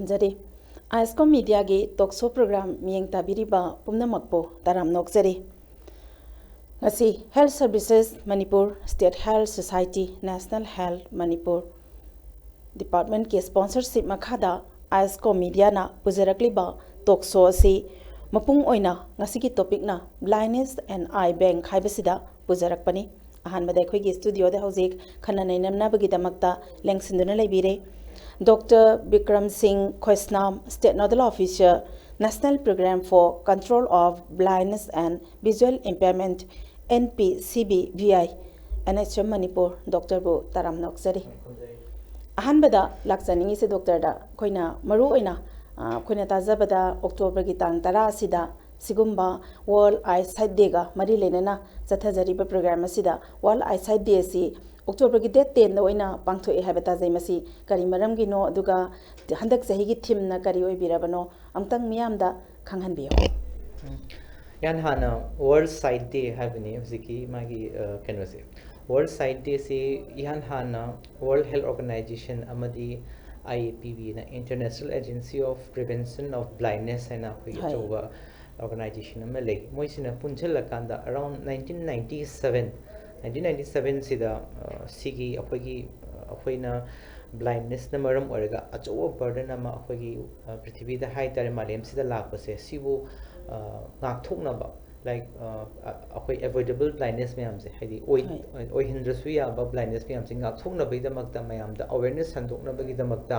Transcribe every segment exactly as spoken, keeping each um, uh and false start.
ꯇꯥꯔꯝꯖꯔꯤ꯫ ꯑꯥꯏꯁꯀꯣꯝ ꯃꯤꯗꯤꯌꯥꯒꯤ ꯇꯣꯛ ꯁꯣ ꯄ꯭ꯔꯣꯒ꯭ꯔꯥꯝ ꯃꯤꯠꯌꯦꯡ ꯇꯥꯕꯤꯔꯤꯕ ꯄꯨꯝꯅꯃꯛꯄꯨ ꯇꯥꯔꯥꯝ ꯅꯣꯛꯆꯔꯤ꯫ ꯉꯁꯤ Health Services Manipur, State Health Society, National Health Manipur Departmentꯀꯤ sponsorship ꯃꯈꯥꯗ ꯑꯥꯏꯁꯀꯣꯝ ꯃꯤꯗꯤꯌꯥꯅ ꯄꯨꯖꯔꯛꯂꯤꯕ ꯇꯣꯛ ꯁꯣ ꯑꯁꯤ ꯃꯄꯨꯡ ꯑꯣꯏꯅ ꯉꯁꯤꯒꯤ topicꯅ Blindness and Eye Bank ꯍꯥꯏꯕꯁꯤꯗ ꯄꯨꯖꯔꯛꯄꯅꯤ꯫ ꯑꯍꯥꯟꯕꯗ ꯑꯩꯈꯣꯏꯒꯤ studioꯗ ꯍꯧꯖꯤꯛ ꯈꯟꯅ ꯅꯩꯅꯅꯕꯒꯤꯗꯃꯛꯇ ꯂꯦꯡꯁꯤꯟꯗꯨꯅ ꯂꯩꯕꯤꯔꯦ Doctor Bikram Singh Khoisnam, State Nodal Officer, National Program for Control of Blindness and Visual Impairment, N P C B V I, N H M Manipur, doctorꯕꯨ ꯇꯥꯔꯥꯝ ꯅꯣꯛꯆꯔꯤ꯫ ꯑꯍꯥꯟꯕꯗ ꯂꯥꯛꯆꯅꯤꯡꯉꯤꯁꯦ doctorꯗ ꯑꯩꯈꯣꯏꯅ ꯃꯔꯨ ꯑꯣꯏꯅ, ꯑ, ꯑꯩꯈꯣꯏꯅ ꯇꯥꯖꯕꯗ Octoberꯒꯤ ꯇꯥꯡ ꯇꯔꯥ ꯑꯁꯤꯗ ꯁꯤꯒꯨꯝꯕ World Eyesight Dayꯒ ꯃꯔꯤ ꯂꯩꯅꯅ ꯆꯠꯊꯖꯔꯤꯕ program ꯑꯁꯤꯗ World Eyesight Day ꯑꯁꯤ Octoberꯒꯤ date tenꯗ ꯑꯣꯏꯅ ꯄꯥꯡꯊꯣꯛꯑꯦ ꯍꯥꯏꯕ ꯇꯥꯖꯩ꯫ ꯃꯁꯤ ꯀꯔꯤ ꯃꯔꯝꯒꯤꯅꯣ? ꯑꯗꯨꯒ ꯍꯟꯗꯛ ꯆꯍꯤꯒꯤ themeꯅ ꯀꯔꯤ ꯑꯣꯏꯕꯤꯔꯕꯅꯣ? ꯑꯃꯨꯛꯇꯪ ꯃꯤꯌꯥꯝꯗ ꯈꯪꯍꯟꯕꯤꯌꯨ꯫ ꯎꯝ꯫ ꯏꯍꯥꯟ ꯍꯥꯟꯅ World Sight Day ꯍꯥꯏꯕꯅꯤ ꯍꯧꯖꯤꯛꯀꯤ ꯃꯥꯒꯤ, ꯑ, ꯀꯩꯅꯣꯁꯦ꯫ World Sight Dayꯁꯤ ꯏꯍꯥꯟ ꯍꯥꯟꯅ World Health Organization ꯑꯃꯗꯤ I A P Bꯅ, International Agency of Prevention of Blindness ꯍꯥꯏꯅ ꯑꯩꯈꯣꯏꯒꯤ ꯍꯣꯏ꯫ ꯑꯆꯧꯕ organization ꯑꯃ ꯂꯩ꯫ ꯃꯣꯏꯁꯤꯅ ꯄꯨꯟꯁꯤꯜꯂꯀꯥꯟꯗ around nineteen ninety seven, nineteen ninety sevenꯁꯤꯗ, ꯑ, ꯁꯤꯒꯤ ꯑꯩꯈꯣꯏꯒꯤ, ꯑ, ꯑꯩꯈꯣꯏꯅ blindnessꯅ ꯃꯔꯝ ꯑꯣꯏꯔꯒ ꯑꯆꯧꯕ burden ꯑꯃ ꯑꯩꯈꯣꯏꯒꯤ, ꯑ, ꯄ꯭ꯔꯤꯊꯤꯕꯤꯗ ꯍꯥꯏꯇꯥꯔꯦ, ꯃꯥꯂꯦꯝꯁꯤꯗ ꯂꯥꯛꯄꯁꯦ, ꯁꯤꯕꯨ, ꯑ, ꯉꯥꯛꯊꯣꯛꯅꯕ, like, ꯑ, ꯑ, ꯑꯩꯈꯣꯏ avoidable blindness ꯃꯌꯥꯝꯁꯦ, ꯍꯥꯏꯗꯤ ꯑꯣꯏ-, ꯍꯣꯏ꯫ ꯑꯣꯏꯍꯟꯗ꯭ꯔꯁꯨ ꯌꯥꯕ blindness ꯃꯌꯥꯝꯁꯦ ꯉꯥꯛꯊꯣꯛꯅꯕꯒꯤꯗꯃꯛꯇ, ꯃꯌꯥꯝꯗ awareness ꯁꯟꯗꯣꯛꯅꯕꯒꯤꯗꯃꯛꯇ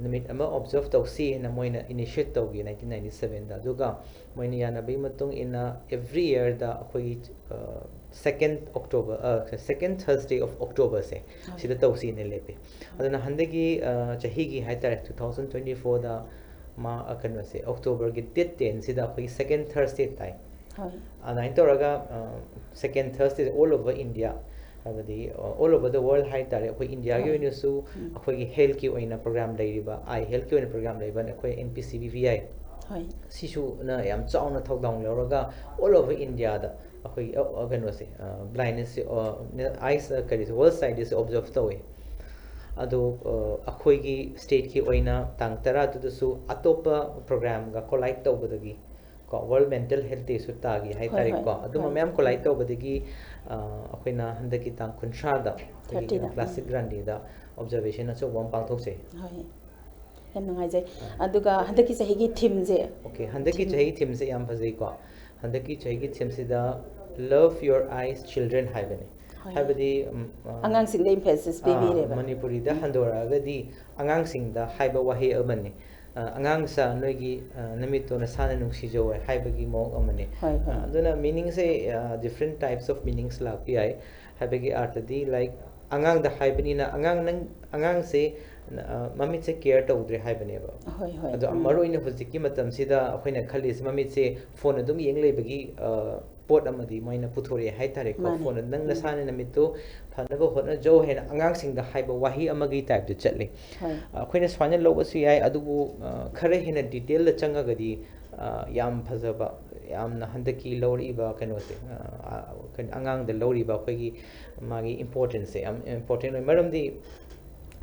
ꯅꯨꯃꯤꯠ ꯑꯃ observe ꯇꯧꯁꯤ ꯍꯥꯏꯅ ꯃꯣꯏꯅ initiate ꯇꯧꯈꯤ nineteen ninety sevenꯗ꯫ ꯑꯗꯨꯒ ꯃꯣꯏꯅ ꯌꯥꯅꯕꯒꯤ ꯃꯇꯨꯡ ꯏꯟꯅ every yearꯗ ꯑꯩꯈꯣꯏꯒꯤ, ꯑ, second October, ꯑ, second Thursday of Octoberꯁꯦ, ꯍꯣꯏ꯫ ꯁꯤꯗ ꯇꯧꯁꯤꯅ ꯂꯦꯞꯄꯤ꯫ ꯑꯗꯨꯅ ꯍꯟꯗꯛꯀꯤ, ꯑ, ꯆꯍꯤꯒꯤ ꯍꯥꯏꯇꯥꯔꯦ, two thousand twenty fourꯗ ꯃꯥ, ꯑ, ꯀꯩꯅꯣꯁꯦ, Octoberꯒꯤ date tenꯁꯤꯗ ꯑꯩꯈꯣꯏꯒꯤ second Thursday ꯇꯥꯏ꯫ ꯍꯣꯏ꯫ ꯑꯗꯨꯃꯥꯏꯅ ꯇꯧꯔꯒ, ꯑ, second Thursday all over India, ꯍꯥꯏꯕꯗꯤ, ꯑ, all over the world ꯍꯥꯏꯇꯥꯔꯦ, ꯑꯩꯈꯣꯏ ꯏꯟꯗꯤꯌꯥꯒꯤ ꯍꯣꯏ꯫ ꯑꯣꯏꯅꯁꯨ ꯎꯝ꯫ ꯑꯩꯈꯣꯏꯒꯤ healthꯀꯤ ꯑꯣꯏꯅ program ꯂꯩꯔꯤꯕ, eye healthꯀꯤ ꯑꯣꯏꯅ program ꯂꯩꯔꯤꯕ ꯑꯩꯈꯣꯏ N P C B V I, ꯍꯣꯏ꯫ ꯁꯤꯁꯨꯅ ꯌꯥꯝ ꯆꯥꯎꯅ ꯊꯧꯗꯥꯡ ꯂꯧꯔꯒ all over Indiaꯗ ꯑꯩꯈꯣꯏꯒꯤ, ꯑ, ꯑ, ꯀꯩꯅꯣꯁꯦ, ꯑ, blindnessꯁꯦ, ꯑ, eyes, ꯑ, ꯀꯔꯤ, World Sight Dayꯁꯦ observe ꯇꯧꯋꯦ꯫ ꯑꯗꯣ ꯑ, ꯑꯩꯈꯣꯏꯒꯤ ꯁ꯭ꯇꯦꯠꯀꯤ ꯑꯣꯏꯅ ꯇꯥꯡ ꯇꯔꯥꯗꯨꯗꯁꯨ ꯑꯇꯣꯞꯄ ꯄ꯭ꯔꯣꯒ꯭ꯔꯥꯝꯒ ꯀꯣꯂꯥꯏꯠ ꯇꯧꯕꯗꯒꯤ ꯀꯣ, ꯋꯥꯔꯜ ꯃꯦꯟꯇꯦꯜ ꯍꯦꯜꯠ ꯗꯦꯁꯨ ꯇꯥꯈꯤ ꯍꯥꯏ ꯍꯣꯏ, ꯇꯥꯔꯦꯀꯣ꯫ ꯍꯣꯏ, ꯑꯗꯨꯝꯕ ꯍꯣꯏ, ꯃꯌꯥꯝ ꯍꯣꯏ꯫ ꯀꯣꯂꯥꯏꯠ ꯇꯧꯕꯗꯒꯤ ꯑ, ꯑꯩꯈꯣꯏꯅ ꯍꯟꯗꯛꯀꯤ ꯇꯥꯡ ꯀꯨꯟꯊ꯭ꯔꯥꯗ ꯑꯩꯈꯣꯏꯒꯤ ꯊꯥꯔꯇꯤꯗ, ꯀ꯭ꯂꯥꯁꯤꯛ ꯎꯝ꯫ ꯒ꯭ꯔꯥꯟꯗꯤꯗ ꯑꯣꯕꯖꯔꯕꯦꯁꯟ ꯑꯆꯧꯕ ꯑꯃ ꯄꯥꯡꯊꯣꯛꯆꯩ꯫ ꯍꯣꯏ, ꯌꯥꯝ ꯅꯨꯡꯉꯥꯏꯖꯩ꯫ ꯑꯥ꯫ ꯑꯗꯨꯒ ꯍꯟꯗꯛꯀꯤ ꯆꯍꯤꯒꯤ ꯊꯤꯝꯁꯦ? ꯑꯣꯀꯦ, ꯍꯟꯗꯛꯀꯤ ꯊꯤꯝ ꯆꯍꯤꯒꯤ ꯊꯤꯝꯁꯦ ꯌꯥꯝ ꯐꯖꯩꯀꯣ꯫ ꯍꯟꯗꯛꯀꯤ ꯆꯍꯤꯒꯤ ꯊꯤꯝꯁꯤꯗ "Love Your Eyes, Children" ꯍꯥꯏꯕꯅꯤ꯫ ꯍꯣꯏ꯫ ꯍꯥꯏꯕꯗꯤ, ꯎꯝ, ꯑ, ꯑꯉꯥꯡꯁꯤꯡꯗ emphasis ꯑꯥ, ꯄꯤꯕꯤꯔꯦꯕ꯫ ꯃꯅꯤꯄꯨꯔꯤꯗ ꯎꯝ꯫ ꯍꯟꯗꯣꯔꯛꯑꯒꯗꯤ ꯑꯉꯥꯡꯁꯤꯡꯗ ꯍꯥꯏꯕ ꯋꯥꯍꯩ ꯑꯃꯅꯤ꯫ ꯑ, "ꯑꯉꯥꯡꯁꯥ, ꯅꯣꯏꯒꯤ, ꯑ, ꯅꯃꯤꯠꯇꯣ ꯅꯁꯥꯅ ꯅꯨꯡꯁꯤꯖꯧ" ꯍꯥꯏꯕꯒꯤ ꯃꯑꯣꯡ ꯑꯃꯅꯤ꯫ ꯍꯣꯏ, ꯍꯣꯏ꯫ ꯑ, ꯑꯗꯨꯅ meaningꯁꯦ, ꯑ, different types of meanings ꯂꯥꯛꯄ ꯌꯥꯏ꯫ ꯍꯥꯏꯕꯒꯤ ꯑꯥꯔꯊꯗꯤ, like, ꯑꯉꯥꯡꯗ ꯍꯥꯏꯕꯅꯤꯅ ꯑꯉꯥꯡ ꯅꯪ, ꯑꯉꯥꯡꯁꯦ, ꯑ, ꯃꯃꯤꯠꯁꯦ ꯀꯦꯌꯔ ꯇꯧꯗ꯭ꯔꯦ ꯍꯥꯏꯕꯅꯦꯕ꯫ ꯍꯣꯏ, ꯍꯣꯏ꯫ ꯑꯗꯣ ꯎꯝ꯫ ꯃꯔꯨꯑꯣꯏꯅ ꯍꯧꯖꯤꯛꯀꯤ ꯃꯇꯝꯁꯤꯗ ꯑꯩꯈꯣꯏꯅ ꯈꯜꯂꯤꯁꯦ ꯃꯃꯤꯠꯁꯦ ꯐꯣꯟ ꯑꯗꯨꯝ ꯌꯦꯡ ꯂꯩꯕꯒꯤ, ꯑ, ꯄꯣꯠ ꯑꯃꯗꯤ ꯃꯣꯏꯅ ꯄꯨꯊꯣꯔꯛꯑꯦ ꯍꯥꯏꯇꯥꯔꯦꯀꯣ꯫ ꯃꯥꯅꯦ꯫ ꯐꯣꯟ, "ꯅꯪ ꯎꯝ꯫ ꯅꯁꯥꯅ ꯅꯃꯤꯠꯇꯣ ꯐꯅꯕ ꯍꯣꯠꯅꯖꯧ" ꯍꯥꯏꯅ ꯑꯉꯥꯡꯁꯤꯡꯗ ꯍꯥꯏꯕ ꯋꯥꯍꯩ ꯑꯃꯒꯤ ꯇꯥꯏꯞꯇ ꯆꯠꯂꯤ꯫ ꯍꯣꯏ꯫ ꯑꯩꯈꯣꯏꯅ ꯁꯨꯃꯥꯏꯅ ꯂꯧꯕꯁꯨ ꯌꯥꯏ, ꯑꯗꯨꯕꯨ, ꯑ, ꯈꯔ ꯍꯦꯟꯅ ꯗꯤꯇꯦꯜꯗ ꯆꯪꯉꯒꯗꯤ, ꯑ, ꯌꯥꯝ ꯐꯖꯕ, ꯌꯥꯝꯅ ꯍꯟꯗꯛꯀꯤ ꯂꯧꯔꯛꯏꯕ ꯀꯩꯅꯣꯁꯦ, ꯑ, ꯑ, ꯀꯩꯅꯣ, ꯑꯉꯥꯡꯗ ꯂꯧꯔꯤꯕ ꯑꯩꯈꯣꯏꯒꯤ ꯃꯥꯒꯤ importanceꯁꯦ ꯌꯥꯝ important ꯑꯣꯏ꯫ ꯃꯔꯝꯗꯤ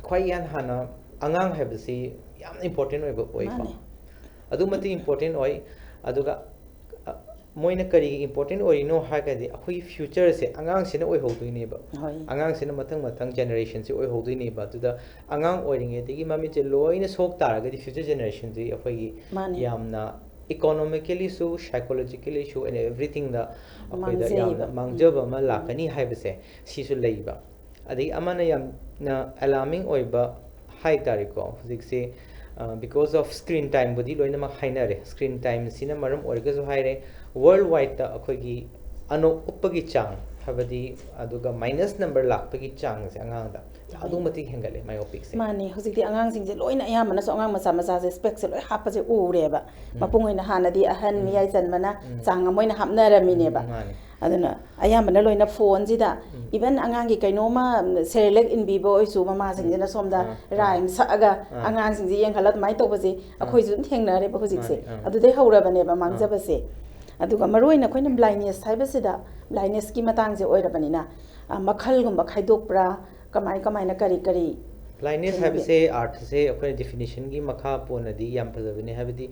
ꯈ꯭ꯋꯥꯏ ꯏꯍꯥꯟ ꯍꯥꯟꯅ ꯑꯉꯥꯡ ꯍꯥꯏꯕꯁꯤ ꯌꯥꯝꯅ important ꯑꯣꯏꯕ ꯑꯣꯏꯀꯣ꯫ ꯃꯥꯅꯦ꯫ ꯑꯗꯨꯛ ꯃꯇꯤꯛ important ꯑꯣꯏ꯫ ꯑꯗꯨꯒ, ꯑ, ꯃꯣꯏꯅ ꯀꯔꯤꯒꯤ important ꯑꯣꯏꯔꯤꯅꯣ ꯍꯥꯏꯔꯒꯗꯤ ꯑꯩꯈꯣꯏꯒꯤ futureꯁꯦ ꯑꯉꯥꯡꯁꯤꯅ ꯑꯣꯏꯍꯧꯗꯣꯏꯅꯦꯕ꯫ ꯍꯣꯏ꯫ ꯑꯉꯥꯡꯁꯤꯅ ꯃꯊꯪ ꯃꯊꯪ generationꯁꯦ ꯑꯣꯏꯍꯧꯗꯣꯏꯅꯦꯕ꯫ ꯑꯗꯨꯗ ꯑꯉꯥꯡ ꯑꯣꯏꯔꯤꯉꯩꯗꯒꯤ ꯃꯃꯤꯠꯁꯦ ꯂꯣꯏꯅ ꯁꯣꯛ ꯇꯥꯔꯒꯗꯤ future generationꯗꯨꯗꯤ ꯑꯩꯈꯣꯏꯒꯤ ꯃꯥꯅꯦ꯫ ꯌꯥꯝꯅ economicallyꯁꯨ, psychologicalyꯁꯨ and everythingꯗ ꯑꯩꯈꯣꯏꯗ ꯃꯥꯡꯖꯩꯕ꯫ ꯌꯥꯝꯅ ꯎꯝ꯫ ꯃꯥꯡꯖꯕ ꯑꯃ ꯎꯝ꯫ ꯂꯥꯛꯀꯅꯤ ꯍꯥꯏꯕꯁꯦ ꯁꯤꯁꯨ ꯂꯩꯕ꯫ ꯑꯗꯒꯤ ꯑꯃꯅ ꯌꯥꯝꯅ alarming ꯑꯣꯏꯕ ꯍꯥꯏ ꯇꯥꯔꯦꯀꯣ, ꯍꯧꯖꯤꯛꯁꯦ, ꯑ, because of screen timeꯕꯨꯗꯤ ꯂꯣꯏꯅꯃꯛ ꯍꯥꯏꯅꯔꯦ꯫ Screen timeꯁꯤꯅ ꯃꯔꯝ ꯑꯣꯏꯔꯒꯁꯨ ꯍꯥꯏꯔꯦ, worldwideꯇ ꯑꯩꯈꯣꯏꯒꯤ ꯑꯅꯣꯛ ꯎꯞꯄꯒꯤ ꯆꯥꯡ, ꯍꯥꯏꯕꯗꯤ ꯑꯗꯨꯒ minus number ꯂꯥꯛꯄꯒꯤ ꯆꯥꯡꯁꯦ ꯑꯉꯥꯡꯗ ꯑꯗꯨꯛ ꯃꯇꯤꯛ ꯍꯦꯟꯒꯠꯂꯦ myopicꯁꯦ꯫ ꯃꯥꯅꯦ, ꯍꯧꯖꯤꯛꯇꯤ ꯑꯉꯥꯡꯁꯤꯡꯁꯦ ꯂꯣꯏꯅ, ꯑꯌꯥꯝꯕꯅꯁꯨ ꯑꯉꯥꯡ ꯃꯆꯥ ꯃꯆꯥꯁꯦ specꯁꯦ ꯂꯣꯏ ꯍꯥꯞꯄꯁꯦ ꯎꯔꯦꯕ꯫ ꯎꯝ꯫ ꯃꯄꯨꯡ ꯑꯣꯏꯅ ꯍꯥꯟꯅꯗꯤ ꯑꯍꯟ, ꯎꯝ꯫ ꯃꯌꯥꯏ ꯆꯟꯕꯅ ꯎꯝ꯫ ꯆꯥꯡ ꯑꯃ ꯑꯣꯏꯅ ꯍꯥꯞꯅꯔꯝꯃꯤꯅꯦꯕ꯫ ꯎꯝ, ꯃꯥꯅꯦ꯫ ꯑꯗꯨꯅ ꯑꯌꯥꯝꯕꯅ ꯂꯣꯏꯅ phoneꯁꯤꯗ, ꯎꯝ꯫ Even ꯑꯉꯥꯡꯒꯤ ꯀꯩꯅꯣꯝꯃ, ꯎꯝ, Cerelac ꯏꯟꯕꯤꯕ ꯑꯣꯏꯁꯨ, ꯃꯃꯥꯁꯤꯡꯁꯤꯅ ꯎꯝ꯫ ꯁꯣꯝꯗ ꯑꯥ, ꯑꯥ꯫ Rhyme ꯁꯛꯑꯒ ꯑꯥ꯫ ꯑꯉꯥꯡꯁꯤꯡꯁꯤ ꯌꯦꯡꯍꯜꯂ ꯑꯗꯨꯃꯥꯏꯅ ꯇꯧꯕꯁꯦ ꯑꯥ꯫ ꯑꯩꯈꯣꯏꯁꯨ ꯑꯗꯨꯝ ꯊꯦꯡꯅꯔꯦꯕ ꯍꯧꯖꯤꯛꯁꯦ꯫ ꯃꯥꯅꯦ, ꯑꯥ꯫ ꯑꯗꯨꯗꯩ ꯍꯧꯔꯕꯅꯦꯕ ꯑꯥ꯫ ꯃꯥꯡꯖꯕꯁꯦ꯫ ꯑꯗꯨꯒ ꯃꯔꯨꯑꯣꯏꯅ ꯑꯩꯈꯣꯏꯅ blindness ꯍꯥꯏꯕꯁꯤꯗ, blindnessꯀꯤ ꯃꯇꯥꯡꯁꯦ ꯑꯣꯏꯔꯕꯅꯤꯅ, ꯑ, ꯃꯈꯜꯒꯨꯝꯕ ꯈꯥꯏꯗꯣꯛꯄ꯭ꯔꯥ, ꯀꯃꯥꯏ ꯀꯃꯥꯏꯅ ꯀꯔꯤ ꯀꯔꯤ Blindness ꯍꯥꯏꯕꯁꯦ ꯑꯥꯔꯊꯁꯦ ꯑꯩꯈꯣꯏꯅ ꯗꯤꯐꯤꯅꯤꯁꯟꯒꯤ ꯃꯈꯥ ꯄꯣꯟꯅꯗꯤ ꯌꯥꯝ ꯐꯖꯕꯅꯦ꯫ ꯍꯥꯏꯕꯗꯤ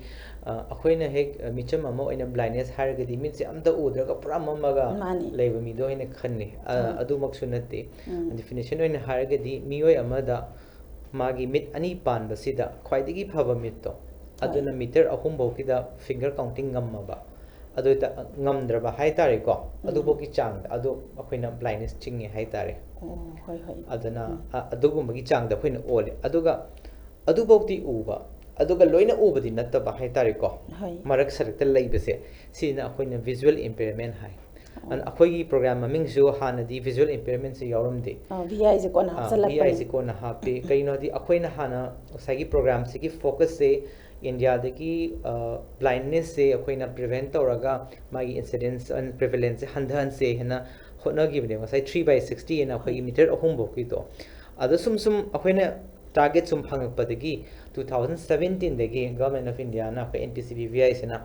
ꯑ, ꯑꯩꯈꯣꯏꯅ ꯍꯦꯛ ꯑ, ꯃꯤꯆꯝ ꯑꯃ ꯑꯣꯏꯅ blindness ꯍꯥꯏꯔꯒꯗꯤ ꯃꯤꯠꯁꯦ ꯑꯝꯇ ꯎꯗ꯭ꯔꯒ ꯄꯨꯔꯥ ꯃꯝꯃꯒ ꯃꯥꯅꯤ꯫ ꯂꯩꯕ ꯃꯤꯗꯣ ꯑꯩꯅ ꯈꯟꯅꯤ꯫ ꯑ, ꯎꯝ꯫ ꯑꯗꯨꯃꯛꯁꯨ ꯅꯠꯇꯦ꯫ ꯎꯝ꯫ ꯗꯤꯐꯤꯅꯤꯁꯟ ꯑꯣꯏꯅ ꯍꯥꯏꯔꯒꯗꯤ ꯃꯤꯑꯣꯏ ꯑꯃꯗ ꯃꯥꯒꯤ ꯃꯤꯠ ꯑꯅꯤ ꯄꯥꯟꯕꯁꯤꯗ ꯈ꯭ꯋꯥꯏꯗꯒꯤ ꯐꯕ ꯃꯤꯠꯇꯣ, ꯍꯣꯏ꯫ ꯑꯗꯨꯅ ꯃꯤꯇꯔ ꯑꯍꯨꯝ ꯐꯥꯎꯒꯤꯗ ꯐꯤꯡꯒꯔ ꯀꯥꯎꯟꯇꯤꯡ ꯉꯝꯃꯕ, ꯑꯗꯨ ꯑꯣꯏꯇꯥ-, ꯉꯝꯗ꯭ꯔꯕ ꯍꯥꯏ ꯇꯥꯔꯦꯀꯣ, ꯎꯝ꯫ ꯑꯗꯨꯐꯥꯎꯒꯤ ꯆꯥꯡꯗ ꯑꯗꯨ ꯑꯩꯈꯣꯏꯅ blindness ꯆꯤꯡꯉꯦ ꯍꯥꯏ ꯇꯥꯔꯦ꯫ ꯑꯣ, ꯍꯣꯏ, ꯍꯣꯏ꯫ ꯑꯗꯨꯅ ꯎꯝ꯫ ꯑ-, ꯑꯗꯨꯒꯨꯝꯕꯒꯤ ꯆꯥꯡꯗ ꯑꯩꯈꯣꯏꯅ ꯑꯣꯜꯂꯦ꯫ ꯑꯗꯨꯒ ꯑꯗꯨꯐꯥꯎꯗꯤ ꯎꯕ, ꯑꯗꯨꯒ ꯂꯣꯏꯅ ꯎꯕꯗꯤ ꯅꯠꯇꯕ ꯍꯥꯏ ꯇꯥꯔꯦꯀꯣ, ꯍꯣꯏ꯫ ꯃꯔꯛ ꯁꯔꯛꯇ ꯂꯩꯕꯁꯦ, ꯁꯤꯅ ꯑꯩꯈꯣꯏꯅ visual impairment ꯍꯥꯏ꯫ ꯑꯣ꯫ ꯑꯗꯨꯅ ꯑꯩꯈꯣꯏꯒꯤ program ꯃꯃꯤꯡꯁꯨ ꯍꯥꯟꯅꯗꯤ visual impairmentꯁꯦ ꯌꯥꯎꯔꯝꯗꯦ꯫ ꯑꯥ, VIꯁꯦ ꯀꯣꯟꯅ ꯑꯥ, ꯍꯥꯞꯆꯜꯂꯛꯄꯅꯤ꯫ VIꯁꯦ ꯀꯣꯟꯅ ꯍꯥꯞꯄꯦ꯫ ꯀꯩꯅꯣꯗꯤ ꯑꯩꯈꯣꯏꯅ ꯍꯥꯟꯅ ꯉꯁꯥꯏꯒꯤ programꯁꯤꯒꯤ focusꯁꯦ ꯏꯟꯗꯤꯌꯥꯗꯒꯤ, ꯑ, blindnessꯁꯦ ꯑꯩꯈꯣꯏꯅ prevent ꯇꯧꯔꯒ ꯃꯥꯒꯤ incidence and prevalenceꯁꯦ ꯍꯟꯊꯍꯟꯁꯦ ꯍꯥꯏꯅ ꯍꯣꯠꯅꯈꯤꯕꯅꯦ꯫ ꯉꯁꯥꯏ three by sixty ꯍꯥꯏꯅ ꯑꯩꯈꯣꯏꯒꯤ ꯍꯣꯏ꯫ ꯃꯤꯇꯔ ꯑꯍꯨꯝꯐꯥꯎꯒꯤꯗꯣ꯫ ꯑꯗꯣ ꯁꯨꯝ ꯁꯨꯝ ꯑꯩꯈꯣꯏꯅ target ꯁꯨꯝ ꯐꯪꯉꯛꯄꯗꯒꯤ two thousand seventeenꯗꯒꯤ Government of Indiaꯅ ꯑꯩꯈꯣꯏ NPCB VIꯁꯤꯅ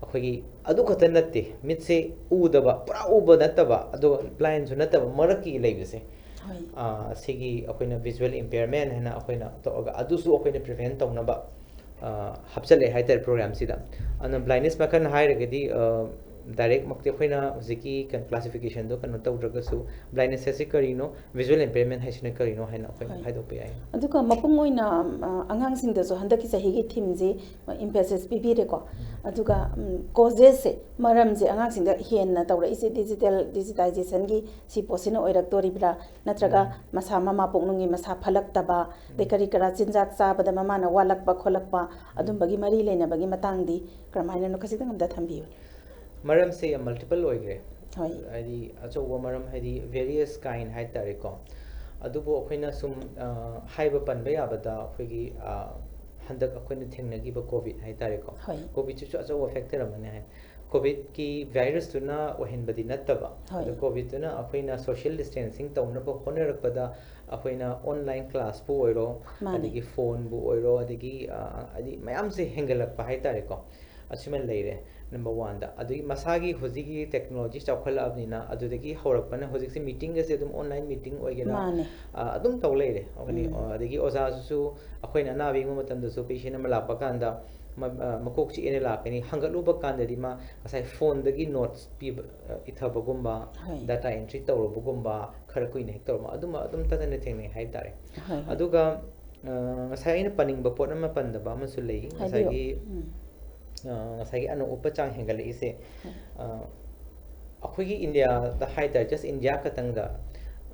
ꯑꯩꯈꯣꯏꯒꯤ ꯑꯗꯨ ꯈꯛꯇ ꯅꯠꯇꯦ, ꯃꯤꯠꯁꯦ ꯎꯗꯕ, ꯄꯨꯔꯥ ꯎꯕ ꯅꯠꯇꯕ, ꯑꯗꯣ blindꯁꯨ ꯅꯠꯇꯕ ꯃꯔꯛꯀꯤ ꯂꯩꯕꯁꯦ, ꯍꯣꯏ꯫ ꯑ, ꯁꯤꯒꯤ ꯑꯩꯈꯣꯏꯅ visual impairment ꯍꯥꯏꯅ ꯑꯩꯈꯣꯏꯅ ꯇꯧꯔꯒ ꯑꯗꯨꯁꯨ ꯑꯩꯈꯣꯏꯅ prevent ꯇꯧꯅꯕ, ꯑ, ꯍꯥꯞꯆꯜꯂꯦ ꯍꯥꯏ ꯇꯥꯔꯦ programꯁꯤꯗ꯫ ꯑꯗꯨꯅ blindness ꯃꯈꯜ ꯍꯥꯏꯔꯒꯗꯤ, ꯑ, directꯃꯛꯇꯤ ꯑꯩꯈꯣꯏꯅ ꯍꯧꯖꯤꯛꯀꯤ ꯀꯩꯅꯣ classificationꯗꯣ ꯀꯩꯅꯣ ꯇꯧꯗ꯭ꯔꯒꯁꯨ, blindness ꯍꯥꯏꯁꯦ ꯀꯔꯤꯅꯣ, visual impairment ꯍꯥꯏꯁꯤꯅ ꯀꯔꯤꯅꯣ ꯍꯥꯏꯅ ꯑꯩꯈꯣꯏꯅ ꯍꯣꯏ꯫ ꯍꯥꯏꯗꯣꯛꯄ ꯌꯥꯏ꯫ ꯑꯗꯨꯒ ꯃꯄꯨꯡ ꯑꯣꯏꯅ, ꯑ, ꯑꯉꯥꯡꯁꯤꯡꯗꯁꯨ ꯍꯟꯗꯛꯀꯤ ꯆꯍꯤꯒꯤ themeꯁꯤ emphasis ꯄꯤꯕꯤꯔꯦꯀꯣ꯫ ꯑꯗꯨꯒ, ꯎꯝ, causesꯁꯦ, ꯃꯔꯝꯁꯦ ꯑꯉꯥꯡꯁꯤꯡꯗ ꯍꯦꯟꯅ ꯇꯧꯔꯛꯏꯁꯦ digital, digitizationꯒꯤ ꯁꯤ ꯄꯣꯠꯁꯤꯅ ꯑꯣꯏꯔꯛꯇꯣꯔꯤꯕ꯭ꯔꯥ? ꯅꯠꯇ꯭ꯔꯒ ꯎꯝ꯫ ꯃꯁꯥ ꯃꯃꯥ ꯄꯣꯛꯅꯨꯡꯒꯤ ꯃꯁꯥ ꯐꯠꯂꯛꯇꯕ, ꯑꯗꯩ ꯀꯔꯤ ꯀꯔꯥ ꯆꯤꯟꯖꯥꯛ ꯆꯥꯕꯗ ꯃꯃꯥꯅ ꯋꯥꯠꯂꯛꯄ ꯈꯣꯠꯂꯛꯄ, ꯑꯗꯨꯝꯕꯒꯤ ꯃꯔꯤ ꯂꯩꯅꯕꯒꯤ ꯃꯇꯥꯡꯗꯤ ꯀꯔꯝꯍꯥꯏꯅꯅꯣ ꯈꯖꯤꯛꯇꯪ ꯑꯝꯇ ꯊꯝꯕꯤꯌꯨ꯫ ꯃꯔꯝꯁꯦ ꯌꯥꯝ multiple ꯑꯣꯏꯈ꯭ꯔꯦ꯫ ꯍꯣꯏ꯫ ꯍꯥꯏꯗꯤ ꯑꯆꯧꯕ ꯃꯔꯝ ꯍꯥꯏꯗꯤ various kind ꯍꯥꯏ ꯇꯥꯔꯦꯀꯣ꯫ ꯑꯗꯨꯕꯨ ꯑꯩꯈꯣꯏꯅ ꯁꯨꯝ, ꯑ, ꯍꯥꯏꯕ ꯄꯟꯕ ꯌꯥꯕꯗ ꯑꯩꯈꯣꯏꯒꯤ, ꯑ, ꯍꯟꯗꯛ ꯑꯩꯈꯣꯏꯅ ꯊꯦꯡꯅꯈꯤꯕ COVID ꯍꯥꯏ ꯇꯥꯔꯦꯀꯣ꯫ ꯍꯣꯏ꯫ COVIDꯁꯤꯁꯨ ꯑꯆꯧꯕ factor ꯑꯃꯅꯦ ꯍꯥꯏ꯫ COVIDꯀꯤ virusꯇꯨꯅ ꯑꯣꯏꯍꯟꯕꯗꯤ ꯅꯠꯇꯕ, ꯍꯣꯏ꯫ ꯑꯗꯣ COVIDꯇꯨꯅ ꯑꯩꯈꯣꯏꯅ social distancing ꯇꯧꯅꯕ ꯍꯣꯠꯅꯔꯛꯄꯗ ꯑꯩꯈꯣꯏꯅ online classꯄꯨ ꯑꯣꯏꯔꯣ, ꯃꯥꯅꯦ꯫ ꯑꯗꯒꯤ phoneꯕꯨ ꯑꯣꯏꯔꯣ, ꯑꯗꯒꯤ, ꯑ, ꯍꯥꯏꯗꯤ ꯃꯌꯥꯝꯁꯦ ꯍꯦꯟꯒꯠꯂꯛꯄ ꯍꯥꯏ ꯇꯥꯔꯦꯀꯣ꯫ ꯑꯁꯤꯃ ꯂꯩꯔꯦ꯫ ꯅꯝꯕꯔ ꯋꯥꯟꯗ꯫ ꯑꯗꯨꯒꯤ ꯃꯁꯥꯒꯤ ꯍꯧꯖꯤꯛꯀꯤ ꯇꯦꯛꯅꯣꯂꯣꯖꯤ ꯆꯥꯎꯈꯠꯂꯛꯑꯕꯅꯤꯅ ꯑꯗꯨꯗꯒꯤ ꯍꯧꯔꯛꯄꯅ ꯍꯧꯖꯤꯛꯁꯦ ꯃꯤꯇꯤꯡꯒꯁꯦ ꯑꯗꯨꯝ ꯑꯣꯟꯂꯥꯏꯟ ꯃꯤꯇꯤꯡ ꯑꯣꯏꯒꯦꯔꯥ, ꯃꯥꯅꯦ꯫ ꯑ, ꯑꯗꯨꯝ ꯇꯧ ꯂꯩꯔꯦ꯫ ꯑꯩꯈꯣꯏꯅꯤ, ꯎꯝ꯫ ꯑ, ꯑꯗꯒꯤ ꯑꯣꯖꯥꯁꯨ ꯑꯩꯈꯣꯏꯅ ꯑꯅꯥꯕ ꯌꯦꯡꯕ ꯃꯇꯝꯗꯁꯨ ꯄꯦꯁꯦꯟ ꯑꯃ ꯂꯥꯛꯄ ꯀꯥꯟꯗ ꯃ-, ꯑ, ꯃꯀꯣꯛ ꯆꯤꯛꯑꯦꯅ ꯂꯥꯛꯀꯅꯤ, ꯍꯪꯒꯠꯂꯨꯕ ꯀꯥꯟꯗꯗꯤ ꯃꯥ ꯉꯁꯥꯏ ꯐꯣꯟꯗꯒꯤ ꯅꯣꯠꯁ ꯄꯤꯕ, ꯑ, ꯏꯊꯕꯒꯨꯝꯕ, ꯍꯣꯏ꯫ ꯗꯥꯇꯥ ꯑꯦꯟꯇ꯭ꯔꯤ ꯇꯧꯔꯨꯕꯒꯨꯝꯕ, ꯈꯔ ꯀꯨꯏꯅ ꯍꯦꯛ ꯇꯧꯔꯝꯕ ꯑꯗꯨꯝꯕ ꯑꯗꯨꯝ ꯇꯠꯇꯅ ꯊꯦꯡꯅꯩ ꯍꯥꯏꯕ ꯇꯥꯔꯦ꯫ ꯍꯣꯏ, ꯍꯣꯏ꯫ ꯑꯗꯨꯒ, ꯑ, ꯉꯁꯥꯏ ꯑꯩꯅ ꯄꯟꯅꯤꯡꯕ ꯄꯣꯠ ꯑꯃ ꯄꯟꯗꯕ ꯑꯃꯁꯨ ꯂꯩ꯫ ꯍꯥꯏꯕꯤꯌꯨ꯫ ꯉꯁꯥꯏꯒꯤ, ꯎꯝ꯫ ꯑ, ꯉꯁꯥꯏꯒꯤ ꯑꯅꯣꯛ ꯎꯞꯄ ꯆꯥꯡ ꯍꯦꯟꯒꯠꯂꯛꯏꯁꯦ, ꯍꯣꯏ꯫ ꯑ, ꯑꯩꯈꯣꯏꯒꯤ ꯏꯟꯗꯤꯌꯥꯗ ꯍꯥꯏ ꯇꯥꯔꯦ, just ꯏꯟꯗꯤꯌꯥ ꯈꯛꯇꯪꯗ,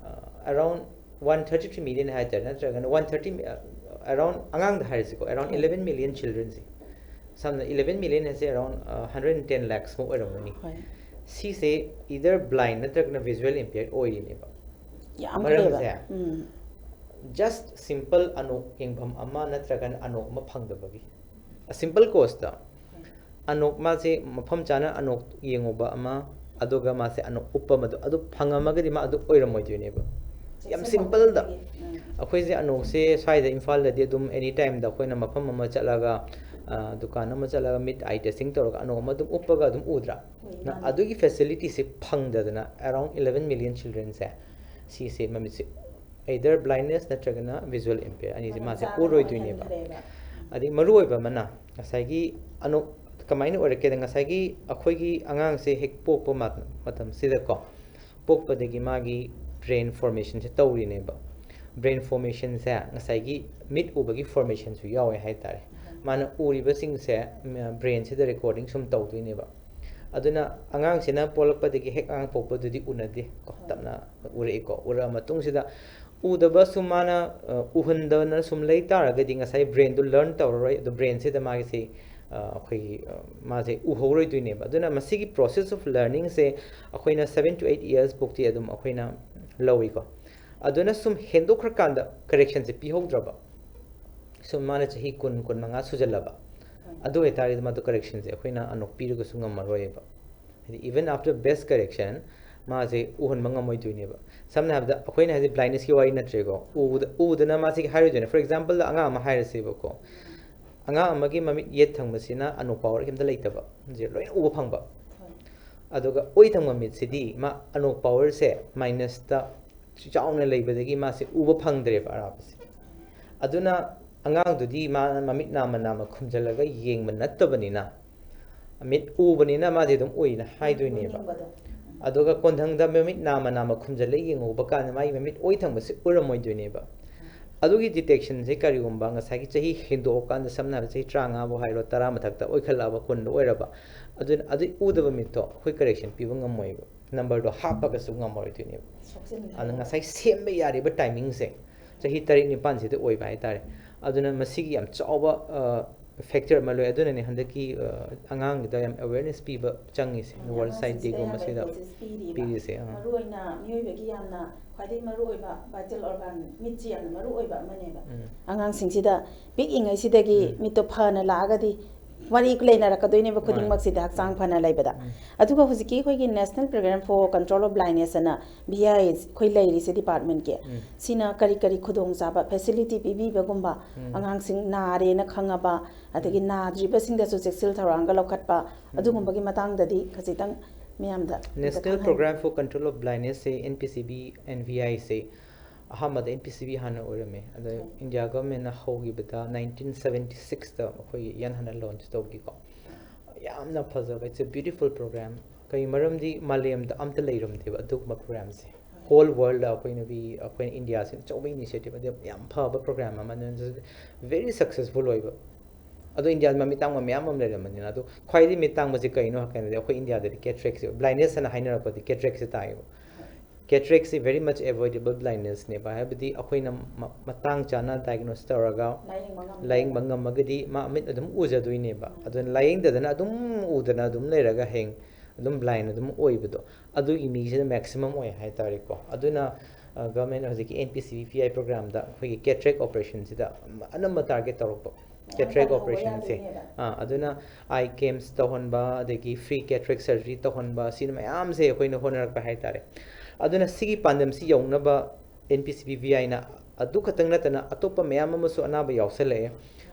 ꯑ, around one thirty three million ꯍꯥꯏ ꯇꯥꯔꯦ, ꯅꯠꯇ꯭ꯔꯒꯅ one thirty, ꯑ, around, ꯑꯉꯥꯡꯗ ꯍꯥꯏꯔꯁꯤꯀꯣ, around ꯍꯣꯏ꯫ eleven million childrenꯁꯦ, ꯁꯝꯅ eleven million ꯍꯥꯏꯁꯦ around, ꯑ, hundred and ten lakhs ꯃꯨꯛ ꯑꯣꯏꯔꯝꯒꯅꯤ꯫ ꯍꯣꯏ꯫ ꯁꯤꯁꯦ either blind ꯅꯠꯇ꯭ꯔꯒꯅ visual impaired ꯑꯣꯏꯔꯤꯅꯦꯕ꯫ ꯌꯥꯝꯈ꯭ꯔꯦꯕ꯫ ꯃꯔꯝꯁꯦ ꯎꯝ꯫ Just simple ꯑꯅꯣꯛ ꯌꯦꯡꯐꯝ ꯑꯃ ꯅꯠꯇ꯭ꯔꯒꯅ ꯑꯅꯣꯛ ꯑꯃ ꯐꯪꯗꯕꯒꯤ꯫ A simple causeꯇ ꯑꯅꯣꯛ ꯃꯥꯁꯦ ꯃꯐꯝ ꯆꯥꯅ ꯑꯅꯣꯛ ꯌꯦꯡꯉꯨꯕ ꯑꯃ, ꯑꯗꯨꯒ ꯃꯥꯁꯦ ꯑꯅꯣꯛ ꯎꯞꯄ ꯑꯃꯗꯣ, ꯑꯗꯨ ꯐꯪꯉꯝꯃꯒꯗꯤ ꯃꯥ ꯑꯗꯨ ꯑꯣꯏꯔꯝꯃꯣꯏꯗꯣꯏꯅꯦꯕ꯫ ꯌꯥꯝ simpleꯗ꯫ ꯎꯝ꯫ ꯑꯩꯈꯣꯏꯁꯦ ꯑꯅꯣꯛꯁꯦ ꯁ꯭ꯋꯥꯏꯗ ꯏꯝꯐꯥꯜꯗꯗꯤ ꯑꯗꯨꯝ any timeꯗ ꯑꯩꯈꯣꯏꯅ ꯃꯐꯝ ꯑꯃ ꯆꯠꯂꯒ, ꯑ, ꯗꯨꯀꯥꯟ ꯑꯃ ꯆꯠꯂꯒ mid eye testing ꯇꯧꯔꯒ ꯑꯅꯣꯛ ꯑꯃ ꯑꯗꯨꯝ ꯎꯞꯄꯒ ꯑꯗꯨꯝ ꯎꯗ꯭ꯔꯥ? ꯍꯣꯏ, ꯅ-, ꯃꯥꯅꯦ꯫ ꯑꯗꯨꯒꯤ facilityꯁꯦ ꯐꯪꯗꯗꯅ around eleven million childrenꯁꯦ ꯁꯤꯁꯦ ꯃꯃꯤꯠꯁꯦ either blindness ꯅꯠꯇ꯭ꯔꯒꯅ visual impair ꯑꯅꯤꯁꯦ ꯃꯔꯝ ꯃꯥꯁꯦ ꯆꯥꯗꯅ ꯎꯔꯣꯏꯗꯣꯏꯅꯦꯕ꯫ ꯑꯣꯏꯍꯟꯈ꯭ꯔꯦꯕ꯫ ꯑꯗꯩ ꯃꯔꯨ ꯑꯣꯏꯕ ꯑꯃꯅ ꯉꯁꯥꯏꯒꯤ ꯑꯅꯣꯛ ꯀꯃꯥꯏꯅ ꯑꯣꯏꯔꯛꯀꯦꯗ, ꯉꯁꯥꯏꯒꯤ ꯑꯩꯈꯣꯏꯒꯤ ꯑꯉꯥꯡꯁꯦ ꯍꯦꯛ ꯄꯣꯛꯄ ꯃ-, ꯃꯇꯝꯁꯤꯗꯀꯣ, ꯄꯣꯛꯄꯗꯒꯤ ꯃꯥꯒꯤ brain formationꯁꯦ ꯇꯧꯔꯤꯅꯦꯕ꯫ Brain formationꯁꯦ ꯉꯁꯥꯏꯒꯤ ꯃꯤꯠ ꯎꯕꯒꯤ formationꯁꯨ ꯌꯥꯎꯋꯦ ꯍꯥꯏꯇꯥꯔꯦ꯫ ꯃꯥꯅ ꯎꯔꯤꯕꯁꯤꯡꯁꯦ, ꯎꯝ, brainꯁꯤꯗ recording ꯁꯨꯝ ꯇꯧꯗꯣꯏꯅꯦꯕ꯫ ꯑꯗꯨꯅ ꯑꯉꯥꯡꯁꯤꯅ ꯄꯣꯛꯂꯛꯄꯗꯒꯤ ꯍꯦꯛ ꯑꯉꯥꯡ ꯄꯣꯛꯄꯗꯨꯗꯤ ꯎꯅꯗꯦ ꯀꯣ, ꯇꯞꯅ ꯎꯔꯛꯏꯀꯣ꯫ ꯎꯔꯛꯑ ꯃꯇꯨꯡꯁꯤꯗ ꯎꯗꯕ ꯁꯨꯝ ꯃꯥꯅ, ꯑ, ꯎꯍꯟꯗꯅ ꯁꯨꯝ ꯂꯩ ꯇꯥꯔꯒꯗꯤ ꯉꯁꯥꯏ brainꯗꯨ learn ꯇꯧꯔꯔꯣꯏ, ꯑꯗꯨ brainꯁꯤꯗ ꯃꯥꯒꯤꯁꯤ, ꯑ, ꯑꯩꯈꯣꯏꯒꯤ, ꯑ, ꯃꯥꯁꯦ ꯎꯍꯧꯔꯣꯏꯗꯣꯏꯅꯦꯕ꯫ ꯑꯗꯨꯅ ꯃꯁꯤꯒꯤ process of learningꯁꯦ ꯑꯩꯈꯣꯏꯅ seven to eight years ꯐꯥꯎꯇꯤ ꯑꯗꯨꯝ ꯑꯩꯈꯣꯏꯅ ꯂꯧꯏꯀꯣ꯫ ꯑꯗꯨꯅ ꯁꯨꯝ ꯍꯦꯟꯗꯣꯛꯈ꯭ꯔꯀꯥꯟꯗ correctionꯁꯦ ꯄꯤꯍꯧꯗ꯭ꯔꯕ, ꯁꯨꯝ ꯃꯥꯅ ꯆꯍꯤ ꯀꯨꯟ, ꯀꯨꯟꯃꯉꯥ ꯁꯨꯖꯜꯂꯕ, ꯑꯗꯨ ꯑꯣꯏꯇꯥꯔꯒꯗꯤ ꯃꯥꯗꯣ correctionꯁꯦ ꯑꯩꯈꯣꯏꯅ ꯑꯅꯣꯛ ꯄꯤꯔꯒꯁꯨ ꯉꯝꯃꯔꯣꯏꯕ꯫ ꯍꯥꯏꯗꯤ even after best correction ꯃꯥꯁꯦ ꯎꯍꯟꯕ ꯉꯝꯃꯣꯏꯗꯣꯏꯅꯦꯕ꯫ ꯁꯝꯅ ꯍꯥꯏꯔꯕꯗ ꯑꯩꯈꯣꯏꯅ ꯍꯥꯏꯁꯦ blindnessꯀꯤ ꯋꯥꯔꯤ ꯅꯠꯇ꯭ꯔꯦꯀꯣ꯫ ꯎꯗ-, ꯎꯗꯅ ꯃꯥꯁꯦ ꯍꯥꯏꯔꯣꯏꯗꯣꯏꯅꯦ꯫ For example, ꯑꯉꯥꯡ ꯑꯃ ꯍꯥꯏꯔꯁꯦꯕꯀꯣ, ꯑꯉꯥꯡ ꯑꯃꯒꯤ ꯃꯃꯤꯠ ꯌꯦꯠ ꯊꯪꯕꯁꯤꯅ ꯑꯅꯣꯛ ꯄꯋꯥꯔ ꯀꯩꯝꯇ ꯂꯩꯇꯕ, ꯁꯦ ꯂꯣꯏꯅ ꯎꯕ ꯐꯪꯕ꯫ ꯑꯗꯨꯒ ꯑꯣꯏ ꯊꯪꯕ ꯃꯤꯠꯁꯤꯗꯤ ꯃꯥ ꯑꯅꯣꯛ ꯄꯋꯥꯔꯁꯦ ꯃꯥꯏꯅꯁꯇ ꯆꯥꯎꯅ ꯂꯩꯕꯗꯒꯤ ꯃꯥꯁꯦ ꯎꯕ ꯐꯪꯗ꯭ꯔꯦꯕ ꯑꯔꯥꯞꯄꯁꯦ꯫ ꯑꯗꯨꯅ ꯑꯉꯥꯡꯗꯨꯗꯤ ꯃꯥꯅ ꯃꯃꯤꯠ ꯅꯥꯝꯃ ꯅꯥꯝꯃ ꯈꯨꯝꯖꯤꯜꯂꯒ ꯌꯦꯡꯕ ꯅꯠꯇꯕꯅꯤꯅ, ꯃꯤꯠ ꯎꯕꯅꯤꯅ ꯃꯥꯗꯤ ꯑꯗꯨꯝ ꯎꯏꯅ ꯍꯥꯏꯗꯣꯏꯅꯦꯕ꯫ ꯑꯗꯨꯒ ꯀꯣꯟꯊꯪꯗ ꯃꯃꯤꯠ ꯅꯥꯝꯃ ꯅꯥꯝꯃ ꯈꯨꯝꯖꯤꯜꯂ ꯌꯦꯡꯉꯨꯕ ꯀꯥꯟꯗ ꯃꯥꯒꯤ ꯃꯃꯤꯠ ꯑꯣꯏ ꯊꯪꯕꯁꯤ ꯎꯔꯝꯃꯣꯏꯗꯣꯏꯅꯦꯕ꯫ ꯑꯗꯨꯒꯤ ꯗꯤꯇꯦꯛꯁꯟꯁꯦ ꯀꯔꯤꯒꯨꯝꯕ ꯉꯁꯥꯏꯒꯤ ꯆꯍꯤ ꯍꯦꯟꯗꯣꯛꯑꯀꯥꯟꯗ, ꯁꯝꯅ ꯍꯥꯏꯔꯕꯗ ꯆꯍꯤ ꯇꯔꯥꯃꯉꯥ ꯐꯥꯎ ꯍꯥꯏꯔꯣ, ꯇꯔꯥ ꯃꯊꯛꯇ ꯑꯣꯏꯈꯠꯂꯛꯑꯕ, ꯀꯨꯟꯗ ꯑꯣꯏꯔꯕ, ꯑꯗꯨꯅ ꯑꯗꯨ ꯎꯗꯕ ꯃꯤꯠꯇꯣ ꯑꯩꯈꯣꯏ ꯀꯔꯦꯛꯁꯟ ꯄꯤꯕ ꯉꯝꯃꯣꯏꯕ, ꯅꯝꯕꯔꯗꯣ ꯍꯥꯞꯄꯒꯁꯨ ꯉꯝꯃꯔꯣꯏꯗꯣꯏꯅꯦꯕ꯫ ꯑꯗꯨꯅ ꯉꯁꯥꯏ ꯁꯦꯝꯕ ꯌꯥꯔꯤꯕ ꯇꯥꯏꯃꯤꯡꯁꯦ ꯆꯍꯤ ꯇꯔꯦꯠ ꯅꯤꯄꯥꯟꯁꯤꯗ ꯑꯣꯏꯕ ꯍꯥꯏꯇꯥꯔꯦ꯫ ꯑꯗꯨꯅ ꯃꯁꯤꯒꯤ ꯌꯥꯝ ꯆꯥꯎꯕ ꯐꯦꯛꯇꯔ ꯑꯃ ꯂꯣꯏ꯫ ꯑꯗꯨꯅꯅꯦ ꯍꯟꯗꯛꯀꯤ ꯑ, ꯑꯉꯥꯡꯒꯤꯗ ꯌꯥꯝ ꯑꯦꯋꯦꯔꯅꯦꯁ ꯄꯤꯕ ꯆꯪꯉꯤꯁꯦ, ꯋꯥꯔꯜ ꯁꯥꯏꯠ ꯗꯦꯒꯨꯝꯕꯁꯤꯗ ꯄꯤꯔꯤꯁꯦ꯫ ꯑꯥ꯫ ꯃꯔꯨꯑꯣꯏꯅ ꯃꯤꯑꯣꯏꯕꯒꯤ ꯌꯥꯝꯅ ꯈ꯭ꯋꯥꯏꯗꯒꯤ ꯃꯔꯨꯑꯣꯏꯕ ꯚꯥꯏꯇꯦꯜ ꯑꯣꯔꯒꯥꯟ, ꯃꯤꯠꯁꯤ ꯌꯥꯝꯅ ꯃꯔꯨꯑꯣꯏꯕ ꯑꯃꯅꯦꯕ꯫ ꯎꯝ꯫ ꯑꯉꯥꯡꯁꯤꯡꯁꯤꯗ ꯄꯤꯛꯏꯉꯩꯁꯤꯗꯒꯤ ꯎꯝ꯫ ꯃꯤꯠꯇꯣ ꯐꯅ ꯂꯥꯛꯑꯒꯗꯤ ꯋꯥꯔꯤ ꯂꯩꯅꯔꯛꯀꯗꯣꯏꯅꯦꯕ ꯃꯥꯅꯦ꯫ ꯈꯨꯗꯤꯡꯃꯛꯁꯤꯗ ꯍꯛꯆꯥꯡ ꯎꯝ꯫ ꯐꯅ ꯂꯩꯕꯗ꯫ ꯎꯝ꯫ ꯑꯗꯨꯒ ꯍꯧꯖꯤꯛꯀꯤ ꯑꯩꯈꯣꯏꯒꯤ National Program for Control of Blindness ꯑꯅ ꯚꯤ ꯑꯥꯏ ꯑꯩꯈꯣꯏ ꯂꯩꯔꯤꯁꯦ ꯗꯤꯄꯥꯔꯠꯃꯦꯟꯠꯀꯤ, ꯎꯝ꯫ ꯁꯤꯅ ꯀꯔꯤ ꯀꯔꯤ ꯈꯨꯗꯣꯡꯆꯥꯕ, ꯐꯦꯁꯤꯂꯤꯇꯤ ꯄꯤꯕꯤꯕꯒꯨꯝꯕ, ꯎꯝ꯫ ꯑꯉꯥꯡꯁꯤꯡ ꯅꯥꯔꯦꯅ ꯈꯪꯉꯕ, ꯑꯗꯒꯤ ꯎꯝ꯫ ꯅꯥꯗ꯭ꯔꯤꯕꯁꯤꯡꯗꯁꯨ ꯆꯦꯛꯁꯤꯜ ꯊꯧꯔꯥꯡꯒ ꯂꯧꯈꯠꯄ, ꯎꯝ꯫ ꯑꯗꯨꯒꯨꯝꯕꯒꯤ ꯃꯇꯥꯡꯗꯗꯤ ꯈꯖꯤꯛꯇꯪ ꯃꯌꯥꯝꯗ ꯑꯝꯇ National ꯈꯪꯍꯟ- Program for Control of Blindness say, N P C B and V I ꯁꯦ ꯑꯍꯥꯟꯕꯗ N P C B ꯍꯥꯟꯅ ꯑꯣꯏꯔꯝꯃꯦ꯫ ꯑꯗ ꯍꯣꯏ꯫ ꯏꯟꯗꯤꯌꯥ ꯒꯚꯔꯟꯃꯦꯟꯠꯅ ꯍꯧꯈꯤꯕꯗ ꯅꯥꯏꯟꯇꯤꯟ ꯁꯚꯦꯟꯇꯤ ꯁꯤꯛꯁꯇ ꯑꯩꯈꯣꯏꯒꯤ ꯏꯍꯥꯟ ꯍꯥꯟꯅ ꯂꯣꯟꯆ ꯇꯧꯈꯤꯀꯣ꯫ ꯌꯥꯝꯅ ꯐꯖꯕ, it's a beautiful program꯫ ꯀꯩ ꯃꯔꯝꯗꯤ ꯃꯥꯂꯦꯝꯗ ꯑꯝꯇ ꯂꯩꯔꯝꯗꯦꯕ ꯑꯗꯨꯒꯨꯝꯕ ꯄ꯭ꯔꯣꯒ꯭ꯔꯥꯝꯁꯦ꯫ ꯍꯣꯏ꯫ ꯍꯣꯜ ꯋꯥꯔꯜꯗ ꯑꯩꯈꯣꯏꯅ ꯚꯤ-, ꯑꯩꯈꯣꯏꯅ ꯏꯟꯗꯤꯌꯥꯁꯤꯅ ꯑꯆꯧꯕ ꯏꯅꯤꯁꯤꯌꯦꯇꯤꯚ, ꯑꯗꯨ ꯌꯥꯝ ꯐꯕ ꯄ꯭ꯔꯣꯒ꯭ꯔꯥꯝ ꯑꯃꯅ, ꯚꯦꯔꯤ ꯁꯛꯁꯦꯁꯐꯨꯜ ꯑꯣꯏꯕ꯫ ꯑꯗꯣ ꯏꯟꯗꯤꯌꯥꯗ ꯃꯃꯤꯠ ꯇꯥꯡꯕ ꯃꯌꯥꯝ ꯑꯃ ꯂꯩꯔꯝꯕꯅꯤꯅ, ꯑꯗꯣ ꯈ꯭ꯋꯥꯏꯗꯒꯤ ꯃꯤꯠ ꯇꯥꯡꯕꯁꯦ ꯀꯩꯅꯣ ꯍꯥꯏ ꯀꯥꯟꯗꯗꯤ ꯑꯩꯈꯣꯏ ꯏꯟꯗꯤꯌꯥꯗꯗꯤ ꯀꯦꯇ꯭ꯔꯦꯛꯁꯦ, ꯕ꯭ꯂꯥꯏꯟꯅꯦꯁ ꯍꯥꯏꯅ ꯍꯥꯏꯅꯔꯛꯄꯗꯤ ꯀꯦꯇ꯭ꯔꯦꯛꯁꯦ ꯇꯥꯏꯌꯦꯕ꯫ ꯀꯦꯇ꯭ꯔꯦꯛꯁꯤ very much avoidable blindnessꯅꯦꯕ, ꯍꯥꯏꯕꯗꯤ ꯑꯩꯈꯣꯏꯅ ꯃ-, ꯃꯇꯥꯡ ꯆꯥꯅ ꯗꯥꯏꯒꯅꯣꯁ ꯇꯧꯔꯒ ꯂꯥꯌꯦꯡꯕ ꯉꯝꯃꯒꯗꯤ꯫ ꯂꯥꯌꯦꯡꯕ ꯉꯝꯃꯒꯗꯤ ꯃꯥ ꯃꯤꯠ ꯑꯗꯨꯝ ꯎꯖꯗꯣꯏꯅꯦꯕ꯫ ꯎꯝ꯫ ꯑꯗꯨꯅ ꯂꯥꯌꯦꯡꯗꯗꯅ ꯑꯗꯨꯝ ꯎꯗꯅ ꯑꯗꯨꯝ ꯂꯩꯔꯒ ꯍꯌꯦꯡ ꯑꯗꯨꯝ ꯕ꯭ꯂꯥꯏꯟ ꯑꯗꯨꯝ ꯑꯣꯏꯕꯗꯣ, ꯑꯗꯨꯒꯤ ꯃꯤꯁꯤꯅ ꯃꯦꯛꯁꯤꯃꯝ ꯑꯣꯏ ꯍꯥꯏ ꯇꯥꯔꯦꯀꯣ꯫ ꯑꯗꯨꯅ, ꯑ, ꯒꯚꯔꯟꯃꯦꯟꯠ ꯍꯧꯖꯤꯛꯀꯤ N P C B V I ꯄ꯭ꯔꯣꯒ꯭ꯔꯥꯝꯗ ꯑꯩꯈꯣꯏꯒꯤ ꯀꯦꯇ꯭ꯔꯦꯛ ꯑꯣꯄꯔꯦꯁꯟꯁꯤꯗ ꯑꯅꯝꯕ ꯇꯥꯔꯒꯦꯠ ꯇꯧꯔꯛꯄ꯫ ꯃꯌꯥꯝ ꯀꯦꯇ꯭ꯔꯦꯛ ꯀꯟꯍꯧꯕ ꯑꯣꯄꯔꯦꯁꯟꯁꯦ꯫ ꯌꯥꯗꯣꯏꯅꯦꯕ꯫ ꯑꯥ, ꯑꯗꯨꯅ ꯑꯥꯏ ꯀꯦꯝꯁ ꯇꯧꯍꯟꯕ, ꯑꯗꯒꯤ ꯐ꯭ꯔꯤ ꯀꯦꯇ꯭ꯔꯦꯛ ꯁꯔꯖꯔꯤ ꯇꯧꯍꯟꯕ, ꯁꯤꯅ ꯃꯌꯥꯝꯁꯦ ꯑꯩꯈꯣꯏꯅ ꯍꯣꯠꯅꯔꯛꯄ ꯍꯥꯏ ꯇꯥꯔꯦ꯫ ꯑꯗꯨꯅ ꯁꯤꯒꯤ ꯄꯥꯟꯗꯝꯁꯤ ꯌꯧꯅꯕ N P C B V Iꯅ ꯑꯗꯨ ꯈꯛꯇꯪ ꯅꯠꯇꯅ ꯑꯇꯣꯞꯄ ꯃꯌꯥꯝ ꯑꯃꯁꯨ ꯑꯅꯥꯕ ꯌꯥꯎꯁꯜꯂꯛꯑꯦ꯫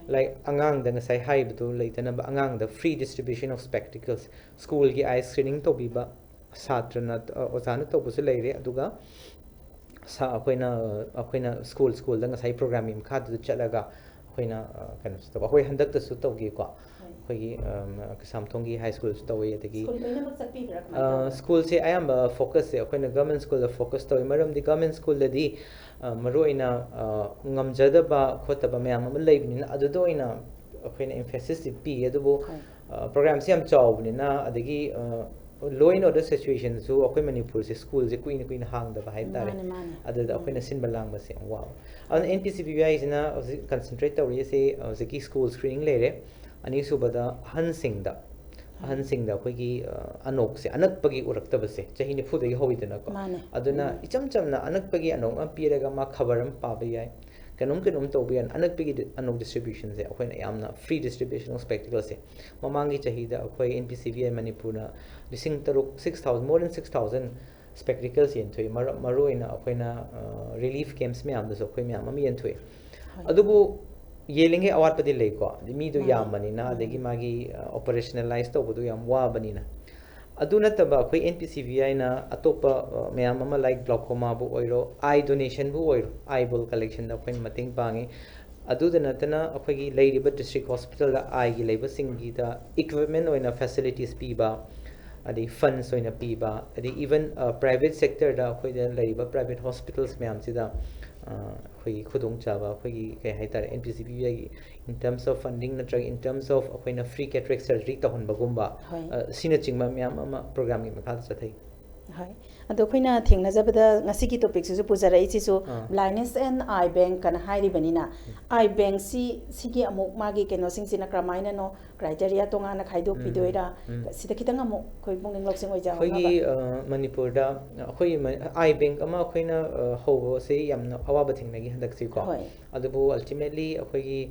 ꯂꯥꯏꯛ ꯑꯉꯥꯡꯗ ꯉꯁꯥꯏ ꯍꯥꯏꯕꯗꯨ ꯂꯩꯇꯅꯕ, ꯑꯉꯥꯡꯗ free distribution of spectacles, ꯁ꯭ꯀꯨꯜꯒꯤ ꯑꯥꯏ ꯁ꯭ꯀ꯭ꯔꯤꯅꯤꯡ ꯇꯧꯕꯤꯕ, ꯁꯥꯇ꯭ꯔꯅ ꯑ, ꯑꯣꯖꯥꯅ ꯇꯧꯕꯁꯨ ꯂꯩꯔꯦ, ꯑꯗꯨꯒ ꯁꯥ ꯑꯩꯈꯣꯏꯅ ꯑꯩꯈꯣꯏꯅ ꯁ꯭ꯀꯨꯜ ꯁ꯭ꯀꯨꯜꯗ ꯉꯁꯥꯏ ꯄ꯭ꯔꯣꯒ꯭ꯔꯥꯝꯒꯤ ꯃꯈꯥꯗꯨꯗ ꯆꯠꯂꯒ ꯑꯩꯈꯣꯏꯅ ꯑ, ꯀꯩꯅꯣꯁꯨ ꯇꯧꯕ, ꯑꯩꯈꯣꯏ ꯍꯟꯗꯛꯇꯁꯨ ꯇꯧꯈꯤꯀꯣ꯫ ꯑꯩꯈꯣꯏꯒꯤ ꯀꯩꯁꯥꯝꯊꯣꯡꯒꯤ ꯍꯥꯏ ꯁ꯭ꯀꯨꯜꯁꯨ ꯇꯧꯋꯤ, ꯑꯗꯒꯤ ꯁ꯭ꯀꯨꯜ ꯂꯣꯏꯅꯃꯛ ꯆꯠꯄꯤꯕ꯭ꯔꯥ? ꯁ꯭ꯀꯨꯜꯁꯦ ꯑꯌꯥꯝꯕ ꯐꯣꯀꯁꯁꯦ ꯑꯩꯈꯣꯏꯅ ꯒꯚꯔꯟꯃꯦꯟ ꯁ꯭ꯀꯨꯜꯗ ꯐꯣꯀꯁ ꯇꯧꯋꯤ꯫ ꯃꯔꯝꯗꯤ ꯒꯚꯔꯟꯃꯦꯟ ꯁ꯭ꯀꯨꯜꯗꯗꯤ ꯃꯔꯨꯑꯣꯏꯅ ꯉꯝꯖꯗꯕ ꯈꯣꯠꯇꯕ ꯃꯌꯥꯝ ꯑꯃ ꯂꯩꯕꯅꯤꯅ, ꯑꯗꯨꯗ ꯑꯣꯏꯅ ꯑꯩꯈꯣꯏꯅ ꯏꯝꯐꯦꯁꯤꯁꯁꯤ ꯄꯤꯌꯦ꯫ ꯑꯗꯨꯕꯨ ꯄ꯭ꯔꯣꯒ꯭ꯔꯥꯝꯁꯤ ꯌꯥꯝ ꯆꯥꯎꯕꯅꯤꯅ, ꯑꯗꯒꯤ ꯂꯣ ꯑꯦꯟ ꯑꯣꯔꯗꯔ ꯁꯤꯆꯨꯋꯦꯁꯟꯁꯨ ꯑꯩꯈꯣꯏ ꯃꯅꯤꯄꯨꯔꯁꯦ ꯁ꯭ꯀꯨꯜꯁꯦ ꯀꯨꯏꯅ ꯀꯨꯏꯅ ꯍꯥꯡꯗꯕ ꯍꯥꯏ ꯇꯥꯔꯦ꯫ ꯃꯥꯅꯦ, ꯃꯥꯅꯦ꯫ ꯑꯗꯨꯗ ꯑꯩꯈꯣꯏꯅ ꯁꯤꯟꯕ ꯂꯥꯡꯕꯁꯦ ꯌꯥꯝ ꯋꯥꯕ꯫ ꯑꯗꯨꯅ ꯑꯦꯟ ꯄꯤ ꯁꯤ ꯕꯤ ꯋꯥꯏꯁꯤꯅ ꯍꯧꯖꯤꯛ ꯀꯟꯁꯦꯟꯇ꯭ꯔꯦꯠ ꯇꯧꯔꯤꯁꯦ ꯍꯧꯖꯤꯛꯀꯤ ꯁ꯭ꯀꯨꯜ ꯁ꯭ꯀ꯭ꯔꯤꯅꯤꯡ ꯂꯩꯔꯦ, ꯑꯅꯤꯁꯨꯕꯗ ꯑꯍꯟꯁꯤꯡꯗ ꯑꯍꯟꯁꯤꯡꯗ ꯑꯩꯈꯣꯏꯒꯤ ꯑ, ꯑꯅꯣꯛꯁꯦ, ꯑꯅꯛꯄꯒꯤ ꯎꯔꯛꯇꯕꯁꯦ, ꯆꯍꯤ ꯅꯤꯐꯨꯗꯒꯤ ꯍꯧꯋꯤꯗꯅꯀꯣ꯫ ꯃꯥꯅꯦ꯫ ꯑꯗꯨꯅ ꯏꯆꯝ ꯆꯝꯅ ꯑꯅꯛꯄꯒꯤ ꯑꯅꯣꯛ ꯑꯃ ꯄꯤꯔꯒ ꯃꯥ ꯈꯕꯔ ꯑꯃ ꯄꯥꯕ ꯌꯥꯏ, ꯀꯩꯅꯣꯝ ꯀꯩꯅꯣꯝ ꯇꯧꯕ ꯌꯥꯏ꯫ ꯑꯅꯛꯄꯒꯤ ꯑꯅꯣꯛ ꯗꯤꯁꯇ꯭ꯔꯤꯕ꯭ꯌꯨꯁꯟꯁꯦ ꯑꯩꯈꯣꯏꯅ ꯌꯥꯝꯅ, free distribution of spectacles ꯁꯦ ꯃꯃꯥꯡꯒꯤ ꯆꯍꯤꯗ ꯑꯩꯈꯣꯏ ꯑꯦꯟ ꯄꯤ ꯁꯤ ꯕꯤ ꯑꯥꯏ ꯃꯅꯤꯄꯨꯔꯅ ꯂꯤꯁꯤꯡ ꯇꯔꯨꯛ, six thousand, more than six thousand spectacles ꯌꯦꯟꯊꯣꯛꯏ꯫ ꯃꯔꯨ ꯃꯔꯨꯑꯣꯏꯅ ꯑꯩꯈꯣꯏꯅ ꯔꯤꯂꯤꯐ ꯀꯦꯝꯞꯁ ꯃꯌꯥꯝꯗꯁꯨ ꯑꯩꯈꯣꯏ ꯃꯌꯥꯝ ꯑꯃ ꯌꯦꯟꯊꯣꯛꯏ꯫ ꯑꯗꯨꯕꯨ ꯌꯦꯜꯂꯤꯉꯩ ꯑꯋꯥꯠꯄꯗꯤ ꯂꯩꯀꯣ, ꯍꯥꯏꯗꯤ ꯃꯤꯗꯣ ꯌꯥꯝꯕꯅꯤꯅ, ꯑꯗꯒꯤ ꯃꯥꯒꯤ ꯑꯣꯄꯔꯦꯁꯅꯦꯂꯥꯏꯁ ꯇꯧꯕꯗꯣ ꯌꯥꯝ ꯋꯥꯕꯅꯤꯅ꯫ ꯑꯗꯨ ꯅꯠꯇꯕ ꯑꯩꯈꯣꯏ ꯑꯦꯟ ꯄꯤ ꯁꯤ ꯕꯤ ꯑꯥꯏꯅ ꯑꯇꯣꯞꯄ ꯑ, ꯃꯌꯥꯝ ꯑꯃ, ꯂꯥꯏꯛ glaucoma ꯕꯨ ꯑꯣꯏꯔꯣ, ꯑꯥꯏ ꯗꯣꯅꯦꯁꯟꯕꯨ ꯑꯣꯏꯔꯣ, ꯑꯥꯏ ꯕꯣꯜ ꯀꯂꯦꯛꯁꯟꯗ ꯑꯩꯈꯣꯏꯅ ꯃꯇꯦꯡ ꯄꯥꯡꯉꯤ꯫ ꯑꯗꯨꯗ ꯅꯠꯇꯅ ꯑꯩꯈꯣꯏꯒꯤ ꯂꯩꯔꯤꯕ ꯗꯤꯁꯇ꯭ꯔꯤꯛ ꯍꯣꯁꯄꯤꯇꯥꯜꯗ ꯑꯥꯏꯒꯤ ꯂꯩꯕꯁꯤꯡꯒꯤꯗ ꯏꯀ꯭ꯋꯤꯞꯃꯦꯟ ꯑꯣꯏꯅ ꯐꯦꯁꯤꯂꯤꯇꯤꯁ ꯄꯤꯕ, ꯑꯗꯩ ꯐꯟꯁ ꯑꯣꯏꯅ ꯄꯤꯕ, ꯑꯗꯩ ꯏꯚꯟ ꯄ꯭ꯔꯥꯏꯚꯦꯠ ꯁꯦꯛꯇꯔꯗ ꯑꯩꯈꯣꯏꯗ ꯂꯩꯔꯤꯕ ꯄ꯭ꯔꯥꯏꯚꯦꯠ ꯍꯣꯁꯄꯤꯇꯥꯜꯁ ꯃꯌꯥꯝꯁꯤꯗ ꯑ, ꯑꯩꯈꯣꯏꯒꯤ ꯈꯨꯗꯣꯡꯆꯥꯕ, ꯑꯩꯈꯣꯏꯒꯤ ꯀꯩ ꯍꯥꯏꯇꯥꯔꯦ, ꯑꯦꯟ ꯄꯤ ꯁꯤ ꯕꯤ ꯑꯥꯏꯒꯤ in terms of funding ꯅꯠꯇ꯭ꯔꯒ in terms of ꯑꯩꯈꯣꯏꯅ free cataract surgery ꯇꯧꯍꯟꯕꯒꯨꯝꯕ, ꯍꯣꯏ꯫ ꯑ, ꯁꯤꯅꯆꯤꯡꯕ ꯃꯌꯥꯝ ꯑꯃ ꯄ꯭ꯔꯣꯒ꯭ꯔꯥꯝꯒꯤ ꯃꯈꯥꯗ ꯆꯠꯊꯩ꯫ ꯍꯣꯏ꯫ ꯑꯗꯣ ꯑꯩꯈꯣꯏꯅ ꯊꯦꯡꯅꯖꯕꯗ ꯉꯁꯤꯒꯤ ꯇꯣꯄꯤꯛꯁꯤꯁꯨ ꯄꯨꯖꯔꯛꯏꯁꯤꯁꯨ ꯑꯥ꯫ Blindness and Eye Bank ꯀꯅ ꯍꯥꯏꯔꯤꯕꯅꯤꯅ, ꯑꯥꯏ ꯕꯦꯡꯁꯤ ꯁꯤꯒꯤ ꯑꯃꯨꯛ ꯃꯥꯒꯤ ꯀꯩꯅꯣꯁꯤꯡꯁꯤꯅ ꯀꯔꯝꯍꯥꯏꯅꯅꯣ, ꯀ꯭ꯔꯥꯏꯇꯦꯔꯤꯌꯥ ꯇꯣꯉꯥꯟꯅ ꯈꯥꯏꯗꯣꯛꯄꯤꯗꯣꯏꯔꯥ? ꯎꯝ꯫ ꯁꯤꯗ ꯈꯤꯇꯪ ꯑꯃꯨꯛ ꯑꯩꯈꯣꯏ ꯄꯨꯛꯅꯤꯡ ꯂꯧꯁꯤꯡ ꯑꯩꯈꯣꯏꯒꯤ ꯑꯣꯏꯖꯍꯧꯅꯕ꯫ ꯑ, ꯃꯅꯤꯄꯨꯔꯗ ꯑꯩꯈꯣꯏꯒꯤ ꯃ-, ꯑꯥꯏ ꯕꯦꯡꯛ ꯑꯃ ꯑꯩꯈꯣꯏꯅ ꯑ, ꯍꯧꯕꯁꯦ ꯌꯥꯝꯅ ꯑꯋꯥꯕ ꯊꯦꯡꯅꯈꯤ ꯍꯟꯗꯛꯁꯤꯀꯣ꯫ ꯍꯣꯏ꯫ ꯑꯗꯨꯕꯨ ꯑꯜꯇꯤꯃꯦꯠꯂꯤ ꯑꯩꯈꯣꯏꯒꯤ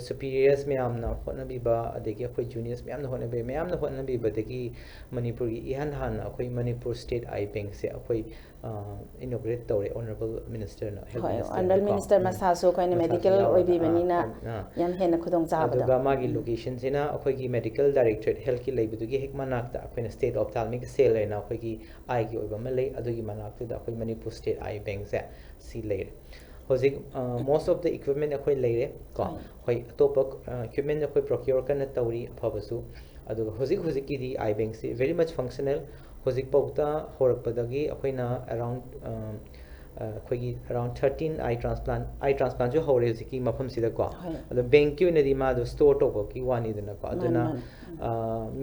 superiors ꯃꯌꯥꯝꯅ ꯍꯣꯠꯅꯕꯤꯕ, ꯑꯗꯒꯤ ꯑꯩꯈꯣꯏ ꯖꯨꯅꯤꯌꯔꯁ ꯃꯌꯥꯝꯅ ꯍꯣꯠꯅꯕꯤꯕ, ꯃꯌꯥꯝꯅ ꯍꯣꯠꯅꯕꯤꯕꯗꯒꯤ ꯃꯅꯤꯄꯨꯔꯒꯤ ꯏꯍꯥꯟ ꯍꯥꯟꯅ ꯑꯩꯈꯣꯏ ꯃꯅꯤꯄꯨꯔ ꯁ꯭ꯇꯦꯠ ꯑꯥꯏ ꯕꯦꯡꯁꯦ ꯑꯩꯈꯣꯏ ꯏꯅꯣꯒ꯭ꯔꯦꯠ ꯇꯧꯔꯦ, ꯑꯣꯅꯔꯦꯕꯜ ꯃꯤꯅꯤꯁꯇꯔꯅ, ꯍꯦꯜꯊ ꯍꯣꯏ, ꯃꯤꯅꯤꯁꯇꯔꯅ ꯑꯣꯅꯔꯦꯕꯜ ꯀꯣ꯫ ꯃꯤꯅꯤꯁꯇꯔ ꯎꯝ. ꯃꯁꯥꯁꯨ ꯑꯩꯈꯣꯏꯅ ꯃꯁꯥꯁꯨ ꯃꯦꯗꯤꯀꯦꯜ ꯌꯥꯎꯔꯒ, ꯑꯣꯏꯕꯤꯕꯅꯤꯅ ꯑꯥ, ꯑꯥ. ꯌꯥꯝ ꯍꯦꯟꯅ ꯈꯨꯗꯣꯡ ꯆꯥꯕꯗꯣ꯫ ꯑꯗꯨꯒ ꯃꯥꯒꯤ ꯂꯣꯀꯦꯁꯟꯁꯤꯅ ꯑꯩꯈꯣꯏꯒꯤ ꯃꯦꯗꯤꯀꯦꯜ ꯗꯥꯏꯔꯦꯛꯇꯣꯔꯦꯠ ꯍꯦꯜꯊꯀꯤ ꯂꯩꯕꯗꯨꯒꯤ ꯍꯦꯛ ꯃꯅꯥꯛꯇ ꯑꯩꯈꯣꯏꯅ ꯁ꯭ꯇꯦꯠ ꯑꯣꯞꯊꯥꯜꯃꯤꯛ ꯁꯦꯜ ꯍꯥꯏꯅ ꯑꯩꯈꯣꯏꯒꯤ ꯑꯥꯏꯒꯤ ꯑꯣꯏꯕ ꯑꯃ ꯂꯩ, ꯑꯗꯨꯒꯤ ꯃꯅꯥꯛꯇꯨꯗ ꯑꯩꯈꯣꯏ ꯃꯅꯤꯄꯨꯔ ꯁ꯭ꯇꯦꯠ ꯑꯥꯏ ꯕꯦꯡꯁꯦ ꯁꯤ ꯂꯩꯔꯦ꯫ ꯍꯧꯖꯤꯛ most of the equipment ꯑꯩꯈꯣꯏ ꯂꯩꯔꯦ ꯀꯣ꯫ ꯍꯣꯏ. ꯍꯣꯏ, ꯑꯇꯣꯞꯄ ꯏꯀ꯭ꯋꯤꯞꯃꯦꯟ ꯑꯩꯈꯣꯏ ꯄ꯭ꯔꯣꯀ꯭ꯌꯣꯔ ꯀꯟꯅ ꯇꯧꯔꯤ ꯑꯐꯕꯁꯨ꯫ ꯑꯗꯨꯒ ꯍꯧꯖꯤꯛ ꯍꯧꯖꯤꯛꯀꯤꯗꯤ ꯑꯥꯏ ꯕꯦꯡꯁꯤ very much functional꯫ ꯍꯧꯖꯤꯛꯐꯥꯎꯗ ꯍꯧꯔꯛꯄꯗꯒꯤ ꯑꯩꯈꯣꯏꯅ ꯑꯦꯔꯥꯎꯟ ꯑꯩꯈꯣꯏꯒꯤ ꯑꯦꯔꯥꯎꯟ ꯊꯥꯔꯇꯤꯟ ꯑꯥꯏ ꯇ꯭ꯔꯥꯟꯁꯄ꯭ꯂꯥꯟ ꯑꯥꯏ ꯇ꯭ꯔꯥꯟꯁꯄ꯭ꯂꯥꯟꯁꯨ ꯍꯧꯔꯦ ꯍꯧꯖꯤꯛꯀꯤ ꯃꯐꯝꯁꯤꯗꯀꯣ꯫ ꯍꯣꯏ. ꯑꯗꯣ ꯕꯦꯡꯛꯀꯤ ꯑꯣꯏꯅꯗꯤ ꯃꯥꯗꯣ ꯁ꯭ꯇꯣꯔ ꯇꯧꯕꯒꯤ ꯋꯥꯅꯤꯗꯅꯀꯣ꯫ ꯃꯥꯅꯤ, ꯑꯗꯨꯅ ꯃꯥꯅꯤ. ꯑ,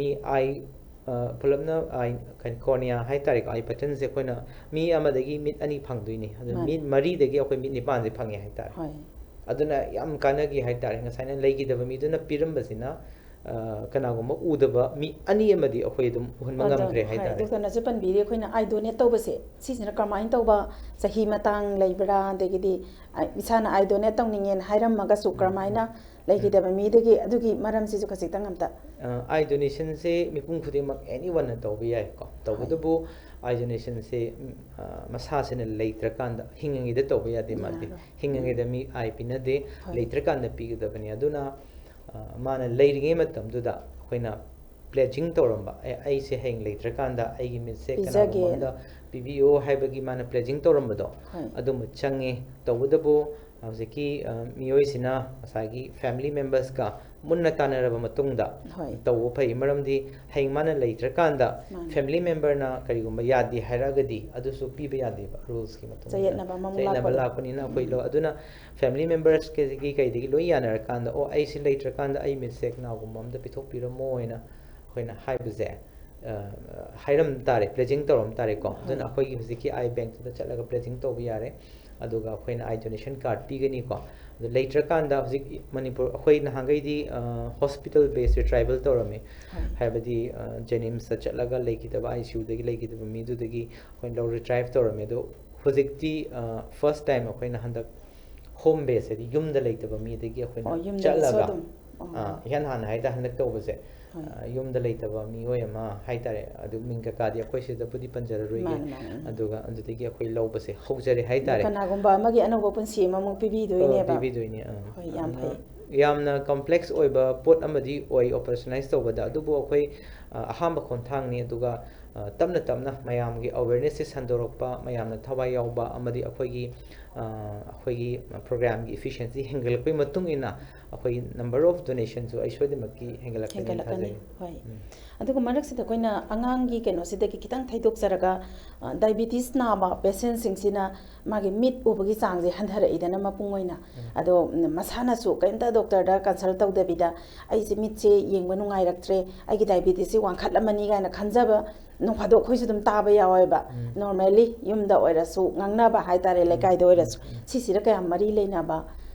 ꯃꯤ ꯑꯥꯏ ꯑ, ꯄꯨꯂꯞꯅ ꯑꯥꯏ ꯀꯩꯅꯣ ꯀꯣꯔꯅꯤꯌꯥ ꯍꯥꯏꯇꯥꯔꯦꯀꯣ, ꯑꯥꯏ ꯕꯇꯟꯁꯦ ꯑꯩꯈꯣꯏꯅ ꯃꯤ ꯑꯃꯗꯒꯤ ꯃꯤꯠ ꯑꯅꯤ ꯐꯪꯗꯣꯏꯅꯤ꯫ ꯑꯗꯨ ꯃꯥꯅꯤ. ꯃꯤꯠ ꯃꯔꯤꯗꯒꯤ ꯑꯩꯈꯣꯏ ꯃꯤꯠ ꯅꯤꯄꯥꯟꯁꯦ ꯐꯪꯉꯦ ꯍꯥꯏꯇꯥꯔꯦ꯫ ꯍꯣꯏ. ꯑꯗꯨꯅ ꯌꯥꯝ ꯀꯥꯟꯅꯈꯤ ꯍꯥꯏꯇꯥꯔꯦ꯫ ꯉꯁꯥꯏꯅ ꯂꯩꯈꯤꯗꯕ ꯃꯤꯗꯨꯅ ꯄꯤꯔꯝꯕꯁꯤꯅ, ꯑ, ꯀꯅꯥꯒꯨꯝꯕ ꯎꯗꯕ ꯃꯤ ꯑꯅꯤ ꯑꯃꯗꯤ ꯑꯩꯈꯣꯏ ꯑꯗꯨꯝ ꯎꯍꯟꯕ ꯑꯗꯣ, ꯉꯝꯈ꯭ꯔꯦ ꯍꯣꯏ, ꯍꯥꯏꯇꯥꯔꯦ꯫ ꯗꯣꯛꯇꯔꯅꯁꯨ ꯄꯟꯕꯤꯔꯤ, ꯑꯩꯈꯣꯏꯅ ꯑꯥꯏ ꯗꯣꯅꯦꯠ ꯇꯧꯕꯁꯦ ꯁꯤꯁꯤꯅ ꯀꯔꯝꯍꯥꯏꯅ ꯇꯧꯕ, ꯆꯍꯤ ꯃꯇꯥꯡ ꯂꯩꯕ꯭ꯔꯥ, ꯑꯗꯒꯤꯗꯤ ꯑ, ꯏꯁꯥꯅ ꯑꯥꯏ ꯗꯣꯅꯦꯠ ꯇꯧꯅꯤꯡꯉꯦꯅ ꯍꯥꯏꯔꯝꯃꯒꯁꯨ ꯀꯔꯝꯍꯥꯏꯅ ꯂꯩꯈꯤꯗꯕ ꯃꯤꯗꯒꯤ, ꯑꯗꯨꯒꯤ ꯃꯔꯝꯁꯤꯁꯨ ꯈꯖꯤꯛꯇꯪ ꯑꯝꯇ꯫ ꯑ, ꯑꯥꯏ ꯗꯣꯅꯦꯁꯟꯁꯦ ꯃꯤꯄꯨꯝ ꯈꯨꯗꯤꯡꯃꯛ ꯑꯦꯅꯤ ꯋꯟꯅ ꯇꯧꯕ ꯌꯥꯏꯀꯣ꯫ ꯇꯧꯕꯇꯕꯨ ꯑꯥꯏ ꯗꯣꯅꯦꯁꯟꯁꯦ, ꯎꯝ, ꯑ, ꯃꯁꯥꯁꯤꯅ ꯂꯩꯇ꯭ꯔꯀꯥꯟꯗ ꯍꯤꯡꯉꯤꯉꯩꯗ ꯇꯧꯕ ꯌꯥꯗꯦ꯫ ꯃꯥꯗꯤ ꯌꯥꯔꯣꯏ. ꯍꯤꯡꯉꯤꯉꯩꯗ ꯃꯤ ꯑꯥꯏ ꯄꯤꯅꯗꯦ, ꯍꯣꯏ. ꯂꯩꯇ꯭ꯔꯀꯥꯟꯗ ꯄꯤꯒꯗꯕꯅꯤ꯫ ꯑꯗꯨꯅ, ꯑ, ꯃꯥꯅ ꯂꯩꯔꯤꯉꯩ ꯃꯇꯝꯗꯨꯗ ꯑꯩꯈꯣꯏꯅ ꯄ꯭ꯂꯦꯖꯤꯡ ꯇꯧꯔꯝꯕ, "ꯑꯦ, ꯑꯩꯁꯦ ꯍꯌꯦꯡ ꯂꯩꯇ꯭ꯔꯀꯥꯟꯗ ꯑꯩꯒꯤ ꯃꯤꯠꯁꯦ ꯄꯤꯖꯒꯦꯅ. ꯀꯅꯥꯒꯨꯝꯕ ꯑꯃꯗ ꯄꯤꯕꯤꯌꯣ" ꯍꯥꯏꯕꯒꯤ ꯃꯥꯅ ꯄ꯭ꯂꯦꯖꯤꯡ ꯇꯧꯔꯝꯕꯗꯣ, ꯍꯣꯏ. ꯑꯗꯨꯝꯕ ꯆꯪꯉꯤ꯫ ꯇꯧꯕꯇꯕꯨ ꯍꯧꯖꯤꯛꯀꯤ, ꯑ, ꯃꯤꯑꯣꯏꯁꯤꯅ ꯉꯁꯥꯏꯒꯤ ꯐꯦꯃꯤꯂꯤ ꯃꯦꯝꯕꯔꯁꯀ ꯃꯨꯟꯅ ꯇꯥꯟꯅꯔꯕ ꯃꯇꯨꯡꯗ ꯍꯣꯏ. ꯇꯧꯕ ꯐꯩ꯫ ꯃꯔꯝꯗꯤ ꯍꯌꯦꯡ ꯃꯥꯅ ꯂꯩꯇ꯭ꯔꯀꯥꯟꯗ ꯃꯥꯅꯤ. ꯐꯦꯃꯤꯂꯤ ꯃꯦꯝꯕꯔꯅ ꯀꯔꯤꯒꯨꯝꯕ ꯌꯥꯗꯦ ꯍꯥꯏꯔꯛꯑꯒꯗꯤ ꯑꯗꯨꯁꯨ ꯄꯤꯕ ꯌꯥꯗꯦꯕ, ꯔꯨꯜꯁꯀꯤ ꯃꯇꯨꯡ ꯏꯟꯅ꯫ ꯆꯌꯦꯠꯅꯕ ꯑꯃꯃꯨꯛ ꯆꯌꯦꯠꯅꯕ ꯂꯥꯛꯄꯗꯣ. ꯂꯥꯛꯄꯅꯤꯅ ꯑꯩꯈꯣꯏ ꯂꯧ-, ꯑꯗꯨꯅ ꯐꯦꯃꯤꯂꯤ ꯃꯦꯝꯕꯔꯁꯀꯤ ꯀꯩꯗꯒꯤ ꯂꯣꯏ ꯌꯥꯅꯔꯀꯥꯟꯗ, "ꯑꯣ, ꯑꯩꯁꯤ ꯂꯩꯇ꯭ꯔꯀꯥꯟꯗ ꯑꯩ ꯃꯤꯠꯁꯦ ꯀꯅꯥꯒꯨꯝꯕ ꯑꯝꯗ ꯄꯤꯊꯣꯛꯄꯤꯔꯝꯃꯣ" ꯍꯥꯏꯅ ꯑꯩꯈꯣꯏꯅ ꯍꯥꯏꯕꯁꯦ, ꯑ, ꯍꯥꯏꯔꯝ ꯇꯥꯔꯦ, ꯄ꯭ꯂꯦꯖꯤꯡ ꯇꯧꯔꯝ ꯇꯥꯔꯦꯀꯣ꯫ ꯑꯗꯨꯅ ꯍꯣꯏ. ꯑꯩꯈꯣꯏꯒꯤ ꯍꯧꯖꯤꯛꯀꯤ ꯑꯥꯏ ꯕꯦꯡꯛꯇꯨꯗ ꯆꯠꯂꯒ ꯄ꯭ꯂꯦꯖꯤꯡ ꯇꯧꯕ ꯌꯥꯔꯦ꯫ ꯑꯗꯨꯒ ꯑꯩꯈꯣꯏꯅ ꯑꯥꯏ ꯗꯣꯅꯦꯁꯟ ꯀꯥꯔꯗ ꯄꯤꯒꯅꯤꯀꯣ꯫ ꯑꯗꯨ ꯂꯩꯇ꯭ꯔꯀꯥꯟꯗ ꯍꯧꯖꯤꯛ ꯃꯅꯤꯄꯨꯔ, ꯑꯩꯈꯣꯏ ꯅꯍꯥꯟꯈꯩꯗꯤ, ꯑ, ꯍꯣꯁꯄꯤꯇꯥꯜ ꯕꯦꯁꯇ ꯇ꯭ꯔꯥꯏꯕꯦꯜ ꯇꯧꯔꯝꯃꯤ꯫ ꯍꯣꯏ. ꯍꯥꯏꯕꯗꯤ, ꯑ, ꯖꯦꯅꯤꯝꯁꯇ ꯆꯠꯂꯒ ꯂꯩꯈꯤꯗꯕ, ꯑꯥꯏ ꯁꯤ ꯌꯨꯗꯒꯤ ꯂꯩꯈꯤꯗꯕ ꯃꯤꯗꯨꯗꯒꯤ ꯑꯩꯈꯣꯏꯅ ꯂꯧ ꯔꯤꯇ꯭ꯔꯥꯏꯚ ꯇꯧꯔꯝꯃꯤ꯫ ꯑꯗꯣ ꯍꯧꯖꯤꯛꯇꯤ, ꯑ, ꯐꯥꯔꯁ ꯇꯥꯏꯝ ꯑꯩꯈꯣꯏꯅ ꯍꯟꯗꯛ ꯍꯣꯝ ꯕꯦꯁ, ꯍꯥꯏꯗꯤ ꯌꯨꯝꯗ ꯂꯩꯇꯕ ꯃꯤꯗꯒꯤ ꯑꯩꯈꯣꯏꯅ ꯑꯣ, ꯌꯨꯝꯗꯒꯤꯁꯨ ꯆꯠꯂꯒ, ꯑꯗꯨꯝ. ꯑꯣ. ꯑ, ꯏꯍꯥꯟ ꯍꯥꯟꯅ ꯍꯥꯏꯇꯥꯔꯦ ꯍꯟꯗꯛ ꯇꯧꯕꯁꯦ꯫ ꯑ, ꯌꯨꯝꯗ ꯂꯩꯇꯕ ꯃꯤꯑꯣꯏ ꯑꯃ ꯍꯥꯏꯇꯥꯔꯦ, ꯑꯗꯨ ꯃꯤꯡ ꯀꯩꯀꯥꯗꯤ ꯑꯩꯈꯣꯏ ꯁꯤꯗꯕꯨꯗꯤ ꯄꯟꯖꯔꯔꯣꯏꯒꯦ꯫ ꯃꯥꯅꯤ, ꯃꯥꯅꯤ, ꯎꯝ꯫ ꯑꯗꯨꯒ ꯑꯗꯨꯗꯒꯤ ꯑꯩꯈꯣꯏ ꯂꯧꯕꯁꯦ ꯍꯧꯖꯔꯦ ꯑꯗꯣ ꯍꯥꯏꯇꯥꯔꯦ꯫ ꯀꯅꯥꯒꯨꯝꯕ ꯑꯃꯒꯤ ꯑꯅꯧꯕ ꯄꯨꯟꯁꯤ ꯑꯃꯃꯨꯛ ꯄꯤꯕꯤꯗꯣꯏꯅꯦꯕ꯫ ꯑ, ꯄꯤꯕꯤꯗꯣꯏꯅꯦ, ꯑ꯫ ꯍꯣꯏ, ꯌꯥꯝ ꯑꯗꯨꯅ ꯐꯩ꯫ ꯌꯥꯝꯅ ꯀꯝꯄ꯭ꯂꯦꯛꯁ ꯑꯣꯏꯕ ꯄꯣꯠ ꯑꯃꯗꯤ ꯑꯣꯏ ꯑꯣꯄꯔꯦꯁꯅꯦꯂꯥꯏꯁ ꯇꯧꯕꯗ, ꯑꯗꯨꯕꯨ ꯑꯩꯈꯣꯏ, ꯑ, ꯑꯍꯥꯟꯕ ꯈꯣꯡꯊꯥꯡꯅꯤ꯫ ꯑꯗꯨꯒ, ꯑ, ꯇꯞꯅ ꯇꯞꯅ ꯃꯌꯥꯝꯒꯤ ꯑꯋꯦꯔꯅꯦꯁꯁꯦ ꯁꯟꯗꯣꯔꯛꯄ, ꯃꯌꯥꯝꯅ ꯊꯋꯥꯏ ꯌꯥꯎꯕ ꯑꯃꯗꯤ ꯑꯩꯈꯣꯏꯒꯤ, ꯑ, ꯑꯩꯈꯣꯏꯒꯤ ꯄ꯭ꯔꯣꯒ꯭ꯔꯥꯝꯒꯤ ꯏꯐꯤꯁꯤꯌꯦꯟꯁꯤ ꯍꯦꯟꯒꯠꯂꯛꯄꯒꯤ ꯃꯇꯨꯡ ꯏꯟꯅ ꯑꯩꯈꯣꯏꯒꯤ ꯅꯝꯕꯔ ꯑꯣꯐ ꯗꯣꯅꯦꯁꯟꯁꯨ ꯑꯩ ꯁꯣꯏꯗꯅꯃꯛꯀꯤ ꯍꯦꯟꯒꯠꯂꯛꯀꯅꯤ ꯍꯦꯟꯒꯠꯂꯛꯀꯅꯤ, ꯊꯥꯖꯩ꯫ ꯍꯣꯏ꯫ ꯎꯝ꯫ ꯑꯗꯨꯒ ꯃꯔꯛꯁꯤꯗ ꯑꯩꯈꯣꯏꯅ ꯑꯉꯥꯡꯒꯤ ꯀꯩꯅꯣꯁꯤꯗꯒꯤ ꯈꯤꯇꯪ ꯊꯩꯗꯣꯛꯆꯔꯒ, ꯑ, ꯗꯥꯏꯕꯤꯇꯤꯁ ꯅꯥꯕ ꯄꯦꯁꯦꯟꯁꯤꯡꯁꯤꯅ ꯃꯥꯒꯤ ꯃꯤꯠ ꯎꯕꯒꯤ ꯆꯥꯡꯁꯦ ꯍꯟꯊꯔꯛꯏꯗꯅ ꯃꯄꯨꯡ ꯑꯣꯏꯅ꯫ ꯑꯗꯣ, ꯎꯝ, ꯃꯁꯥꯅꯁꯨ ꯀꯔꯤꯝꯇ ꯗꯣꯛꯇꯔꯗ ꯀꯟꯁꯜ ꯇꯧꯗꯕꯤꯗ "ꯑꯩꯁꯦ ꯃꯤꯠꯁꯦ ꯌꯦꯡꯕ ꯅꯨꯡꯉꯥꯏꯔꯛꯇ꯭ꯔꯦ, ꯑꯩꯒꯤ ꯗꯥꯏꯕꯤꯇꯤꯁꯁꯦ ꯋꯥꯡꯈꯠꯂꯝꯃꯅꯤ" ꯀꯥꯏꯅ ꯈꯟꯖꯕ ꯅꯣꯡ ꯐꯥꯗꯣꯛ ꯑꯩꯈꯣꯏꯁꯨ ꯑꯗꯨꯝ ꯇꯥꯕ ꯌꯥꯎꯋꯦꯕ꯫ ꯎꯝ꯫ ꯅꯣꯔꯃꯦꯜꯂꯤ ꯌꯨꯝꯗ ꯑꯣꯏꯔꯁꯨ, ꯉꯥꯡꯅꯕ ꯍꯥꯏꯇꯥꯔꯦ, ꯎꯝ, ꯂꯩꯀꯥꯏꯗ ꯎꯝ, ꯑꯣꯏꯔꯁꯨ꯫ ꯎꯝ꯫ ꯁꯤꯁꯤꯗ ꯀꯌꯥꯝ ꯃꯔꯤ ꯂꯩꯅꯕ,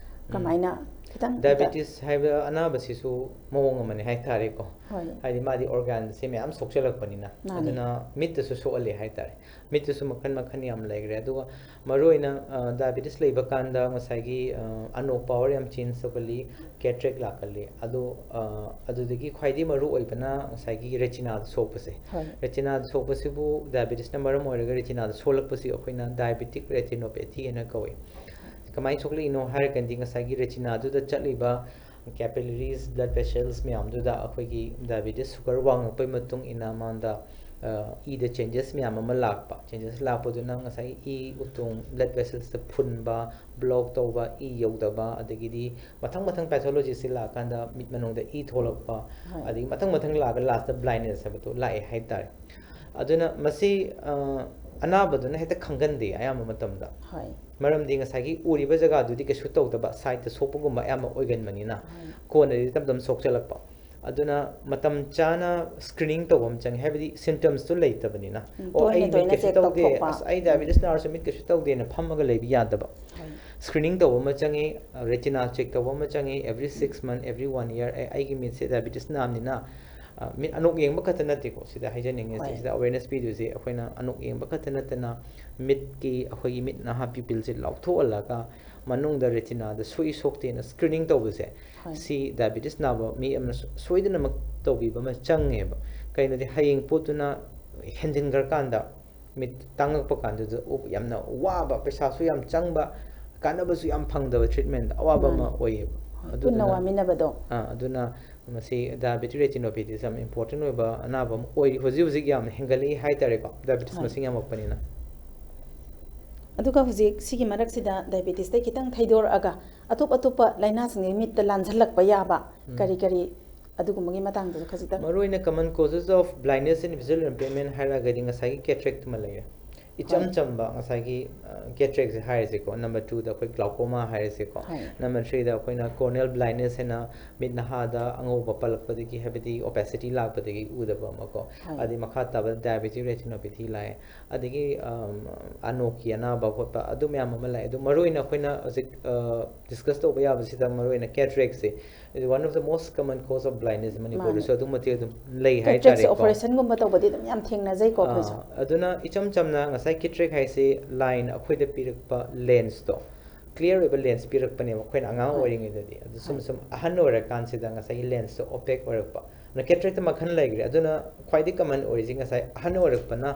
ꯀꯃꯥꯏꯅ ꯈꯤꯇꯪ ꯑꯝꯇ ꯗꯥꯏꯕꯤꯇꯤꯁ ꯍꯥꯏꯕ ꯑꯅꯥꯕꯁꯤꯁꯨ ꯃꯑꯣꯡ ꯑꯃꯅꯦ ꯍꯥꯏꯇꯥꯔꯦꯀꯣ꯫ ꯍꯣꯏ꯫ ꯍꯥꯏꯗꯤ ꯃꯥꯗꯤ ꯑꯣꯔꯒꯥꯟꯁꯦ ꯃꯌꯥꯝ ꯁꯣꯛꯆꯜꯂꯛꯄꯅꯤꯅ꯫ ꯃꯥꯅꯦ꯫ ꯑꯗꯨꯅ ꯃꯤꯠꯇꯁꯨ ꯁꯣꯛꯍꯜꯂꯦ ꯍꯥꯏꯇꯥꯔꯦ꯫ ꯃꯤꯠꯇꯁꯨ ꯃꯈꯜ ꯃꯈꯜ ꯌꯥꯝ ꯂꯩꯈ꯭ꯔꯦ꯫ ꯑꯗꯨꯒ ꯃꯔꯨꯑꯣꯏꯅ, ꯑ, ꯗꯥꯏꯕꯤꯇꯤꯁ ꯂꯩꯕ ꯀꯥꯟꯗ ꯉꯁꯥꯏꯒꯤ, ꯑ, ꯑꯅꯣꯛ ꯄꯥꯋꯔ ꯌꯥꯝ ꯆꯦꯟꯖ ꯇꯧꯒꯜꯂꯤ, ꯀꯦꯇ꯭ꯔꯦꯛ ꯂꯥꯛꯀꯜꯂꯤ꯫ ꯑꯗꯣ, ꯑ, ꯑꯗꯨꯗꯒꯤ ꯈ꯭ꯋꯥꯏꯗꯒꯤ ꯃꯔꯨꯑꯣꯏꯕꯅ ꯉꯁꯥꯏꯒꯤ ꯔꯦꯇꯤꯅꯥꯗ ꯁꯣꯛꯄꯁꯦ꯫ ꯍꯣꯏ꯫ ꯔꯦꯇꯤꯅꯥꯗ ꯁꯣꯛꯄꯁꯤꯕꯨ ꯗꯥꯏꯕꯤꯇꯤꯁꯅ ꯃꯔꯝ ꯑꯣꯏꯔꯒ ꯔꯦꯇꯤꯅꯥꯗ ꯁꯣꯛꯂꯛꯄꯁꯤ ꯑꯩꯈꯣꯏꯅ ꯗꯥꯏꯕꯤꯇꯤꯛ ꯔꯦꯇꯤꯅꯣꯄꯦꯊꯤ ꯍꯥꯏꯅ ꯀꯧꯏ꯫ ꯀꯃꯥꯏꯅ ꯁꯣꯛꯂꯛꯏꯅꯣ ꯍꯥꯏꯔꯒꯗꯤ ꯉꯁꯥꯏꯒꯤ ꯔꯦꯇꯤꯅꯥꯗꯨꯗ ꯆꯠꯂꯤꯕ ꯀꯦꯄꯤꯂꯔꯤꯁ, ꯕ꯭ꯂꯗ ꯚꯦꯁꯦꯜꯁ ꯃꯌꯥꯝꯗꯨꯗ ꯑꯩꯈꯣꯏꯒꯤ ꯗꯥꯏꯕꯤꯇꯤꯁ ꯁꯨꯒꯔ ꯋꯥꯡꯉꯛꯄꯒꯤ ꯃꯇꯨꯡ ꯏꯟꯅ ꯃꯉꯣꯟꯗ, ꯑ, ꯏꯗ ꯆꯦꯟꯖꯦꯁ ꯃꯌꯥꯝ ꯑꯃ ꯂꯥꯛꯄ꯫ ꯆꯦꯟꯖꯦꯁ ꯂꯥꯛꯄꯗꯨꯅ ꯉꯁꯥꯏꯒꯤ ꯏ ꯎꯇꯣꯡ, ꯕ꯭ꯂꯗ ꯚꯦꯁꯦꯜꯁꯇ ꯐꯨꯟꯕ, ꯕ꯭ꯂꯣꯛ ꯇꯧꯕ, ꯏ ꯌꯧꯗꯕ, ꯑꯗꯒꯤꯗꯤ ꯃꯊꯪ ꯃꯊꯪ ꯄꯦꯊꯣꯂꯣꯖꯤꯁꯁꯦ ꯂꯥꯛꯑꯀꯥꯟꯗ ꯃꯤꯠ ꯃꯅꯨꯡꯗ ꯏ ꯊꯣꯛꯂꯛꯄ, ꯍꯣꯏ꯫ ꯑꯗꯒꯤ ꯃꯊꯪ ꯃꯊꯪ ꯂꯥꯛꯑꯒ ꯂꯥꯁꯇ ꯕ꯭ꯂꯥꯏꯟꯅꯦꯁ ꯍꯥꯏꯕꯗꯣ ꯂꯥꯛꯑꯦ ꯍꯥꯏꯇꯥꯔꯦ꯫ ꯑꯗꯨꯅ ꯃꯁꯤ, ꯑ, ꯑꯅꯥꯕꯗꯨꯅ ꯍꯦꯛꯇ ꯈꯪꯒꯟꯗꯦ ꯑꯌꯥꯝꯕ ꯃꯇꯝꯗ꯫ ꯍꯣꯏ꯫ ꯃꯔꯝꯗꯤ ꯉꯁꯥꯏꯒꯤ ꯎꯔꯤꯕ ꯖꯒꯥꯗꯨꯗꯤ ꯀꯩꯁꯨ ꯇꯧꯗꯕ, ꯁꯥꯏꯠꯇ ꯁꯣꯛꯄꯒꯨꯝꯕ ꯑꯌꯥꯝꯕ ꯑꯣꯏꯒꯟꯕꯅꯤꯅ, ꯍꯣꯏ꯫ ꯀꯣꯟꯅꯗꯤ ꯇꯞ ꯇꯞꯅ ꯁꯣꯛꯆꯜꯂꯛꯄ꯫ ꯑꯗꯨꯅ ꯃꯇꯝ ꯆꯥꯅ ꯁ꯭ꯀ꯭ꯔꯤꯅꯤꯡ ꯇꯧꯕ ꯑꯃ ꯆꯪꯉꯤ, ꯍꯥꯏꯕꯗꯤ ꯁꯤꯝꯇꯝꯁꯇꯨ ꯂꯩꯇꯕꯅꯤꯅ꯫ ꯎꯝ, "ꯑꯣ, ꯑꯩ ꯇꯣꯏꯅ ꯃꯤꯠ ꯇꯣꯏꯅ ꯀꯩꯁꯨ ꯆꯦꯛ ꯇꯧꯗꯦ, ꯇꯧꯊꯣꯛꯄ꯫ ꯑꯁ, ꯑꯩ ꯗꯥꯏꯕꯤꯇꯤꯁ ꯅꯥꯔꯁꯨ ꯃꯤꯠ ꯀꯩꯁꯨ ꯇꯧꯗꯦꯅ ꯐꯝꯃꯒ ꯂꯩꯕ ꯌꯥꯗꯕ꯫ ꯍꯣꯏ꯫ ꯁ꯭ꯀ꯭ꯔꯤꯅꯤꯡ ꯇꯧꯕ ꯑꯃ ꯆꯪꯉꯤ, ꯔꯦꯇꯤꯅꯥ ꯆꯦꯛ ꯇꯧꯕ ꯑꯃ ꯆꯪꯉꯤ, every six month, every one year, ꯑꯦ, ꯑꯩꯒꯤ ꯃꯤꯠꯁꯦ ꯗꯥꯏꯕꯤꯇꯤꯁ ꯅꯥꯕꯅꯤꯅ ꯑ, ꯃꯤꯠ ꯑꯅꯣꯛ ꯌꯦꯡꯕ ꯈꯛꯇ ꯅꯠꯇꯦꯀꯣ ꯁꯤꯗ ꯍꯥꯏꯖꯅꯤꯡꯉꯤꯁꯦ꯫ ꯍꯣꯏ꯫ ꯁꯤꯗ ꯑꯋꯦꯔꯅꯦꯁ ꯄꯤꯗꯣꯏꯁꯦ ꯑꯩꯈꯣꯏꯅ ꯑꯅꯣꯛ ꯌꯦꯡꯕ ꯈꯛꯇ ꯅꯠꯇꯅ ꯃꯤꯠꯀꯤ, ꯑꯩꯈꯣꯏꯒꯤ ꯃꯤꯠ ꯅꯍꯥ ꯄ꯭ꯌꯨꯄꯤꯜꯁꯦ ꯂꯥꯎꯊꯣꯛꯍꯜꯂꯒ ꯃꯅꯨꯡꯗ ꯔꯦꯇꯤꯅꯥꯗ ꯁꯣꯛꯏ ꯁꯣꯛꯇꯦꯅ ꯁ꯭ꯀ꯭ꯔꯤꯅꯤꯡ ꯇꯧꯕꯁꯦ, ꯍꯣꯏ꯫ ꯁꯤ ꯗꯥꯏꯕꯦꯇꯤꯁ ꯅꯥꯕ ꯃꯤ ꯑꯃꯅ ꯁꯣ-, ꯁꯣꯏꯗꯅꯃꯛ ꯇꯧꯕꯤꯕ ꯑꯃ ꯆꯪꯉꯦꯕ꯫ ꯀꯩꯅꯣꯗꯤ ꯍꯌꯦꯡ ꯄꯣꯠꯇꯨꯅ ꯍꯦꯟꯖꯤꯟꯈ꯭ꯔꯀꯥꯟꯗ, ꯃꯤꯠ ꯇꯥꯡꯉꯛꯄ ꯀꯥꯟꯗꯨꯗ ꯎꯞ-, ꯌꯥꯝꯅ ꯋꯥꯕ, ꯄꯩꯁꯥꯁꯨ ꯌꯥꯝ ꯆꯪꯕ, ꯀꯥꯟꯅꯕꯁꯨ ꯌꯥꯝ ꯐꯪꯗꯕ ꯇ꯭ꯔꯤꯠꯃꯦꯟ ꯑꯋꯥꯕ ꯑꯃ ꯃꯥꯅꯦ꯫ ꯑꯣꯏꯌꯦꯕ꯫ ꯍꯣꯏ, ꯑꯗꯨꯗꯨꯅ ꯄꯨꯟꯅ ꯋꯥꯃꯤꯟꯅꯕꯗꯣ꯫ ꯑꯥ, ꯑꯗꯨꯅ ꯃꯁꯤ ꯗꯥꯏꯕꯦꯇꯤꯛ ꯔꯦꯇꯤꯅꯣꯄꯦꯊꯤꯁꯦ ꯌꯥꯝ ꯏꯝꯄꯣꯔꯇꯦꯟ ꯑꯣꯏꯕ ꯑꯅꯥꯕ ꯑꯃ ꯑꯣꯏꯔꯤ꯫ ꯍꯧꯖꯤꯛ ꯍꯧꯖꯤꯛ ꯌꯥꯝ ꯍꯦꯟꯒꯠꯂꯛꯏ ꯍꯥꯏꯇꯥꯔꯦꯀꯣ, ꯗꯥꯏꯕꯦꯇꯤꯁ ꯍꯣꯏ꯫ ꯃꯁꯤꯡ ꯌꯥꯝꯃꯛꯄꯅꯤꯅ꯫ ꯑꯗꯨꯒ ꯍꯧꯖꯤꯛ ꯁꯤꯒꯤ ꯃꯔꯛꯁꯤꯗ ꯗꯥꯏꯕꯦꯇꯤꯁꯇꯩ ꯈꯤꯇꯪ ꯊꯩꯗꯣꯔꯛꯑꯒ ꯑꯇꯣꯞ ꯑꯇꯣꯞꯄ ꯂꯥꯏꯅꯥꯁꯤꯡꯁꯦ ꯃꯤꯠꯇ ꯂꯥꯟꯁꯤꯜꯂꯛꯄ ꯌꯥꯕ ꯎꯝ꯫ ꯀꯔꯤ ꯀꯔꯤ ꯑꯗꯨꯒꯨꯝꯕꯒꯤ ꯃꯇꯥꯡꯗꯁꯨ ꯈꯖꯤꯛꯇꯪ꯫ ꯃꯔꯨꯑꯣꯏꯅ common causes of blindness and visual impairment ꯍꯥꯏꯔꯒꯗꯤ ꯉꯁꯥꯏꯒꯤ cataract ꯑꯃ ꯂꯩꯔꯦ꯫ ꯏꯆꯝ ꯍꯣꯏ꯫ ꯆꯝꯕ ꯉꯁꯥꯏꯒꯤ, ꯑ, cataractꯁꯦ ꯍꯥꯏꯔꯁꯤꯀꯣ, number twoꯗ ꯑꯩꯈꯣꯏ glaucoma ꯍꯥꯏꯔꯁꯤꯀꯣ, ꯍꯣꯏ꯫ number threeꯗ ꯑꯩꯈꯣꯏꯅ corneal blindness ꯍꯥꯏꯅ ꯃꯤꯠ ꯅꯍꯥꯗ ꯑꯉꯧꯕ ꯄꯜꯂꯛꯄꯗꯒꯤ, ꯍꯥꯏꯕꯗꯤ opacity ꯂꯥꯛꯄꯗꯒꯤ ꯎꯗꯕ ꯑꯃꯀꯣ, ꯍꯣꯏ꯫ ꯑꯗꯩ ꯃꯈꯥ ꯇꯥꯕ diabetic retinopathy ꯂꯥꯛꯑꯦ, ꯑꯗꯒꯤ, ꯑꯝ, ꯑꯅꯣꯛꯀꯤ ꯑꯅꯥꯕ ꯈꯣꯠꯄ ꯑꯗꯨ ꯃꯌꯥꯝ ꯑꯃ ꯂꯥꯛꯑꯦ꯫ ꯑꯗꯨ ꯃꯔꯨꯑꯣꯏꯅ ꯑꯩꯈꯣꯏꯅ ꯍꯧꯖꯤꯛ, ꯑ, discuss ꯇꯧꯕ ꯌꯥꯕꯁꯤꯗ ꯃꯔꯨꯑꯣꯏꯅ cataractꯁꯦ is one of the most common cause of blindness ꯃꯅꯤꯄꯨꯔꯗꯁꯨ ꯃꯥꯅꯦ꯫ ꯑꯗꯨꯝ ꯃꯇꯤꯛ ꯑꯗꯨꯝ ꯂꯩ Cataractꯁꯦ ꯍꯥꯏꯇꯥꯔꯦꯀꯣ꯫ operationꯒꯨꯝꯕ ꯇꯧꯕꯗꯤ ꯑꯗꯨꯝ ꯌꯥꯝ ꯊꯦꯡꯅꯖꯩꯀꯣ ꯑꯩꯈꯣꯏꯁꯨ꯫ ꯑꯥ, ꯑꯗꯨꯅ ꯏꯆꯝ ꯆꯝꯅ ꯉꯁꯥꯏ cataract ꯍꯥꯏꯁꯤ line ꯑꯩꯈꯣꯏꯗ ꯄꯤꯔꯛꯄ lensꯇꯣ, clear ꯑꯣꯏꯕ lens ꯄꯤꯔꯛꯄꯅꯦꯕ ꯑꯩꯈꯣꯏꯅ ꯑꯉꯥꯡ ꯍꯣꯏ꯫ ꯑꯣꯏꯔꯤꯉꯩꯗꯗꯤ꯫ ꯑꯗꯨ ꯁꯨꯝ ꯍꯣꯏ꯫ ꯁꯨꯝ ꯑꯍꯟ ꯑꯣꯏꯔꯀꯥꯟꯁꯤꯗ ꯉꯁꯥꯏꯒꯤ lensꯇꯣ opaque ꯑꯣꯏꯔꯛꯄ꯫ ꯑꯗꯨꯅ cataractꯇ ꯃꯈꯜ ꯂꯩꯈ꯭ꯔꯦ꯫ ꯑꯗꯨꯅ ꯈ꯭ꯋꯥꯏꯗꯒꯤ common ꯑꯣꯏꯔꯤꯁꯤ ꯉꯁꯥꯏ ꯑꯍꯟ ꯑꯣꯏꯔꯛꯄꯅ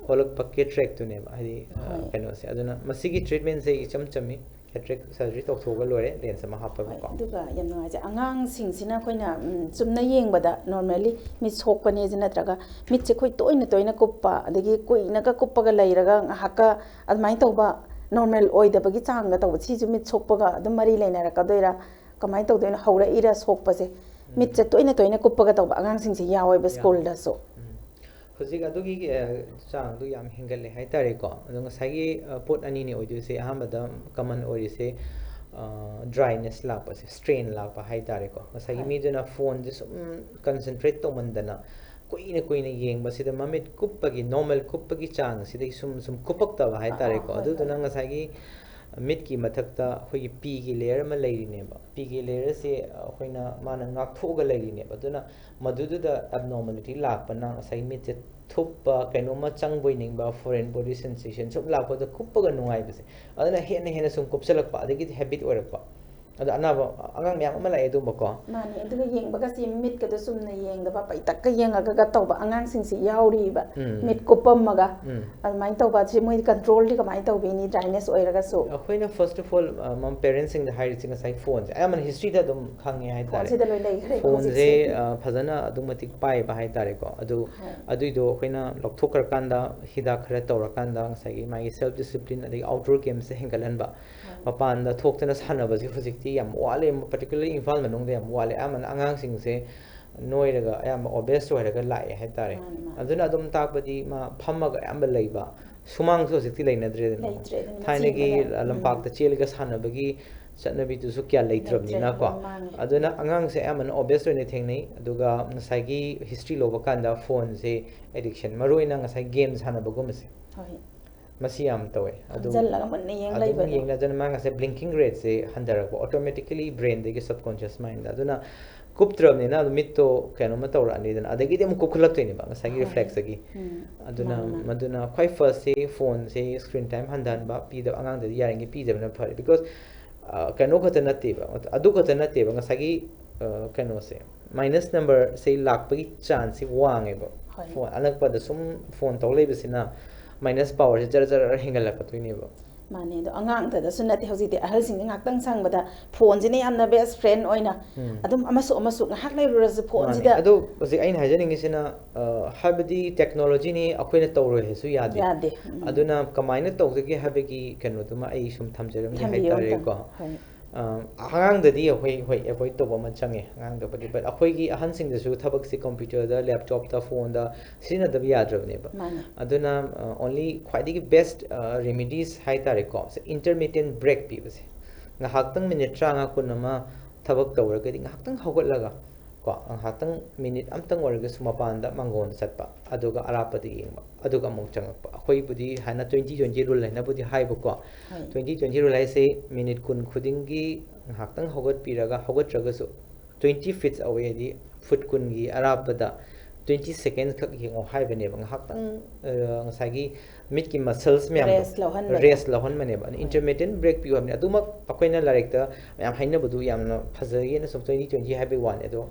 ꯑꯣꯜꯂꯛꯄ cataractꯇꯨꯅꯦꯕ, ꯍꯥꯏꯗꯤ, ꯑ, ꯍꯣꯏ꯫ ꯀꯩꯅꯣꯁꯦ꯫ ꯑꯗꯨꯅ ꯃꯁꯤꯒꯤ treatmentꯁꯦ ꯏꯆꯝ ꯆꯝꯃꯤ꯫ Cataract surgery ꯇꯧꯊꯣꯛꯑꯒ ꯂꯣꯏꯔꯦ, lens ꯑꯃ ꯍꯣꯏ, ꯍꯥꯞꯄꯒꯀꯣ꯫ ꯑꯗꯨꯒ ꯌꯥꯝ ꯅꯨꯡꯉꯥꯏꯖꯩ꯫ ꯑꯉꯥꯡꯁꯤꯡꯁꯤꯅ ꯑꯩꯈꯣꯏꯅ, ꯎꯝ, ꯆꯨꯝꯅ ꯌꯦꯡꯕꯗ normally ꯃꯤꯠ ꯁꯣꯛꯄꯅꯦꯁꯦ ꯅꯠꯇ꯭ꯔꯒ ꯃꯤꯠꯁꯦ ꯑꯩꯈꯣꯏ ꯇꯣꯏꯅ ꯇꯣꯏꯅ ꯀꯨꯞꯄ, ꯑꯗꯒꯤ ꯀꯨꯏꯅꯒ ꯀꯨꯞꯄꯒ ꯂꯩꯔꯒ ꯉꯥꯏꯍꯥꯛꯀ ꯑꯗꯨꯃꯥꯏꯅ ꯇꯧꯕ, normal ꯑꯣꯏꯗꯕꯒꯤ ꯆꯥꯡꯒ ꯇꯧꯕ, ꯁꯤꯁꯨ ꯃꯤꯠ ꯁꯣꯛꯄꯒ ꯑꯗꯨꯝ ꯃꯔꯤ ꯂꯩꯅꯔꯛꯀꯗꯣꯏꯔꯥ? ꯀꯃꯥꯏꯅ ꯇꯧꯗꯣꯏꯅꯣ? ꯍꯧꯔꯛꯏꯔꯥ ꯁꯣꯛꯄꯁꯦ? ꯃꯤꯠꯁꯦ ꯇꯣꯏꯅ ꯇꯣꯏꯅ ꯀꯨꯞꯄꯒ ꯇꯧꯕ ꯑꯉꯥꯡꯁꯤꯡꯁꯦ ꯌꯥꯎꯋꯦꯕ ꯌꯥꯎꯋꯦ꯫ schoolꯗꯁꯨ꯫ ꯎꯝ꯫ ꯍꯧꯖꯤꯛ ꯑꯗꯨꯒꯤ, ꯑ, ꯆꯥꯡꯗꯨ ꯌꯥꯝ ꯍꯦꯟꯒꯠꯂꯦ ꯍꯥꯏꯇꯥꯔꯦꯀꯣ꯫ ꯑꯗꯣ ꯉꯁꯥꯏꯒꯤ, ꯑ, ꯄꯣꯠ ꯑꯅꯤꯅꯤ ꯑꯣꯏꯗꯣꯏꯁꯦ꯫ ꯑꯍꯥꯟꯕꯗ common ꯑꯣꯏꯔꯤꯁꯦ, ꯑ, dryness ꯂꯥꯛꯄꯁꯦ, strain ꯂꯥꯛꯄ ꯍꯥꯏꯇꯥꯔꯦꯀꯣ꯫ ꯉꯁꯥꯏꯒꯤ ꯍꯣꯏ꯫ ꯃꯤꯗꯨꯅ phoneꯁꯦ ꯁꯨꯝ concentrate ꯇꯧꯃꯟꯗꯅ ꯀꯨꯏꯅ ꯀꯨꯏꯅ ꯌꯦꯡꯕꯁꯤꯗ ꯃꯃꯤꯠ ꯀꯨꯞꯄꯒꯤ, normal ꯀꯨꯞꯄꯒꯤ ꯆꯥꯡꯁꯤꯗꯒꯤ ꯁꯨꯝ ꯁꯨꯝ ꯀꯨꯞꯄꯛꯇꯕ ꯍꯥꯏꯇꯥꯔꯦꯀꯣ꯫ ꯑꯥ, ꯍꯣꯏ, ꯑꯗꯨꯗꯨꯅ ꯍꯣꯏ꯫ ꯉꯁꯥꯏꯒꯤ ꯃꯤꯠꯀꯤ ꯃꯊꯛꯇ ꯑꯩꯈꯣꯏꯒꯤ ꯄꯤꯒꯤ layer ꯑꯃ ꯂꯩꯔꯤꯅꯦꯕ꯫ ꯄꯤꯒꯤ layerꯁꯦ ꯑꯩꯈꯣꯏꯅ, ꯃꯥꯅ ꯉꯥꯛꯊꯣꯛꯑꯒ ꯂꯩꯔꯤꯅꯦꯕ꯫ ꯑꯗꯨꯅ ꯃꯗꯨꯗꯨꯗ abnormality ꯂꯥꯛꯄꯅ ꯉꯁꯥꯏꯒꯤ ꯃꯤꯠꯁꯦ ꯊꯨꯞꯄ, ꯀꯩꯅꯣꯝꯃ ꯆꯪꯕꯣꯏ ꯅꯤꯡꯕ, foreign body sensation ꯁꯨꯝ ꯂꯥꯛꯄꯗ ꯀꯨꯞꯄꯒ ꯅꯨꯡꯉꯥꯏꯕꯁꯦ, ꯑꯗꯨꯅ ꯍꯦꯟꯅ ꯍꯦꯟꯅ ꯁꯨꯝ ꯀꯨꯞꯁꯜꯂꯛꯄ, ꯑꯗꯒꯤꯗꯤ habit ꯑꯣꯏꯔꯛꯄ꯫ ꯑꯗꯣ ꯑꯅꯥꯕ ꯑꯉꯥꯡ ꯃꯌꯥꯝ ꯑꯃ ꯂꯥꯛꯑꯦ ꯑꯗꯨꯝꯕꯀꯣ꯫ ꯃꯥꯅꯦ, ꯑꯗꯨꯒ ꯌꯦꯡꯕꯒꯁꯤ ꯃꯤꯠꯀꯗꯣ ꯆꯨꯝꯅ ꯌꯦꯡꯗꯕ, ꯄꯩꯇꯛꯀ ꯌꯦꯡꯉꯒ ꯇꯧꯕ ꯑꯉꯥꯡꯁꯤꯡꯁꯤ ꯌꯥꯎꯔꯤꯕ꯫ ꯎꯝ꯫ ꯃꯤꯠ ꯀꯨꯞꯄꯝꯃꯒ꯫ ꯎꯝ꯫ ꯑꯗꯨꯃꯥꯏꯅ ꯇꯧꯕ ꯑꯁꯤ ꯃꯣꯏ controlꯗꯤ ꯀꯃꯥꯏꯅ ꯇꯧꯕꯤꯅꯤ, dryness ꯑꯣꯏꯔꯒꯁꯨ? ꯑꯩꯈꯣꯏꯅ first of all, ꯑ, ꯃ-, parentsꯁꯤꯡꯗ ꯍꯥꯏꯔꯤꯁꯦ ꯉꯁꯥꯏ phoneꯁꯦ ꯑꯌꯥꯝꯕꯅ historyꯗ ꯑꯗꯨꯝ ꯈꯪꯉꯦ ꯍꯥꯏꯇꯥꯔꯦ꯫ Phoneꯁꯤꯗ ꯂꯣꯏ ꯂꯩꯈ꯭ꯔꯦ Phoneꯁꯦ, ꯍꯧꯖꯤꯛꯁꯦ꯫ ꯑ, ꯐꯖꯅ ꯑꯗꯨꯛ ꯃꯇꯤꯛ ꯄꯥꯏꯕ ꯍꯥꯏꯇꯥꯔꯦꯀꯣ꯫ ꯑꯗꯨ, ꯍꯣꯏ꯫ ꯑꯗꯨꯏꯗꯣ ꯑꯩꯈꯣꯏꯅ ꯂꯧꯊꯣꯛꯈ꯭ꯔꯀꯥꯟꯗ, ꯍꯤꯗꯥꯛ ꯈꯔ ꯇꯧꯔꯀꯥꯟꯗ, ꯉꯁꯥꯏꯒꯤ ꯃꯥꯒꯤ self discipline ꯑꯗꯒꯤ outdoor gamesꯁꯦ ꯍꯦꯟꯒꯠꯍꯟꯕ, ꯃꯄꯥꯟꯗ ꯊꯣꯛꯇꯅ ꯁꯥꯟꯅꯕꯁꯦ ꯍꯧꯖꯤꯛꯇꯤ ꯌꯥꯝ ꯋꯥꯠꯂꯦ, particularly ꯏꯝꯐꯥꯜ ꯃꯅꯨꯡꯗ ꯌꯥꯝ ꯋꯥꯠꯂꯦ꯫ ꯑꯌꯥꯝꯕꯅ ꯑꯉꯥꯡꯁꯤꯡꯁꯦ ꯅꯣꯏꯔꯒ ꯑꯌꯥꯝꯕ obese ꯑꯣꯏꯔꯒ ꯂꯥꯛꯑꯦ ꯍꯥꯏꯇꯥꯔꯦ꯫ ꯃꯥꯅꯦ, ꯃꯥꯅꯦ꯫ ꯑꯗꯨꯅ ꯑꯗꯨꯝ ꯇꯥꯛꯄꯗꯤ ꯃꯥ ꯐꯝꯃꯒ ꯑꯌꯥꯝꯕ ꯂꯩꯕ, ꯁꯨꯃꯥꯡꯁꯨ ꯍꯧꯖꯤꯛꯇꯤ ꯂꯩꯅꯗ꯭ꯔꯦꯗꯅ꯫ ꯂꯩꯇ꯭ꯔꯦ, ꯑꯗꯨꯅ ꯊꯥꯏꯅꯒꯤ ꯆꯦꯟꯕꯗ, ꯎꯝ꯫ ꯂꯝꯄꯥꯛꯇ ꯆꯦꯜꯂꯒ ꯁꯥꯟꯅꯕꯒꯤ ꯆꯠꯅꯕꯤꯗꯨꯁꯨ ꯀꯌꯥ ꯂꯩꯇ꯭ꯔꯕꯅꯤꯅꯀꯣ꯫ ꯂꯩꯇ꯭ꯔꯦ, ꯃꯥꯡꯉꯦ꯫ ꯑꯗꯨꯅ ꯑꯉꯥꯡꯁꯦ ꯑꯌꯥꯝꯕꯅ obese ꯑꯣꯏꯅ ꯊꯦꯡꯅꯩ꯫ ꯑꯗꯨꯒ ꯉꯁꯥꯏꯒꯤ history ꯂꯧꯕ ꯀꯥꯟꯗ phoneꯁꯦ addiction, ꯃꯔꯨꯑꯣꯏꯅ ꯉꯁꯥꯏ game ꯁꯥꯟꯅꯕꯒꯨꯝꯕꯁꯦ, ꯍꯣꯏ꯫ ꯃꯁꯤ ꯌꯥꯝ ꯇꯧꯋꯦ꯫ ꯑꯗꯨ ꯐꯝꯖꯜꯂꯒ ꯃꯨꯟꯅ ꯌꯦꯡ ꯑꯗꯨꯝ ꯂꯩꯕꯗꯣ꯫ ꯌꯦꯡꯅꯗꯅ ꯃꯥ ꯉꯁꯥꯏ blinking rateꯁꯦ ꯍꯟꯊꯔꯛꯄ, automatically brainꯗꯒꯤ subconscious mindꯗ꯫ ꯑꯗꯨꯅ ꯀꯨꯞꯇ꯭ꯔꯕꯅꯤꯅ ꯑꯗꯨꯝ ꯃꯤꯠꯇꯣ ꯀꯩꯅꯣꯝꯃ ꯇꯧꯔꯛꯑꯅꯤꯗꯅ, ꯑꯗꯒꯤꯗꯤ ꯑꯃꯨꯛ ꯀꯨꯞꯈꯠꯂꯛꯇꯣꯏꯅꯦꯕ ꯉꯁꯥꯏꯒꯤ ꯍꯣꯏ꯫ reflexꯇꯒꯤ꯫ ꯎꯝ, ꯑꯗꯨꯅ, ꯃꯥꯅꯤ, ꯃꯥꯅꯤ꯫ ꯃꯗꯨꯅ ꯈ꯭ꯋꯥꯏ firstꯁꯦ phoneꯁꯦ screen time ꯍꯟꯊꯍꯟꯕ, ꯄꯤꯗꯕ, ꯑꯉꯥꯡꯗꯗꯤ ꯌꯥꯔꯤꯉꯩ ꯄꯤꯗꯕꯅ ꯐꯔꯦ꯫ Because, ꯑ, ꯀꯩꯅꯣ ꯈꯛꯇ ꯅꯠꯇꯦꯕ, ꯑꯗꯨ ꯈꯛꯇ ꯅꯠꯇꯦꯕ, ꯉꯁꯥꯏꯒꯤ, ꯑ, ꯀꯩꯅꯣꯁꯦ, minus numberꯁꯦ ꯂꯥꯛꯄꯒꯤ chanceꯁꯦ ꯋꯥꯡꯉꯦꯕ꯫ ꯍꯣꯏ꯫ Phone ꯑꯅꯛꯄꯗ ꯁꯨꯝ phone ꯇꯧ ꯂꯩꯕꯁꯤꯅ minus powerꯁꯦ ꯖꯔ ꯖꯔ ꯍꯦꯟꯒꯠꯂꯛꯀꯗꯣꯏꯅꯦꯕ꯫ ꯃꯥꯅꯦ, ꯑꯗꯣ ꯑꯉꯥꯡꯗꯗꯁꯨ ꯅꯠꯇꯦ, ꯍꯧꯖꯤꯛꯇꯤ ꯑꯍꯜꯁꯤꯡꯁꯦ ꯉꯥꯛꯇꯪ ꯁꯪꯕꯗ phoneꯁꯤꯅ ꯌꯥꯝꯅ best friend ꯑꯣꯏꯅ ꯎꯝ꯫ ꯑꯗꯨꯝ ꯑꯃꯁꯨ ꯑꯃꯁꯨ ꯉꯥꯏꯍꯥꯛ ꯂꯩꯔꯨꯔꯁꯨ ꯃꯥꯅꯦ꯫ phoneꯁꯤꯗ꯫ ꯑꯗꯣ ꯍꯧꯖꯤꯛ ꯑꯩꯅ ꯍꯥꯏꯖꯅꯤꯡꯉꯤꯁꯤꯅ, ꯑ, ꯍꯥꯏꯕꯗꯤ technologyꯅꯤ, ꯑꯩꯈꯣꯏꯅ ꯇꯧꯔꯣꯏ ꯍꯥꯏꯁꯨ ꯌꯥꯗꯦ꯫ ꯌꯥꯗꯦ꯫ ꯎꯝ꯫ ꯑꯗꯨꯅ ꯀꯃꯥꯏꯅ ꯇꯧꯗꯒꯦ ꯍꯥꯏꯕꯒꯤ ꯀꯩꯅꯣꯗꯨꯃ ꯑꯩ ꯁꯨꯝ ꯊꯝꯖꯔꯝꯒꯦ ꯊꯝꯕꯤꯌꯨ ꯍꯥꯏꯇꯥꯔꯦꯀꯣ꯫ ꯑꯝꯇꯪ꯫ ꯍꯣꯏ꯫ ꯑ, ꯑꯉꯥꯡꯗꯗꯤ ꯑꯩꯈꯣꯏ, ꯍꯣꯏ, avoid ꯇꯧꯕ ꯑꯃ ꯆꯪꯉꯦ, ꯑꯉꯥꯡꯗꯕꯨꯗꯤ, but ꯑꯩꯈꯣꯏꯒꯤ ꯑꯍꯟꯁꯤꯡꯗꯁꯨ ꯊꯕꯛꯁꯤ computerꯗ, laptopꯇ, phoneꯗ ꯁꯤꯖꯤꯟꯅꯗꯕ ꯌꯥꯗ꯭ꯔꯕꯅꯦꯕ꯫ ꯃꯥꯅꯦ꯫ ꯑꯗꯨꯅ, ꯑ, only ꯈ꯭ꯋꯥꯏꯗꯒꯤ best, ꯑ, remedies ꯍꯥꯏꯇꯥꯔꯦꯀꯣ, intermittent break ꯄꯤꯕꯁꯦ꯫ ꯉꯥꯏꯍꯥꯛꯇꯪ minute ꯇꯔꯥꯃꯉꯥ ꯀꯨꯟ ꯑꯃ ꯊꯕꯛ ꯇꯧꯔꯒꯗꯤ ꯉꯥꯏꯍꯥꯛꯇꯪ ꯍꯧꯒꯠꯂꯒ, ꯉꯥꯏꯍꯥꯛꯇꯪ ꯃꯤꯅꯤꯠ ꯑꯝꯇꯪ ꯑꯣꯏꯔꯒꯁꯨ ꯃꯄꯥꯟꯗ ꯃꯥꯡꯒꯣꯟꯗ ꯆꯠꯄ, ꯑꯗꯨꯒ ꯑꯔꯥꯞꯄꯗ ꯌꯦꯡꯕ, ꯑꯗꯨꯒ ꯑꯃꯨꯛ ꯆꯪꯉꯛꯄ꯫ ꯑꯩꯈꯣꯏꯕꯨꯗꯤ ꯍꯥꯏꯅ twenty twenty rule ꯍꯥꯏꯅꯕꯨꯗꯤ ꯍꯥꯏꯕꯀꯣ꯫ ꯍꯣꯏ꯫ Twenty twenty rule ꯍꯥꯏꯁꯤ ꯃꯤꯅꯤꯠ ꯀꯨꯟ ꯈꯨꯗꯤꯡꯒꯤ ꯉꯥꯏꯍꯥꯛꯇꯪ ꯍꯧꯒꯠꯄꯤꯔꯒ, ꯍꯧꯒꯠꯇ꯭ꯔꯒꯁꯨ twenty feet away, ꯍꯥꯏꯗꯤ ꯐꯨꯠ ꯀꯨꯟꯒꯤ ꯑꯔꯥꯞꯄꯗ twenty seconds ꯈꯛ ꯌꯦꯡꯉꯣ ꯍꯥꯏꯕꯅꯦꯕ꯫ ꯉꯥꯏꯍꯥꯛꯇꯪ ꯑ, ꯉꯁꯥꯏꯒꯤ ꯃꯤꯠꯀꯤ muscles ꯃꯌꯥꯝꯗꯣ Rest ꯂꯧꯍꯟꯕꯗꯣ꯫ Rest ꯂꯧꯍꯟꯕꯅꯦꯕ꯫ ꯍꯣꯏ꯫ Intermittent break ꯄꯤꯌꯨ ꯍꯥꯏꯕꯅꯤ꯫ ꯑꯗꯨꯃꯛ ꯑꯩꯈꯣꯏꯅ ꯂꯥꯏꯔꯤꯛꯇ ꯃꯌꯥꯝ ꯍꯥꯏꯅꯕꯗꯨ ꯌꯥꯝꯅ ꯐꯖꯩꯌꯦꯅ ꯁꯨꯝ twenty twenty ꯍꯥꯏꯕꯒꯤ ꯋꯥꯅꯤ꯫ ꯑꯗꯣ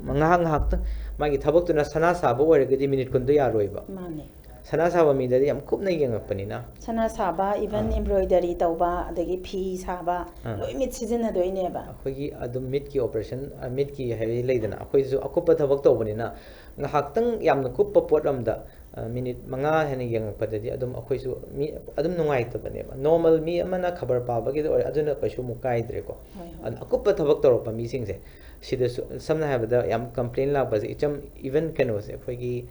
ꯉꯥꯏꯍꯥꯛ ꯉꯥꯏꯍꯥꯛꯇꯪ ꯃꯥꯒꯤ ꯊꯕꯛꯇꯨꯅ ꯁꯅꯥ ꯁꯥꯕ ꯑꯣꯏꯔꯒꯗꯤ ꯃꯤꯅꯤꯠ ꯀꯨꯟꯗꯣ ꯌꯥꯔꯣꯏꯕ꯫ ꯃꯥꯅꯦ꯫ ꯁꯅꯥ ꯁꯥꯕ ꯃꯤꯗꯗꯤ ꯌꯥꯝ ꯀꯨꯞꯅ ꯌꯦꯡꯉꯛꯄꯅꯤꯅ꯫ ꯁꯅꯥ ꯁꯥꯕ, even ꯑꯥ꯫ Embroidery ꯇꯧꯕ, ꯑꯗꯒꯤ ꯐꯤ ꯁꯥꯕ, ꯑꯥ꯫ ꯂꯣꯏ ꯃꯤꯠ ꯁꯤꯖꯤꯟꯅꯗꯣꯏꯅꯦꯕ꯫ ꯑꯩꯈꯣꯏꯒꯤ ꯑꯗꯨꯝ ꯃꯤꯠꯀꯤ operation, ꯑ, ꯃꯤꯠꯀꯤ ꯍꯥꯏꯗꯤ ꯂꯩꯗꯅ, ꯑꯩꯈꯣꯏꯁꯨ ꯑꯀꯨꯞꯄ ꯊꯕꯛ ꯇꯧꯕꯅꯤꯅ, ꯉꯥꯏꯍꯥꯛꯇꯪ ꯌꯥꯝꯅ ꯀꯨꯞꯄ ꯄꯣꯠ ꯑꯝꯗ, ꯑ, ꯃꯤꯅꯤꯠ ꯃꯉꯥ ꯍꯦꯟꯅ ꯌꯦꯡꯉꯛꯄꯗꯗꯤ ꯑꯗꯨꯝ ꯑꯩꯈꯣꯏꯁꯨ ꯃꯤ ꯑꯗꯨꯝ ꯅꯨꯡꯉꯥꯏꯇꯕꯅꯦꯕ꯫ Normal ꯃꯤ ꯑꯃꯅ ꯈꯕꯔ ꯄꯥꯕꯒꯤꯗ ꯑꯣꯏꯔꯦ, ꯑꯗꯨꯅ ꯀꯩꯁꯨ ꯑꯃꯨꯛ ꯀꯥꯏꯗ꯭ꯔꯦꯀꯣ꯫ ꯍꯣꯏ, ꯍꯣꯏ꯫ ꯑꯗꯨ ꯑꯀꯨꯞꯄ ꯊꯕꯛ ꯇꯧꯔꯛꯄ ꯃꯤꯁꯤꯡꯁꯦ ꯁꯤꯗꯁꯨ, ꯁꯝꯅ ꯍꯥꯏꯔꯕꯗ, ꯌꯥꯝ complain ꯂꯥꯛꯄꯁꯦ, ꯏꯆꯝ, even ꯀꯩꯅꯣꯁꯦ, ꯑꯩꯈꯣꯏꯒꯤ,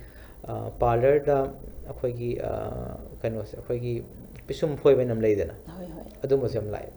ꯑ, parlourꯗ ꯑꯩꯈꯣꯏꯒꯤ, ꯑ, ꯀꯩꯅꯣꯁꯦ, ꯑꯩꯈꯣꯏꯒꯤ ꯄꯤꯁꯨꯝ ꯐꯣꯏꯕ ꯑꯃ ꯂꯩꯗꯅ, ꯍꯣꯏ, ꯍꯣꯏ꯫ ꯑꯗꯨꯝꯕꯁꯨ ꯌꯥꯝ ꯂꯥꯛꯑꯦ꯫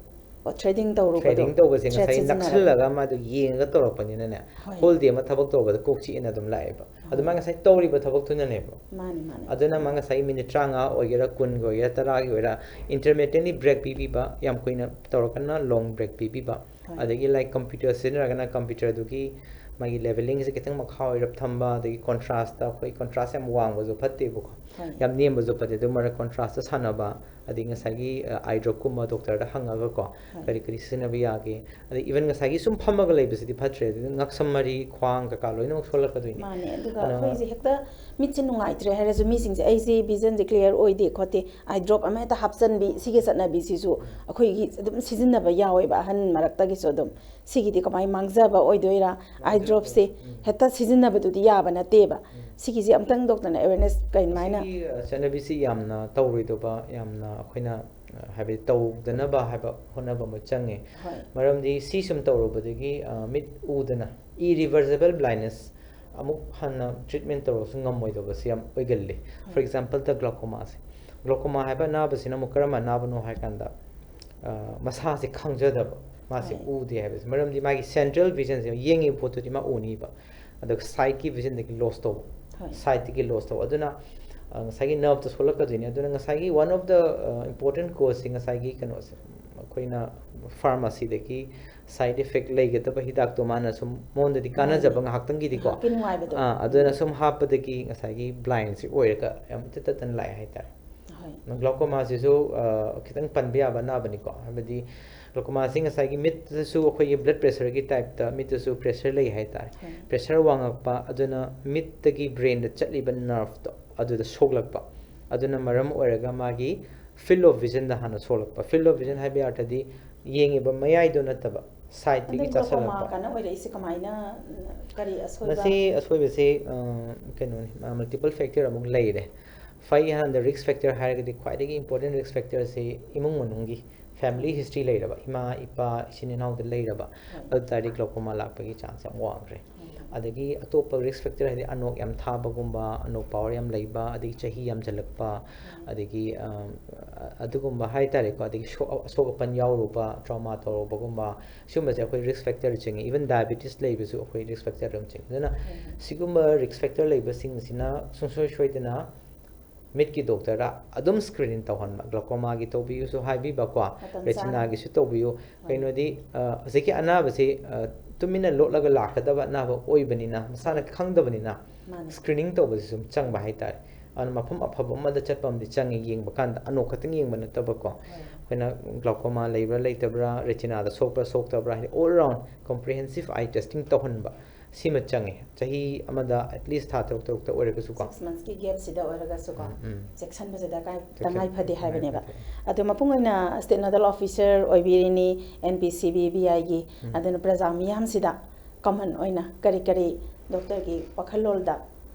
ꯑꯣ, threading ꯇꯧꯔꯨꯕꯗꯣ꯫ Threading ꯇꯧꯕꯁꯦ ꯉꯁꯥꯏ Thread ꯁꯤꯖꯤꯟꯅꯔꯒ꯫ ꯅꯛꯁꯜꯂꯒ ꯃꯥꯗꯣ ꯌꯦꯡꯉꯒ ꯇꯧꯔꯛꯄꯅꯤꯅꯅꯦ, ꯍꯣꯏ꯫ Whole day ꯑꯃ ꯊꯕꯛ ꯇꯧꯕꯗ ꯀꯣꯛ ꯆꯤꯛꯑꯦꯅ ꯑꯗꯨꯝ ꯂꯥꯛꯑꯦꯕ꯫ ꯑꯗꯨ ꯃꯥ ꯉꯁꯥꯏ ꯇꯧꯔꯤꯕ ꯊꯕꯛꯇꯨꯅꯅꯦꯕ꯫ ꯃꯥꯅꯤ, ꯃꯥꯅꯤ꯫ ꯑꯗꯨꯅ ꯃꯥ ꯉꯁꯥꯏ ꯃꯤꯅꯤꯠ ꯇꯔꯥꯃꯉꯥ ꯑꯣꯏꯒꯦꯔꯥ, ꯀꯨꯟꯒꯤ ꯑꯣꯏꯒꯦꯔꯥ, ꯇꯔꯥꯒꯤ ꯑꯣꯏꯒꯦꯔꯥ, intermittently break ꯄꯤꯕꯤꯕ, ꯌꯥꯝ ꯀꯨꯏꯅ ꯇꯧꯔꯒꯅ long break ꯄꯤꯕꯤꯕ꯫ ꯍꯣꯏ꯫ ꯑꯗꯒꯤ, like, computer ꯁꯤꯖꯤꯟꯅꯔꯒꯅ computerꯗꯨꯒꯤ ꯃꯥꯒꯤ levelingꯁꯦ ꯈꯤꯇꯪ ꯃꯈꯥ ꯑꯣꯏꯔꯞ ꯊꯝꯕ, ꯑꯗꯒꯤ contrastꯇ, ꯑꯩꯈꯣꯏ contrast ꯌꯥꯝ ꯋꯥꯡꯕꯁꯨ ꯐꯠꯇꯦꯕꯀꯣ, ꯍꯣꯏ꯫ ꯌꯥꯝ ꯅꯦꯝꯕꯁꯨ ꯐꯠꯇꯦ, ꯑꯗꯨ ꯃꯔꯛ contrastꯇ ꯁꯥꯟꯅꯕ, ꯑꯗꯒꯤ ꯉꯁꯥꯏꯒꯤ, ꯑ, eye dropꯀꯨꯝꯕ doctorꯗ ꯍꯪꯉꯒꯀꯣ, ꯍꯣꯏ꯫ ꯀꯔꯤ ꯀꯔꯤ ꯁꯤꯖꯤꯟꯅꯕ ꯌꯥꯒꯦ, ꯑꯗꯩ even ꯉꯁꯥꯏꯒꯤ ꯁꯨꯝ ꯐꯝꯃꯒ ꯂꯩꯕꯁꯤꯗꯤ ꯐꯠꯇ꯭ꯔꯦ, ꯑꯗꯨꯅ ꯉꯛꯁꯝ ꯃꯔꯤ, ꯈ꯭ꯋꯥꯡ ꯀꯩꯀꯥ ꯂꯣꯏꯅꯃꯛ ꯁꯣꯛꯂꯛꯀꯗꯣꯏꯅꯤ꯫ ꯃꯥꯅꯦ, ꯑꯗꯨꯒ ꯑꯗꯨꯅ ꯑꯩꯈꯣꯏꯁꯦ ꯍꯦꯛꯇ ꯃꯤꯠꯁꯦ ꯅꯨꯡꯉꯥꯏꯇ꯭ꯔꯦ ꯍꯥꯏꯔꯁꯨ ꯃꯤꯁꯤꯡꯁꯦ, "ꯑꯩꯁꯦ visionꯁꯦ clear ꯑꯣꯏꯗꯦ ꯈꯣꯠꯇꯦ, eye drop ꯑꯃ ꯍꯦꯛꯇ ꯍꯥꯞꯆꯟꯕꯤ", ꯁꯤꯒꯤ ꯆꯠꯅꯕꯤꯁꯤꯁꯨ ꯑꯩꯈꯣꯏꯒꯤ ꯑꯗꯨꯝ ꯁꯤꯖꯤꯟꯅꯕ ꯌꯥꯎꯋꯦꯕ, ꯑꯍꯟ ꯃꯔꯛꯇꯒꯤꯁꯨ ꯑꯗꯨꯝ꯫ ꯁꯤꯒꯤꯗꯤ ꯀꯃꯥꯏꯅ ꯃꯥꯡꯖꯕ ꯑꯣꯏꯗꯣꯏꯔꯥ? Eye dropꯁꯦ ꯍꯦꯛꯇ ꯁꯤꯖꯤꯟꯅꯕꯗꯨꯗꯤ ꯌꯥꯕ ꯅꯠꯇꯦꯕ꯫ ꯁꯤꯒꯤꯁꯦ ꯑꯝꯇꯪ doctorꯅ awareness ꯀꯃꯥꯏꯅ? ꯁꯤꯒꯤ, ꯑ, ꯆꯠꯅꯕꯤꯁꯤ ꯌꯥꯝꯅ ꯇꯧꯔꯣꯏꯗꯕ, ꯌꯥꯝꯅ ꯑꯩꯈꯣꯏꯅ, ꯑ, ꯍꯥꯏꯕꯗꯤ ꯇꯧꯗꯅꯕ ꯍꯥꯏꯕ ꯍꯣꯠꯅꯕ ꯑꯃ ꯆꯪꯉꯦ꯫ ꯍꯣꯏ꯫ ꯃꯔꯝꯗꯤ ꯁꯤ ꯁꯨꯝ ꯇꯧꯔꯨꯕꯗꯒꯤ, ꯑ, ꯃꯤꯠ ꯎꯗꯅ irreversible blindness ꯑꯃꯨꯛ ꯍꯟꯅ treatment ꯇꯧꯔꯁꯨ ꯉꯝꯃꯣꯏꯗꯕꯁꯦ ꯌꯥꯝ ꯑꯣꯏꯒꯜꯂꯤ꯫ For ꯍꯣꯏ꯫ Exampleꯗ glaucomaꯁꯦ꯫ Glaucoma ꯍꯥꯏꯕ ꯑꯅꯥꯕꯁꯤꯅ ꯑꯃꯨꯛ ꯀꯔꯝꯕ ꯑꯅꯥꯕꯅꯣ ꯍꯥꯏ ꯀꯥꯟꯗ, ꯑ, ꯃꯁꯥꯁꯦ ꯈꯪꯖꯗꯕ, ꯃꯥꯁꯦ ꯍꯣꯏ꯫ ꯎꯗꯦ ꯍꯥꯏꯕꯁꯦ꯫ ꯃꯔꯝꯗꯤ ꯃꯥꯒꯤ central visionꯁꯦ, ꯌꯦꯡꯉꯤꯕ ꯄꯣꯠꯇꯨꯗꯤ ꯃꯥ ꯎꯅꯤꯕ, ꯑꯗꯨꯒ sideꯀꯤ visionꯗꯒꯤ loss ꯇꯧꯕ, ꯍꯣꯏ꯫ sideꯇꯒꯤ loss ꯇꯧꯕ꯫ ꯑꯗꯨꯅ ꯑ, ꯉꯁꯥꯏꯒꯤ nerveꯇ ꯁꯣꯛꯂꯛꯀꯗꯣꯏꯅꯤ꯫ ꯑꯗꯨꯅ ꯉꯁꯥꯏꯒꯤ one of the, ꯑ, important causeꯁꯦ ꯉꯁꯥꯏꯒꯤ ꯀꯩꯅꯣꯁꯦ, ꯑꯩꯈꯣꯏꯅ pharmacyꯗꯒꯤ side effect ꯂꯩꯒꯗꯕ ꯍꯤꯗꯥꯛꯇꯣ ꯃꯥꯅ ꯁꯨꯝ ꯃꯉꯣꯟꯗꯗꯤ ꯀꯥꯟꯅꯖꯕ ꯉꯥꯏꯍꯥꯛꯇꯪꯒꯤꯗꯤꯀꯣ, ꯉꯥꯏꯍꯥꯛꯀꯤ ꯅꯨꯡꯉꯥꯏꯕꯗꯣ꯫ ꯑꯥ, ꯑꯗꯨꯅ ꯁꯨꯝ ꯍꯥꯞꯄꯗꯒꯤ ꯉꯁꯥꯏꯒꯤ blindꯁꯦ ꯑꯣꯏꯔꯒ ꯌꯥꯝ ꯏꯇꯠ ꯇꯠꯇꯅ ꯂꯥꯛꯑꯦ ꯍꯥꯏꯇꯥꯔꯦ꯫ ꯍꯣꯏ꯫ Glaucomaꯁꯤꯁꯨ, ꯑ, ꯈꯤꯇꯪ ꯄꯟꯕ ꯌꯥꯕ ꯑꯅꯥꯕꯅꯤꯀꯣ꯫ ꯍꯥꯏꯕꯗꯤ glaucomaꯁꯤ ꯉꯁꯥꯏꯒꯤ ꯃꯤꯠꯇꯁꯨ ꯑꯩꯈꯣꯏꯒꯤ blood pressureꯒꯤ typeꯇ ꯃꯤꯠꯇꯁꯨ pressure ꯂꯩ ꯍꯥꯏꯇꯥꯔꯦ꯫ ꯍꯣꯏ꯫ Pressure ꯋꯥꯡꯉꯛꯄ, ꯑꯗꯨꯅ ꯃꯤꯠꯇꯒꯤ brainꯗ ꯆꯠꯂꯤꯕ nerveꯇꯣ ꯑꯗꯨꯗ ꯁꯣꯛꯂꯛꯄ, ꯑꯗꯨꯅ ꯃꯔꯝ ꯑꯣꯏꯔꯒ ꯃꯥꯒꯤ field of visionꯗ ꯍꯥꯟꯅ ꯁꯣꯛꯂꯛꯄ꯫ Field of vision ꯍꯥꯏꯕ ꯑꯔꯊꯗꯤ ꯌꯦꯡꯉꯤꯕ ꯃꯌꯥꯏꯗꯣ ꯅꯠꯇꯕ, sideꯇꯒꯤ ꯑꯗꯣ glaucoma ꯆꯥꯁꯤꯜꯂꯛꯄ꯫ ꯀꯥꯟꯅ ꯑꯣꯏꯔꯛꯏꯁꯦ ꯀꯃꯥꯏꯅ, ꯀꯔꯤ ꯑꯁꯣꯏꯕ? ꯃꯁꯤ ꯑꯁꯣꯏꯕꯁꯤ, ꯑ, ꯀꯩꯅꯣꯅꯤ, ꯑ, multiple factor ꯑꯃꯨꯛ ꯂꯩꯔꯦ꯫ ꯐꯩ ꯍꯥꯟꯅꯗ risk factor ꯍꯥꯏꯔꯒꯗꯤ ꯈ꯭ꯋꯥꯏꯗꯒꯤ important risk factorꯁꯤ ꯏꯃꯨꯡ ꯃꯅꯨꯡꯒꯤ family history ꯂꯩꯔꯕ, ꯏꯃꯥ, ꯏꯄꯥ, ꯏꯆꯤꯟ ꯏꯅꯥꯎꯗ ꯂꯩꯔꯕ, ꯍꯣꯏ꯫ ꯑꯗꯨ ꯇꯥꯔꯗꯤ glaucoma ꯂꯥꯛꯄꯒꯤ chance ꯌꯥꯝ ꯋꯥꯡꯈ꯭ꯔꯦ꯫ ꯍꯣꯏ꯫ ꯑꯗꯒꯤ ꯑꯇꯣꯞꯄ risk factor ꯍꯥꯏꯗꯤ ꯑꯅꯣꯛ ꯌꯥꯝ ꯊꯥꯕꯒꯨꯝꯕ, ꯑꯅꯣꯛ power ꯌꯥꯝ ꯂꯩꯕ, ꯑꯗꯒꯤ ꯆꯍꯤ ꯌꯥꯝꯖꯜꯂꯛꯄ, ꯑꯗꯒꯤ, ꯑ, ꯑꯗꯨꯒꯨꯝꯕ ꯍꯥꯏꯇꯥꯔꯦꯀꯣ, ꯑꯗꯒꯤ ꯁꯣ-, ꯑꯁꯣꯛ ꯑꯄꯟ ꯌꯥꯎꯔꯨꯕ, trauma ꯇꯧꯔꯨꯕꯒꯨꯝꯕ, ꯁꯤꯒꯨꯝꯕꯁꯦ ꯑꯩꯈꯣꯏ risk factor ꯆꯤꯡꯉꯤ꯫ Even diabetes ꯂꯩꯕꯁꯨ ꯑꯩꯈꯣꯏ risk factor ꯑꯗꯨꯝ ꯆꯤꯡꯉꯤ꯫ ꯑꯗꯨꯅ ꯁꯤꯒꯨꯝꯕ risk factor ꯂꯩꯕꯁꯤꯡꯁꯤꯅ ꯁꯨꯡꯁꯣꯏ ꯁꯣꯏꯗꯅ ꯃꯤꯠꯀꯤ doctorꯗ ꯑꯗꯨꯝ screening ꯇꯧꯍꯟꯕ, glaucomaꯒꯤ ꯇꯧꯕꯤꯌꯨꯁꯨ ꯍꯥꯏꯕꯤꯕꯀꯣ, ꯃꯇꯝ ꯆꯥꯅ꯫ retinaꯒꯤꯁꯨ ꯇꯧꯕꯤꯌꯨ꯫ ꯀꯩꯅꯣꯗꯤ, ꯑ, ꯍꯧꯖꯤꯛꯀꯤ ꯑꯅꯥꯕꯁꯤ, ꯑ, ꯇꯨꯃꯤꯟꯅ ꯂꯣꯠꯂꯒ ꯂꯥꯛꯀꯗꯕ ꯑꯅꯥꯕ ꯑꯣꯏꯕꯅꯤꯅ, ꯃꯁꯥꯅ ꯈꯪꯗꯕꯅꯤꯅ, ꯃꯥꯅꯦ꯫ screening ꯇꯧꯕꯁꯤ ꯁꯨꯝ ꯆꯪꯕ ꯍꯥꯏꯇꯥꯔꯦ꯫ ꯑꯗꯨꯅ ꯃꯐꯝ ꯑꯐꯕ ꯑꯃꯗ ꯆꯠꯄ ꯑꯃꯗꯤ ꯆꯪꯉꯤ, ꯌꯦꯡꯕ ꯀꯥꯟꯗ ꯑꯅꯣꯛ ꯈꯛꯇꯪ ꯌꯦꯡꯕ ꯅꯠꯇꯕꯀꯣ, ꯑꯩꯈꯣꯏꯅ glaucoma ꯂꯩꯕ꯭ꯔꯥ ꯂꯩꯇꯕ꯭ꯔꯥ, retinaꯗ ꯁꯣꯛꯄ꯭ꯔꯥ ꯁꯣꯛꯇꯕ꯭ꯔꯥ, ꯍꯥꯏꯗꯤ all round comprehensive eye testing ꯇꯧꯍꯟꯕ ꯁꯤꯃ ꯆꯪꯉꯤ꯫ ꯆꯍꯤ ꯑꯃꯗ at least ꯊꯥ ꯇꯔꯨꯛ ꯇꯔꯨꯛꯇ ꯑꯣꯏꯔꯒꯁꯨꯀꯣ꯫ Six monthsꯀꯤ gapꯁꯤꯗ ꯑꯣꯏꯔꯒꯁꯨꯀꯣ ꯎꯝ, ꯎꯝ꯫ ꯆꯦꯛꯁꯤꯟꯕꯁꯦ ꯗꯔꯀꯥꯔ ꯆꯦꯛꯁꯤꯟ-, ꯇꯉꯥꯏ ꯐꯗꯦ ꯇꯉꯥꯏ ꯍꯥꯏꯕꯅꯦꯕ꯫ ꯐꯗꯦ꯫ ꯑꯗꯣ ꯃꯄꯨꯡ ꯑꯣꯏꯅ state nodal officer ꯑꯣꯏꯕꯤꯔꯤꯅꯤ, N P C B B Iꯒꯤ, ꯎꯝ꯫ ꯑꯗꯨꯅ ꯄ꯭ꯔꯖꯥ ꯃꯤꯌꯥꯝꯁꯤꯗ common ꯑꯣꯏꯅ ꯀꯔꯤ ꯀꯔꯤ doctorꯒꯤ ꯋꯥꯈꯜꯂꯣꯟꯗ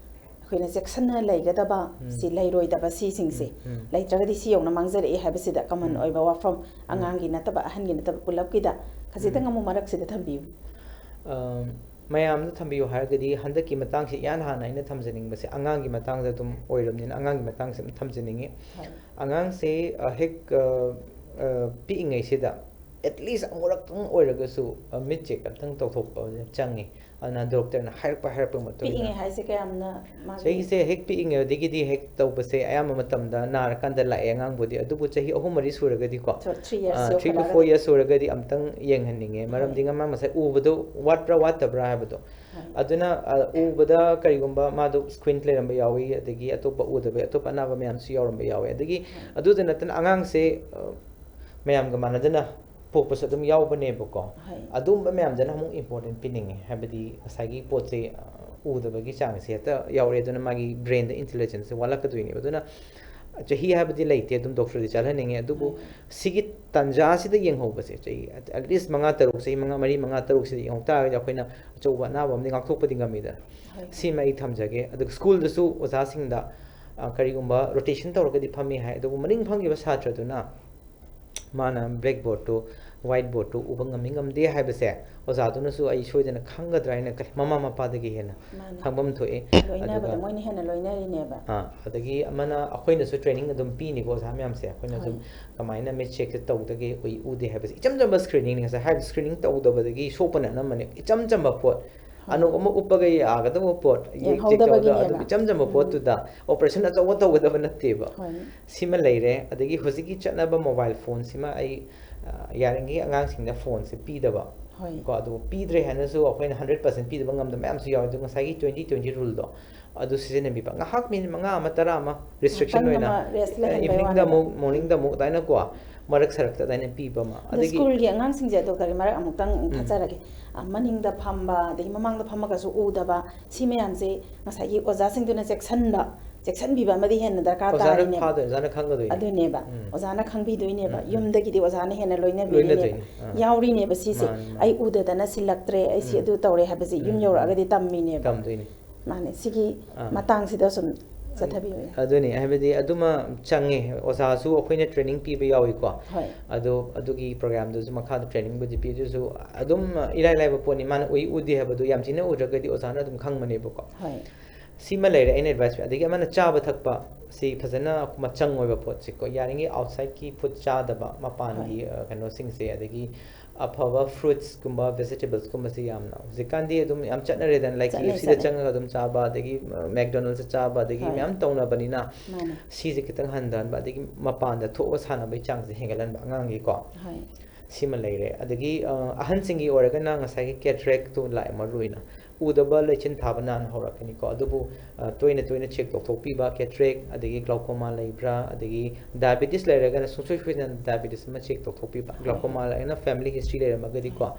ꯑꯩꯈꯣꯏꯅ ꯆꯦꯛꯁꯤꯟꯅ ꯂꯩꯒꯗꯕ, ꯎꯝ꯫ ꯁꯤ ꯂꯩꯔꯣꯏꯗꯕ ꯁꯤꯁꯤꯡꯁꯦ, ꯎꯝ, ꯎꯝ꯫ ꯂꯩꯇ꯭ꯔꯒꯗꯤ ꯁꯤ ꯌꯧꯅ ꯃꯥꯡꯖꯔꯛꯑꯦ ꯍꯥꯏꯕꯁꯤꯗ common ꯎꯝ꯫ ꯑꯣꯏꯕ ꯋꯥꯐꯝ, ꯎꯝ꯫ ꯑꯉꯥꯡꯒꯤ ꯅꯠꯇꯕ ꯑꯍꯟꯒꯤ ꯅꯠꯇꯕ ꯄꯨꯂꯞꯀꯤꯗ ꯈꯖꯤꯛꯇꯪ ꯎꯝ꯫ ꯑꯃꯨꯛ ꯃꯔꯛꯁꯤꯗ ꯊꯝꯕꯤꯌꯨ꯫ ꯑꯝ, ꯃꯌꯥꯝꯗ ꯊꯝꯕꯤꯌꯨ ꯍꯥꯏꯔꯒꯗꯤ ꯍꯟꯗꯛꯀꯤ ꯃꯇꯥꯡꯁꯤ ꯏꯍꯥꯟ ꯍꯥꯟꯅ ꯑꯩꯅ ꯊꯝꯖꯅꯤꯡꯕꯁꯦ ꯑꯉꯥꯡꯒꯤ ꯃꯇꯥꯡꯗ ꯑꯗꯨꯝ ꯑꯣꯏꯔꯕꯅꯤꯅ ꯑꯉꯥꯡꯒꯤ ꯃꯇꯥꯡꯁꯦ ꯑꯗꯨꯝ ꯊꯝꯖꯅꯤꯡꯉꯤ꯫ ꯍꯣꯏ꯫ ꯑꯉꯥꯡꯁꯤ, ꯑ, ꯍꯦꯛ, ꯑ, ꯑ, ꯄꯤꯛꯏꯉꯩꯁꯤꯗ at least ꯑꯃꯨꯔꯛꯇꯪ ꯑꯣꯏꯔꯒꯁꯨ ꯃꯤꯠ ꯆꯦꯛ ꯑꯝꯇꯪ ꯇꯧꯊꯣꯛꯄ ꯆꯪꯉꯤ꯫ ꯑꯗꯨꯅ ꯗꯣꯛꯇꯔꯅ ꯍꯥꯏꯔꯛꯄ ꯍꯥꯏꯔꯛꯄ ꯃꯇꯨꯡ ꯏꯟꯅ ꯄꯤꯛꯏꯉꯩ ꯍꯥꯏꯁꯦ ꯀꯌꯥꯝꯅ ꯃꯥꯒꯤ ꯆꯍꯤꯁꯦ ꯍꯦꯛ ꯄꯤꯛꯏꯉꯩꯗꯒꯤꯗꯤ ꯍꯦꯛ ꯇꯧꯕꯁꯦ ꯑꯌꯥꯝꯕ ꯃꯇꯝꯗ ꯅꯥꯔꯀꯥꯟꯗ ꯂꯥꯛꯑꯦ ꯑꯉꯥꯡꯕꯨꯗꯤ꯫ ꯑꯗꯨꯕꯨ ꯆꯍꯤ ꯑꯍꯨꯝ ꯃꯔꯤ ꯁꯨꯔꯒꯗꯤꯀꯣ, three years three to ꯌꯧꯈꯠꯂꯛꯑꯒꯗꯤ four years ꯁꯨꯔꯒꯗꯤ ꯑꯝꯇꯪ ꯌꯦꯡꯍꯟꯅꯤꯡꯉꯦ꯫ ꯃꯔꯝꯗꯤ ꯃꯥ ꯉꯁꯥꯏ ꯎꯕꯗꯣ ꯋꯥꯠꯄ꯭ꯔꯥ ꯋꯥꯠꯇꯕ꯭ꯔꯥ ꯍꯥꯏꯕꯗꯣ, ꯍꯣꯏ꯫ ꯑꯗꯨꯅ ꯑ, ꯎꯕꯗ ꯀꯔꯤꯒꯨꯝꯕ ꯃꯥꯗꯣ squint ꯂꯩꯔꯝꯕ ꯌꯥꯎꯏ, ꯑꯗꯒꯤ ꯑꯇꯣꯞꯄ ꯎꯗꯕ ꯑꯇꯣꯞꯄ ꯑꯅꯥꯕ ꯃꯌꯥꯝꯁꯨ ꯌꯥꯎꯔꯝꯕ ꯌꯥꯎꯏ꯫ ꯑꯗꯒꯤ ꯑꯗꯨꯗ ꯅꯠꯇꯅ ꯑꯉꯥꯡꯁꯦ ꯑ, ꯃꯌꯥꯝꯒ ꯃꯥꯟꯅꯗꯅ ꯄꯣꯛꯄꯁꯨ ꯑꯗꯨꯝ ꯌꯥꯎꯕꯅꯦꯕꯀꯣ꯫ ꯍꯣꯏ꯫ ꯑꯗꯨꯝꯕ ꯃꯌꯥꯝꯗꯅ ꯑꯃꯨꯛ important ꯄꯤꯅꯤꯡꯉꯦ꯫ ꯍꯥꯏꯕꯗꯤ ꯉꯁꯥꯏꯒꯤ ꯄꯣꯠꯁꯦ ꯑ, ꯎꯗꯕꯒꯤ ꯆꯥꯡꯁꯦ ꯍꯦꯛꯇ ꯌꯥꯎꯔꯦ, ꯑꯗꯨꯅ ꯃꯥꯒꯤ brainꯗ intelligenceꯁꯦ ꯋꯥꯠꯂꯛꯀꯗꯣꯏꯅꯦꯕ꯫ ꯑꯗꯨꯅ ꯆꯍꯤ ꯍꯥꯏꯕꯗꯤ ꯂꯩꯇꯦ, ꯑꯗꯨꯝ ꯗꯣꯛꯇꯔꯗꯤ ꯆꯠꯍꯟꯅꯤꯡꯉꯦ꯫ ꯑꯗꯨꯕꯨ ꯁꯤꯒꯤ ꯇꯥꯟꯖꯥꯁꯤꯗ ꯌꯦꯡꯍꯧꯕꯁꯦ, ꯆꯍꯤ at least ꯃꯉꯥ ꯇꯔꯨꯛ, ꯆꯍꯤ ꯃꯉꯥ, ꯃꯔꯤ, ꯃꯉꯥ, ꯇꯔꯨꯛꯁꯤꯗ ꯌꯦꯡꯍꯧ ꯇꯥꯔꯒꯗꯤ ꯑꯩꯈꯣꯏꯅ ꯑꯆꯧꯕ ꯑꯅꯥꯕ ꯑꯃꯗꯤ ꯉꯥꯛꯊꯣꯛꯄꯗꯤ ꯉꯝꯃꯤꯗꯅ꯫ ꯍꯣꯏ꯫ ꯁꯤꯃ ꯑꯩ ꯊꯝꯖꯒꯦ꯫ ꯑꯗꯨꯒ ꯁ꯭ꯀꯨꯜꯗꯁꯨ ꯑꯣꯖꯥꯁꯤꯡꯗ ꯑ, ꯀꯔꯤꯒꯨꯝꯕ rotation ꯇꯧꯔꯒꯗꯤ ꯐꯝꯃꯤ ꯍꯥꯏ, ꯑꯗꯨꯕꯨ ꯃꯅꯤꯡ ꯐꯝꯈꯤꯕ ꯁꯥꯇ꯭ꯔꯗꯨꯅ ꯃꯥꯅ blackboardꯇꯨ, whiteboardꯇꯨ ꯎꯕ ꯉꯝꯃꯤ ꯉꯝꯗꯦ ꯍꯥꯏꯕꯁꯦ ꯑꯣꯖꯥꯗꯨꯅꯁꯨ ꯑꯩ ꯁꯣꯏꯗꯅ ꯈꯪꯒꯗ꯭ꯔꯥ ꯍꯥꯏꯅ ꯈꯜꯂꯤ, ꯃꯃꯥ ꯃꯄꯥꯗꯒꯤ ꯍꯦꯟꯅ ꯃꯥꯅꯦ꯫ ꯈꯪꯐꯝ ꯊꯣꯛꯏ꯫ ꯂꯣꯏꯅꯕꯗ ꯑꯗꯨꯒ ꯃꯣꯏꯅ ꯍꯦꯟꯅ ꯂꯣꯏꯅꯔꯤꯅꯦꯕ꯫ ꯑꯥ, ꯑꯗꯒꯤ ꯑꯃꯅ ꯑꯩꯈꯣꯏꯅꯁꯨ training ꯑꯗꯨꯝ ꯄꯤꯅꯤꯀꯣ ꯑꯣꯖꯥ ꯃꯌꯥꯝꯁꯦ, ꯑꯩꯈꯣꯏꯅ ꯑꯗꯨꯝ ꯍꯣꯏ꯫ ꯀꯃꯥꯏꯅ ꯃꯤꯠ ꯆꯦꯛꯁꯦ ꯇꯧꯗꯒꯦ, ꯎꯏ ꯎꯗꯦ ꯍꯥꯏꯕꯁꯦ ꯏꯆꯝ ꯆꯝꯕ screeningꯅꯤ꯫ ꯉꯁꯥꯏ ꯍꯥꯏꯕ screening ꯇꯧꯗꯕꯗꯒꯤ ꯁꯣꯛꯄꯅ ꯑꯅꯝꯕꯅꯦ꯫ ꯏꯆꯝ ꯆꯝꯕ ꯄꯣꯠ, ꯍꯣꯏ꯫ ꯑꯅꯣꯛ ꯑꯃ ꯎꯞꯄꯒ ꯌꯥꯒꯗꯕ ꯄꯣꯠ, ꯌꯦꯛ ꯆꯦꯛ ꯇꯧꯕꯗ ꯌꯦꯡꯍꯧꯗꯕꯒꯤꯅꯦꯕ꯫ ꯑꯗꯨꯝ ꯏꯆꯝ ꯆꯝꯕ ꯎꯝ꯫ ꯄꯣꯠꯇꯨꯗ operation ꯑꯆꯧꯕ ꯇꯧꯒꯗꯕ ꯅꯠꯇꯦꯕ꯫ ꯍꯣꯏ꯫ ꯁꯤꯃ ꯂꯩꯔꯦ꯫ ꯑꯗꯒꯤ ꯍꯧꯖꯤꯛꯀꯤ ꯆꯠꯅꯕ mobile phoneꯁꯤꯃ ꯑꯩ, ꯑ, ꯌꯥꯔꯤꯉꯩ ꯑꯉꯥꯡꯁꯤꯡꯗ phoneꯁꯦ ꯄꯤꯗꯕ꯫ ꯍꯣꯏ꯫ ꯀꯣ, ꯑꯗꯨꯕꯨ ꯄꯤꯗ꯭ꯔꯦ ꯍꯥꯏꯅꯁꯨ ꯑꯩꯈꯣꯏꯅ hundred percent ꯄꯤꯗꯕ ꯉꯝꯗꯕ ꯃꯌꯥꯝꯁꯨ ꯌꯥꯎꯋꯦ꯫ ꯑꯗꯨ ꯉꯁꯥꯏꯒꯤ twenty twenty ruleꯗꯣ ꯑꯗꯨ ꯁꯤꯖꯤꯟꯅꯕꯤꯕ꯫ ꯉꯥꯏꯍꯥꯛ minute ꯃꯉꯥ ꯑꯃ, ꯇꯔꯥ ꯑꯃ restriction ꯉꯥꯛꯇꯪ ꯑꯣꯏꯅ, ꯑꯃ rest ꯑ, ꯂꯩꯍꯟꯕꯩ eveningꯗ ꯋꯥꯅꯦꯕ꯫ ꯑꯃꯨꯛ, morningꯗ ꯑꯃꯨꯛ, ꯑꯗꯨꯃꯥꯏꯅꯀꯣ, ꯃꯔꯛ ꯁꯔꯛꯇ ꯑꯗꯨꯃꯥꯏꯅ ꯄꯤꯕ ꯑꯃ꯫ ꯑꯗꯣ ꯑꯗꯒꯤ ꯁ꯭ꯀꯨꯜꯒꯤ ꯑꯉꯥꯡꯁꯤꯡꯁꯦ ꯗꯣꯛꯇꯔꯒꯤ ꯃꯔꯛ ꯑꯃꯨꯛꯇꯪ ꯎꯝ꯫ ꯊꯠꯆꯔꯒꯦ꯫ ꯑ, ꯃꯅꯤꯡꯗ ꯐꯝꯕ, ꯑꯗꯒꯤ ꯃꯃꯥꯡꯗ ꯐꯝꯃꯒꯁꯨ ꯎꯗꯕ, ꯁꯤ ꯃꯌꯥꯝꯁꯦ ꯉꯁꯥꯏꯒꯤ ꯑꯣꯖꯥꯁꯤꯡꯗꯨꯅ ꯆꯦꯛꯁꯤꯟꯕ, ꯆꯦꯛꯁꯤꯟꯕꯤꯕ ꯑꯃꯗꯤ ꯍꯦꯟꯅ ꯗꯔꯀꯥꯔ ꯑꯣꯖꯥꯅ ꯇꯥꯔꯤꯅꯦꯕ꯫ ꯐꯥꯗꯣꯏꯅꯦ, ꯑꯣꯖꯥꯅ ꯈꯪꯒꯗꯣꯏꯅꯦ꯫ ꯑꯗꯨꯅꯦꯕ꯫ ꯎꯝ꯫ ꯑꯣꯖꯥꯅ ꯈꯪꯕꯤꯗꯣꯏꯅꯦꯕ꯫ ꯎꯝ, ꯎꯝ꯫ ꯌꯨꯝꯗꯒꯤꯗꯤ ꯑꯣꯖꯥꯅ ꯍꯦꯟꯅ ꯂꯣꯏꯅꯕꯤꯔꯤꯅꯦꯕ꯫ ꯂꯣꯏꯅꯗꯣꯏꯅꯦ꯫ ꯑꯥ꯫ ꯌꯥꯎꯔꯤꯅꯦꯕ ꯁꯤꯁꯦ꯫ ꯃꯥꯅꯤ, ꯃꯥꯅꯤ꯫ ꯑꯩ ꯎꯗꯗꯅ ꯁꯤꯜꯂꯛꯇ꯭ꯔꯦ, ꯑꯩ ꯁꯤ ꯎꯝ꯫ ꯑꯗꯨ ꯇꯧꯔꯦ ꯍꯥꯏꯕꯁꯦ ꯌꯨꯝ ꯎꯝ, ꯌꯧꯔꯛꯑꯒꯗꯤ ꯎꯝ꯫ ꯇꯝꯃꯤꯅꯦꯕ꯫ ꯇꯝꯗꯣꯏꯅꯦ꯫ ꯃꯥꯅꯦ꯫ ꯁꯤꯒꯤ ꯑꯥ꯫ ꯃꯇꯥꯡꯁꯤꯗ ꯁꯨꯝ ꯆꯠꯊꯕꯤꯌꯨ꯫ ꯑꯗꯨꯅꯤ, ꯍꯥꯏꯕꯗꯤ ꯑꯗꯨꯃ ꯆꯪꯉꯦ꯫ ꯑꯣꯖꯥꯁꯨ ꯑꯩꯈꯣꯏꯅ training ꯄꯤꯕ ꯌꯥꯎꯏꯀꯣ꯫ ꯍꯣꯏ꯫ ꯑꯗꯣ ꯑꯗꯨꯒꯤ programꯗꯨꯁꯨ ꯃꯈꯥꯗ training ꯕꯨꯗꯤ ꯄꯤ, ꯑꯗꯨꯁꯨ ꯑꯗꯨꯝ ꯏꯔꯥꯏ ꯂꯥꯏꯕ ꯄꯣꯠꯅꯤ꯫ ꯃꯥꯅ ꯎꯏ ꯎꯗꯦ ꯍꯥꯏꯕꯗꯨ ꯌꯥꯝ ꯊꯤꯅ ꯎꯗ꯭ꯔꯒꯗꯤ ꯑꯣꯖꯥꯅ ꯑꯗꯨꯝ ꯈꯪꯕꯅꯦꯕꯀꯣ꯫ ꯍꯣꯏ꯫ ꯁꯤꯃ ꯂꯩꯔꯦ ꯑꯩꯅ advice ꯄꯤ-, ꯑꯗꯒꯤ ꯑꯃꯅ ꯆꯥꯕ ꯊꯛꯄ, ꯁꯤ ꯐꯖꯅ ꯃꯆꯪ ꯑꯣꯏꯕ ꯄꯣꯠꯁꯤꯀꯣ, ꯌꯥꯔꯤꯉꯩ ꯑꯥꯎꯠꯁꯥꯏꯠꯀꯤ ꯐꯨꯗ ꯆꯥꯗꯕ, ꯃꯄꯥꯟꯒꯤ, ꯍꯣꯏ꯫ ꯑ, ꯀꯩꯅꯣꯁꯤꯡꯁꯦ, ꯑꯗꯒꯤ ꯑꯐꯕ ꯐ꯭ꯔꯨꯠꯁꯀꯨꯝꯕ, ꯚꯦꯖꯤꯇꯦꯕꯜꯁꯀꯨꯝꯕꯁꯤ ꯌꯥꯝꯅ ꯍꯧꯖꯤꯛꯀꯥꯟꯗꯤ ꯑꯗꯨꯝ ꯌꯥꯝ ꯆꯠꯅꯔꯦꯗꯅ, ꯂꯥꯏꯛ ꯆꯠꯅꯩ, ꯀꯦ ꯑꯦꯐ ꯁꯤꯗ ꯆꯠꯅꯩ꯫ ꯆꯪꯉꯒ ꯑꯗꯨꯝ ꯆꯥꯕ, ꯑꯗꯒꯤ, ꯑ, ꯃꯦꯛꯗꯣꯅꯦꯜꯁꯇ ꯆꯥꯕ, ꯑꯗꯒꯤ ꯍꯣꯏ꯫ ꯃꯌꯥꯝ ꯇꯧꯅꯕꯅꯤꯅ ꯃꯥꯅꯦ꯫ ꯁꯤꯁꯦ ꯈꯤꯇꯪ ꯍꯟꯊꯍꯟꯕ, ꯑꯗꯒꯤ ꯃꯄꯥꯟꯗ ꯊꯣꯛꯑꯒ ꯁꯥꯟꯅꯕꯒꯤ ꯆꯥꯡꯁꯦ ꯍꯦꯟꯒꯠꯍꯟꯕ ꯑꯉꯥꯡꯒꯤꯀꯣ꯫ ꯍꯣꯏ꯫ ꯁꯤꯃ ꯂꯩꯔꯦ꯫ ꯑꯗꯒꯤ, ꯑ, ꯑꯍꯟꯁꯤꯡꯒꯤ ꯑꯣꯏꯔꯒꯅ ꯉꯁꯥꯏꯒꯤ ꯀꯦꯇꯔꯦꯛꯇꯨ ꯂꯥꯛꯑꯦ ꯃꯔꯨ ꯑꯣꯏꯅ꯫ ꯎꯗꯕ ꯂꯩꯆꯤꯟ ꯊꯥꯕ ꯅꯥꯟ ꯍꯧꯔꯛꯀꯅꯤꯀꯣ꯫ ꯑꯗꯨꯕꯨ, ꯑ, ꯇꯣꯏꯅ ꯇꯣꯏꯅ ꯆꯦꯛ ꯇꯧꯊꯣꯛꯄꯤꯕ, ꯀꯦꯇꯔꯦꯛ, ꯑꯗꯒꯤ ꯒ꯭ꯂꯥꯎꯀꯣꯃꯥ ꯂꯩꯕ꯭ꯔꯥ, ꯑꯗꯒꯤ ꯗꯥꯏꯕꯦꯇꯤꯁ ꯂꯩꯔꯒꯅ ꯁꯨꯡꯁꯣꯏ ꯁꯣꯏꯗꯅ ꯗꯥꯏꯕꯦꯇꯤꯁ ꯑꯃ ꯆꯦꯛ ꯇꯧꯊꯣꯛꯄꯤꯕ꯫ ꯍꯣꯏ, ꯒ꯭ꯂꯥꯎꯀꯣꯃꯥ ꯍꯣꯏ꯫ ꯂꯩꯔꯒꯅ ꯐꯦꯃꯤꯂꯤ ꯍꯤꯁꯇ꯭ꯔꯤ ꯂꯩꯔꯝꯃꯒꯗꯤꯀꯣ, ꯍꯣꯏ꯫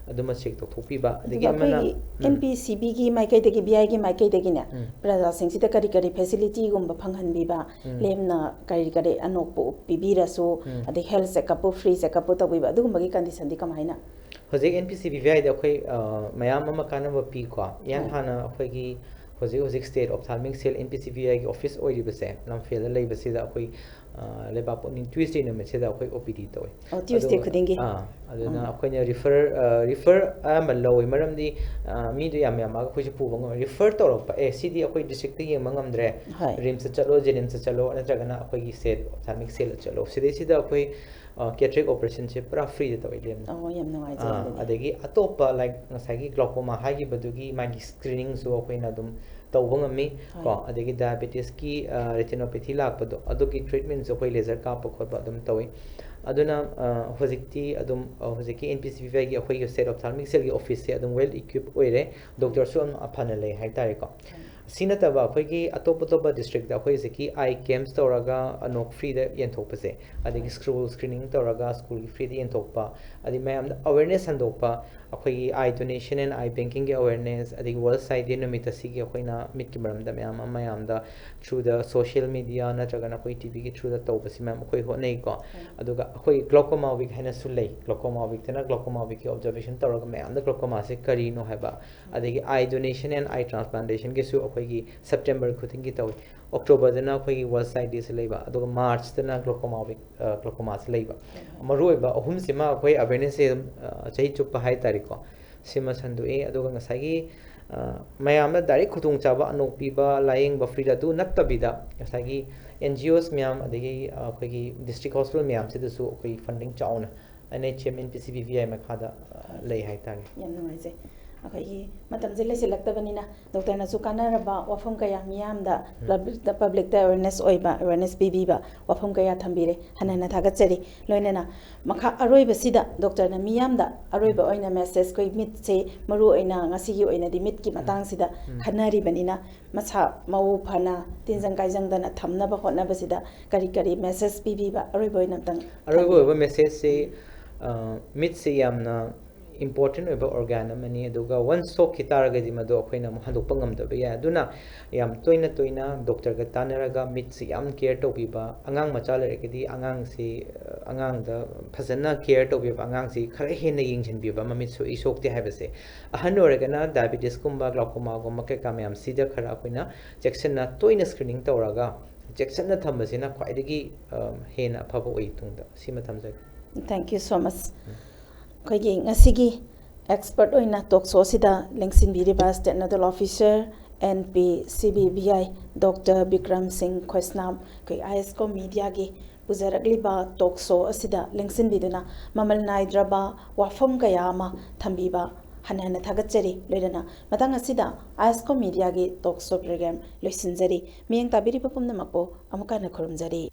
ꯑꯗꯨꯃ ꯆꯦꯛ ꯇꯧꯊꯣꯛꯄꯤꯕ꯫ ꯑꯗꯒꯤ ꯑꯗꯨꯒ ꯑꯃꯅ, ꯑꯩꯈꯣꯏꯒꯤ ꯎꯝ꯫ ꯑꯦꯟ ꯄꯤ ꯁꯤ ꯕꯤꯒꯤ ꯃꯥꯏꯀꯩꯗꯒꯤ, ꯕꯤ ꯑꯥꯏꯒꯤ ꯃꯥꯏꯀꯩꯗꯒꯤꯅꯦ, ꯎꯝ꯫ ꯄ꯭ꯔꯖꯥꯁꯤꯡꯁꯤꯗ ꯀꯔꯤ ꯀꯔꯤ ꯐꯦꯁꯤꯂꯤꯇꯤꯒꯨꯝꯕ ꯐꯪꯍꯟꯕꯤꯕ, ꯎꯝ꯫ ꯂꯦꯝꯅ ꯀꯔꯤ ꯀꯔꯤ ꯑꯅꯣꯛꯄ ꯎꯞꯄꯤꯕꯤꯔꯁꯨ, ꯎꯝ꯫ ꯑꯗꯩ ꯍꯦꯜꯊ ꯆꯦꯛꯑꯞꯄꯨ, ꯐ꯭ꯔꯤ ꯆꯦꯛꯑꯞꯄꯨ ꯇꯧꯕꯤꯕ, ꯑꯗꯨꯒꯨꯝꯕꯒꯤ ꯀꯟꯗꯤꯁꯟꯗꯤ ꯀꯃꯥꯏꯅ? ꯍꯧꯖꯤꯛ and P C B V ꯑꯥꯏꯗ ꯑꯩꯈꯣꯏ, ꯑ, ꯃꯌꯥꯝ ꯑꯃ ꯀꯥꯟꯅꯕ ꯄꯤꯀꯣ꯫ ꯏꯍꯥꯟ ꯍꯣꯏ꯫ ꯍꯥꯟꯅ ꯑꯩꯈꯣꯏꯒꯤ ꯍꯧꯖꯤꯛ ꯍꯧꯖꯤꯛ ꯁ꯭ꯇꯦꯠ ꯑꯣꯞꯊꯥꯜꯃꯤꯛ ꯁꯦꯜ, N P C B V ꯑꯥꯏꯒꯤ ꯑꯣꯐꯤꯁ ꯑꯣꯏꯔꯤꯕꯁꯦ, ꯂꯝꯐꯦꯜꯗ ꯂꯩꯕꯁꯤꯗ ꯑꯩꯈꯣꯏ, ꯑ, ꯂꯩꯕꯥꯛꯄꯣꯛꯅꯤꯡ ꯇ꯭ꯌꯨꯁꯗꯦ ꯅꯨꯃꯤꯠꯁꯤꯗ ꯑꯩꯈꯣꯏ ꯑꯣ ꯄꯤ ꯗꯤ ꯇꯧꯋꯤ꯫ ꯑꯣ, ꯇ꯭ꯌꯨꯁꯗꯦ ꯑꯗꯨꯒ, ꯈꯨꯗꯤꯡꯒꯤ? ꯑꯥ, ꯑꯗꯨꯅ ꯑꯥ꯫ ꯑꯩꯈꯣꯏꯅ ꯔꯤꯐꯔ, ꯑ, ꯔꯤꯐꯔ ꯑꯌꯥꯝꯕ ꯂꯧꯋꯤ꯫ ꯃꯔꯝꯗꯤ, ꯑ, ꯃꯤꯗꯣ ꯌꯥꯝ ꯌꯥꯝꯃꯛꯑꯒ ꯑꯩꯈꯣꯏꯁꯨ ꯄꯨꯕ ꯉꯝꯃꯣꯏ꯫ ꯔꯤꯐꯔ ꯇꯧꯔꯛꯄ, "ꯑꯦ, ꯁꯤꯗꯤ ꯑꯩꯈꯣꯏ ꯗꯤꯁꯇ꯭ꯔꯤꯛꯇ ꯌꯦꯡꯕ ꯉꯝꯗ꯭ꯔꯦ, ꯍꯣꯏ꯫ ꯔꯤꯝꯁꯇ ꯆꯠꯂꯣ, ꯖꯦꯅꯤꯝꯁꯇ ꯆꯠꯂꯣ, ꯅꯠꯇ꯭ꯔꯒꯅ ꯑꯩꯈꯣꯏꯒꯤ ꯁ꯭ꯇꯦꯠ ꯑꯣꯞꯊꯥꯜꯃꯤꯛ ꯁꯦꯜꯗ ꯆꯠꯂꯣ"꯫ ꯁꯤꯗꯩꯁꯤꯗ ꯑꯩꯈꯣꯏ, ꯑ, ꯀꯦꯇꯔꯦꯛ ꯑꯣꯄꯔꯦꯁꯟꯁꯦ ꯄꯨꯔꯥ ꯐ꯭ꯔꯤꯗ ꯇꯧꯋꯤ, ꯂꯦꯝꯅ꯫ ꯑꯣ, ꯌꯥꯝ ꯅꯨꯡꯉꯥꯏꯖꯔꯦ ꯑꯥ, ꯑꯗꯨꯗꯤ꯫ ꯑꯗꯒꯤ ꯑꯇꯣꯞꯄ, ꯂꯥꯏꯛ, ꯉꯁꯥꯏꯒꯤ ꯒ꯭ꯂꯥꯎꯀꯣꯃꯥ ꯍꯥꯏꯈꯤꯕꯗꯨꯒꯤ ꯃꯥꯒꯤ ꯁ꯭ꯀ꯭ꯔꯤꯅꯤꯡꯁꯨ ꯑꯩꯈꯣꯏꯅ ꯑꯗꯨꯝ ꯇꯧꯕ ꯉꯝꯃꯤ, ꯍꯣꯏ꯫ ꯀꯣ꯫ ꯑꯗꯒꯤ ꯗꯥꯏꯕꯦꯇꯤꯁꯀꯤ, ꯑ, ꯔꯦꯇꯤꯅꯣꯄꯦꯊꯤ ꯂꯥꯛꯄꯗꯣ, ꯑꯗꯨꯒꯤ ꯇ꯭ꯔꯤꯠꯃꯦꯟꯁꯨ ꯑꯩꯈꯣꯏ ꯂꯦꯖꯔ ꯀꯥꯞꯄ ꯈꯣꯠꯄ ꯑꯗꯨꯝ ꯇꯧꯋꯤ꯫ ꯑꯗꯨꯅ, ꯑ, ꯍꯧꯖꯤꯛꯇꯤ ꯑꯗꯨꯝ, ꯑ, ꯍꯧꯖꯤꯛꯀꯤ and P C B V ꯑꯥꯏꯒꯤ ꯑꯩꯈꯣꯏꯒꯤ ꯁ꯭ꯇꯦꯠ ꯑꯣꯞꯊꯥꯜꯃꯤꯛ ꯁꯦꯜꯒꯤ ꯑꯣꯐꯤꯁꯁꯦ ꯑꯗꯨꯝ ꯋꯦꯜ ꯏꯀ꯭ꯋꯤꯞ ꯑꯣꯏꯔꯦ, ꯗꯣꯛꯇꯔꯁꯨ ꯑꯗꯨꯝ ꯑꯐꯅ ꯂꯩ ꯍꯥꯏ ꯇꯥꯔꯦꯀꯣ꯫ ꯁꯤ ꯅꯠꯇꯕ ꯑꯩꯈꯣꯏꯒꯤ ꯑꯇꯣꯞ ꯑꯇꯣꯞꯄ ꯗꯤꯁꯇ꯭ꯔꯤꯛꯇ ꯑꯩꯈꯣꯏ ꯍꯧꯖꯤꯛꯀꯤ ꯑꯥꯏ ꯀꯦꯝꯞꯁ ꯇꯧꯔꯒ ꯑꯅꯣꯛ ꯐ꯭ꯔꯤꯗ ꯌꯦꯟꯊꯣꯛꯄꯁꯦ, ꯑꯗꯒꯤ ꯁ꯭ꯀꯨꯜ ꯁ꯭ꯀ꯭ꯔꯤꯅꯤꯡ ꯇꯧꯔꯒ ꯁ꯭ꯀꯨꯜꯒꯤ ꯐ꯭ꯔꯤꯗ ꯌꯦꯟꯊꯣꯛꯄ, ꯑꯗꯩ ꯃꯌꯥꯝꯗ ꯑꯋꯦꯔꯅꯦꯁ ꯁꯟꯗꯣꯛꯄ, ꯑꯩꯈꯣꯏꯒꯤ ꯑꯥꯏ ꯗꯣꯅꯦꯁꯟ ꯑꯦꯟ ꯑꯥꯏ ꯕꯦꯡꯀꯤꯡꯒꯤ ꯑꯋꯦꯔꯅꯦꯁ, ꯑꯗꯒꯤ ꯋꯥꯔꯜ ꯁꯥꯏꯠ ꯗꯦ ꯅꯨꯃꯤꯠꯇ ꯁꯤꯒꯤ ꯑꯩꯈꯣꯏꯅ ꯃꯤꯠꯀꯤ ꯃꯔꯝꯗ ꯃꯌꯥꯝ ꯑꯃ ꯃꯌꯥꯝꯗ through the social media ꯅꯠꯇ꯭ꯔꯒꯅ ꯑꯩꯈꯣꯏ ꯇꯤ ꯚꯤꯒꯤ through ꯗ ꯇꯧꯕꯁꯤ ꯃꯌꯥꯝ ꯑꯩꯈꯣꯏ ꯍꯣꯠꯅꯩꯀꯣ꯫ ꯎꯝ꯫ ꯑꯗꯨꯒ ꯑꯩꯈꯣꯏ glaucoma week ꯍꯥꯏꯅꯁꯨ ꯂꯩ꯫ Glaucoma week ꯇꯅ glaucoma week ꯀꯤ ꯑꯣꯕꯖꯔꯕꯦꯁꯟ ꯇꯧꯔꯒ ꯃꯌꯥꯝꯗ glaucoma ꯁꯦ ꯀꯔꯤꯅꯣ ꯍꯥꯏꯕ, ꯑꯗꯒꯤ ꯑꯥꯏ ꯗꯣꯅꯦꯁꯟ ꯑꯦꯟ ꯑꯥꯏ ꯇ꯭ꯔꯥꯟꯁꯄ꯭ꯂꯥꯟꯇꯦꯁꯟꯒꯤꯁꯨ ꯑꯩꯈꯣꯏꯒꯤ ꯁꯦꯞꯇꯦꯝꯕꯔ ꯈꯨꯗꯤꯡꯒꯤ ꯇꯧꯏ꯫ ꯑꯣꯛꯇꯣꯕꯔꯗꯅ ꯑꯩꯈꯣꯏꯒꯤ ꯋꯥꯔꯜ ꯁꯥꯏꯠ ꯗꯦꯁꯤ ꯂꯩꯕ, ꯑꯗꯨꯒ ꯃꯥꯔꯆꯇꯅ glaucoma week, ꯑ, glaucoma ꯁꯤ ꯂꯩꯕ꯫ ꯎꯝ꯫ ꯃꯔꯨꯑꯣꯏꯕ ꯑꯍꯨꯝꯁꯤꯃ ꯑꯩꯈꯣꯏ ꯑꯋꯦꯔꯅꯦꯁꯁꯦ ꯑꯗꯨꯝ, ꯑ, ꯆꯍꯤ ꯆꯨꯞꯄ ꯍꯥꯏ ꯇꯥꯔꯦꯀꯣ, ꯁꯤꯃ ꯁꯟꯗꯣꯛꯏ꯫ ꯑꯗꯨꯒ ꯉꯁꯥꯏꯒꯤ, ꯑ, ꯃꯌꯥꯝꯅ ꯗꯥꯏꯔꯦꯛ ꯈꯨꯗꯣꯡꯆꯥꯕ ꯑꯅꯣꯛ ꯄꯤꯕ, ꯂꯥꯌꯦꯡꯕ ꯐ꯭ꯔꯤꯗ ꯑꯗꯨ ꯅꯠꯇꯕꯤꯗ, ꯉꯁꯥꯏꯒꯤ ꯑꯦꯟ ꯖꯤ ꯑꯣꯁ ꯃꯌꯥꯝ, ꯑꯗꯒꯤ, ꯑ, ꯑꯩꯈꯣꯏꯒꯤ ꯗꯤꯁꯇ꯭ꯔꯤꯛ ꯍꯣꯁꯄꯤꯇꯥꯜ ꯃꯌꯥꯝꯁꯤꯗꯁꯨ ꯑꯩꯈꯣꯏ ꯐꯟꯗꯤꯡ ꯆꯥꯎꯅ N H M N P C B V ꯑꯥꯏ ꯃꯈꯥꯗ, ꯑ, ꯂꯩ ꯍꯥꯏꯇꯥꯔꯦ꯫ ꯌꯥꯝ ꯅꯨꯡꯉꯥꯏꯖꯩ꯫ ꯑꯩꯈꯣꯏꯒꯤ ꯃꯇꯝꯁꯦ ꯂꯩꯁꯤꯜꯂꯛꯇꯕꯅꯤꯅ, ꯗꯣꯛꯇꯔꯅꯁꯨ ꯀꯥꯟꯅꯔꯕ ꯋꯥꯐꯝ ꯀꯌꯥ ꯃꯤꯌꯥꯝꯗ, ꯎꯝ꯫ ꯄꯕ꯭ꯂꯤꯛꯇ, ꯄꯕ꯭ꯂꯤꯛꯇ ꯑꯦꯋꯦꯔꯅꯦꯁ ꯑꯣꯏꯕ, ꯑꯦꯋꯦꯔꯅꯦꯁ ꯄꯤꯕꯤꯕ ꯋꯥꯐꯝ ꯀꯌꯥ ꯊꯝꯕꯤꯔꯦ꯫ ꯍꯟꯅ ꯍꯟꯅ ꯊꯥꯒꯠꯆꯔꯤ꯫ ꯂꯣꯏꯅꯅ ꯃꯈꯥ ꯑꯔꯣꯏꯕꯁꯤꯗ ꯗꯣꯛꯇꯔꯅ ꯃꯤꯌꯥꯝꯗ ꯑꯔꯣꯏꯕ ꯑꯣꯏꯅ ꯃꯦꯁꯦꯖ, ꯑꯩꯈꯣꯏ ꯃꯤꯠꯁꯦ ꯃꯔꯨ ꯑꯣꯏꯅ ꯉꯁꯤꯒꯤ ꯑꯣꯏꯅꯗꯤ ꯃꯤꯠꯀꯤ ꯎꯝ꯫ ꯃꯇꯥꯡꯁꯤꯗ ꯎꯝ꯫ ꯈꯟꯅꯔꯤꯕꯅꯤꯅ, ꯃꯁꯥ ꯃꯎ ꯐꯅ ꯇꯤꯟꯖꯪ ꯀꯥꯏꯖꯪꯗꯅ ꯊꯝꯅꯕ ꯍꯣꯠꯅꯕꯁꯤꯗ ꯀꯔꯤ ꯀꯔꯤ ꯃꯦꯁꯦꯖ ꯄꯤꯕꯤꯕ ꯑꯔꯣꯏꯕ ꯑꯣꯏꯅ ꯑꯝꯇꯪ ꯑꯔꯣꯏꯕ ꯊꯝꯕꯤꯌꯨ꯫ ꯑꯣꯏꯕ ꯃꯦꯁꯦꯖꯁꯤ, ꯑ, ꯃꯤꯠꯁꯤ ꯌꯥꯝꯅ ꯏꯝꯄꯣꯔꯇꯦꯟ ꯑꯣꯏꯕ ꯑꯣꯔꯒꯥꯟ ꯑꯃꯅꯤ, ꯑꯗꯨꯒ ꯋꯟꯁ ꯁꯣꯛꯈꯤ ꯇꯥꯔꯒꯗꯤ ꯃꯗꯨ ꯑꯩꯈꯣꯏꯅ ꯑꯃꯨꯛ ꯍꯟꯗꯣꯛꯄ ꯉꯝꯗꯕ ꯌꯥꯏ꯫ ꯑꯗꯨꯅ ꯌꯥꯝ ꯇꯣꯏꯅ ꯇꯣꯏꯅ ꯗꯣꯛꯇꯔꯒ ꯇꯥꯟꯅꯔꯒ ꯃꯤꯠꯁꯤ ꯌꯥꯝ ꯀꯦꯌꯔ ꯇꯧꯕꯤꯕ, ꯑꯉꯥꯡ ꯃꯆꯥ ꯂꯩꯔꯒꯗꯤ ꯑꯉꯥꯡꯁꯤ, ꯑ, ꯑꯉꯥꯡꯗ ꯐꯖꯅ ꯀꯦꯌꯔ ꯇꯧꯕꯤꯕ, ꯑꯉꯥꯡꯁꯤ ꯈꯔ ꯍꯦꯟꯅ ꯌꯦꯡꯁꯤꯟꯕꯤꯕ, ꯃꯃꯤꯠ ꯁꯣꯛꯏ ꯁꯣꯛꯇꯦ ꯍꯥꯏꯕꯁꯦ꯫ ꯑꯍꯟ ꯑꯣꯏꯔꯒꯅ ꯗꯥꯏꯕꯤꯇꯤꯁꯀꯨꯝꯕ, ꯒ꯭ꯂꯥꯎꯀꯣꯃꯥꯒꯨꯝꯕ ꯀꯩꯀꯥ ꯃꯌꯥꯝꯁꯤꯗ ꯈꯔ ꯑꯩꯈꯣꯏꯅ ꯆꯦꯛꯁꯤꯟꯅ, ꯇꯣꯏꯅ ꯁ꯭ꯀ꯭ꯔꯤꯅꯤꯡ ꯇꯧꯔꯒ ꯆꯦꯛꯁꯤꯟꯅ ꯊꯝꯕꯁꯤꯅ ꯈ꯭ꯋꯥꯏꯗꯒꯤ, ꯑ, ꯍꯦꯟꯅ ꯑꯐꯕ ꯑꯣꯏ ꯇꯨꯡꯗ꯫ ꯁꯤꯃ ꯊꯝꯖꯒꯦ꯫ Thank you so much꯫ ꯎꯝ꯫ ꯑꯩꯈꯣꯏꯒꯤ ꯉꯁꯤꯒꯤ ꯑꯦꯛꯁꯄꯔꯠ ꯑꯣꯏꯅ ꯇꯣꯛ ꯁꯣ ꯑꯁꯤꯗ ꯂꯦꯡꯁꯤꯟꯕꯤꯔꯤꯕ state nodal officer, N P C B V I, doctor Bikram Singh Khoisnam, ꯑꯩꯈꯣꯏ ꯑꯥꯏ ꯑꯦꯁ ꯀꯣꯝ ꯃꯤꯗꯤꯌꯥꯒꯤ ꯄꯨꯖꯔꯛꯂꯤꯕ ꯇꯣꯛ ꯁꯣ ꯑꯁꯤꯗ ꯂꯦꯡꯁꯤꯟꯕꯤꯗꯨꯅ ꯃꯃꯜ ꯅꯥꯏꯗ꯭ꯔꯕ ꯋꯥꯐꯝ ꯀꯌꯥ ꯑꯃ ꯊꯝꯕꯤꯕ ꯍꯟꯅ ꯍꯟꯅ ꯊꯥꯒꯠꯆꯔꯤ꯫ ꯂꯣꯏꯅꯅ ꯃꯇꯥꯡ ꯑꯁꯤꯗ ꯑꯥꯏ ꯑꯦꯁ ꯀꯣꯝ ꯃꯤꯗꯤꯌꯥꯒꯤ ꯇꯣꯛ ꯁꯣ ꯄ꯭ꯔꯣꯒ꯭ꯔꯥꯝ ꯂꯣꯏꯁꯤꯟꯖꯔꯤ꯫ ꯃꯤꯠꯌꯦꯡ ꯇꯥꯕꯤꯔꯤꯕ ꯄꯨꯝꯅꯃꯛꯄꯨ ꯑꯃꯨꯛ ꯍꯟꯅ ꯈꯨꯔꯨꯝꯖꯔꯤ꯫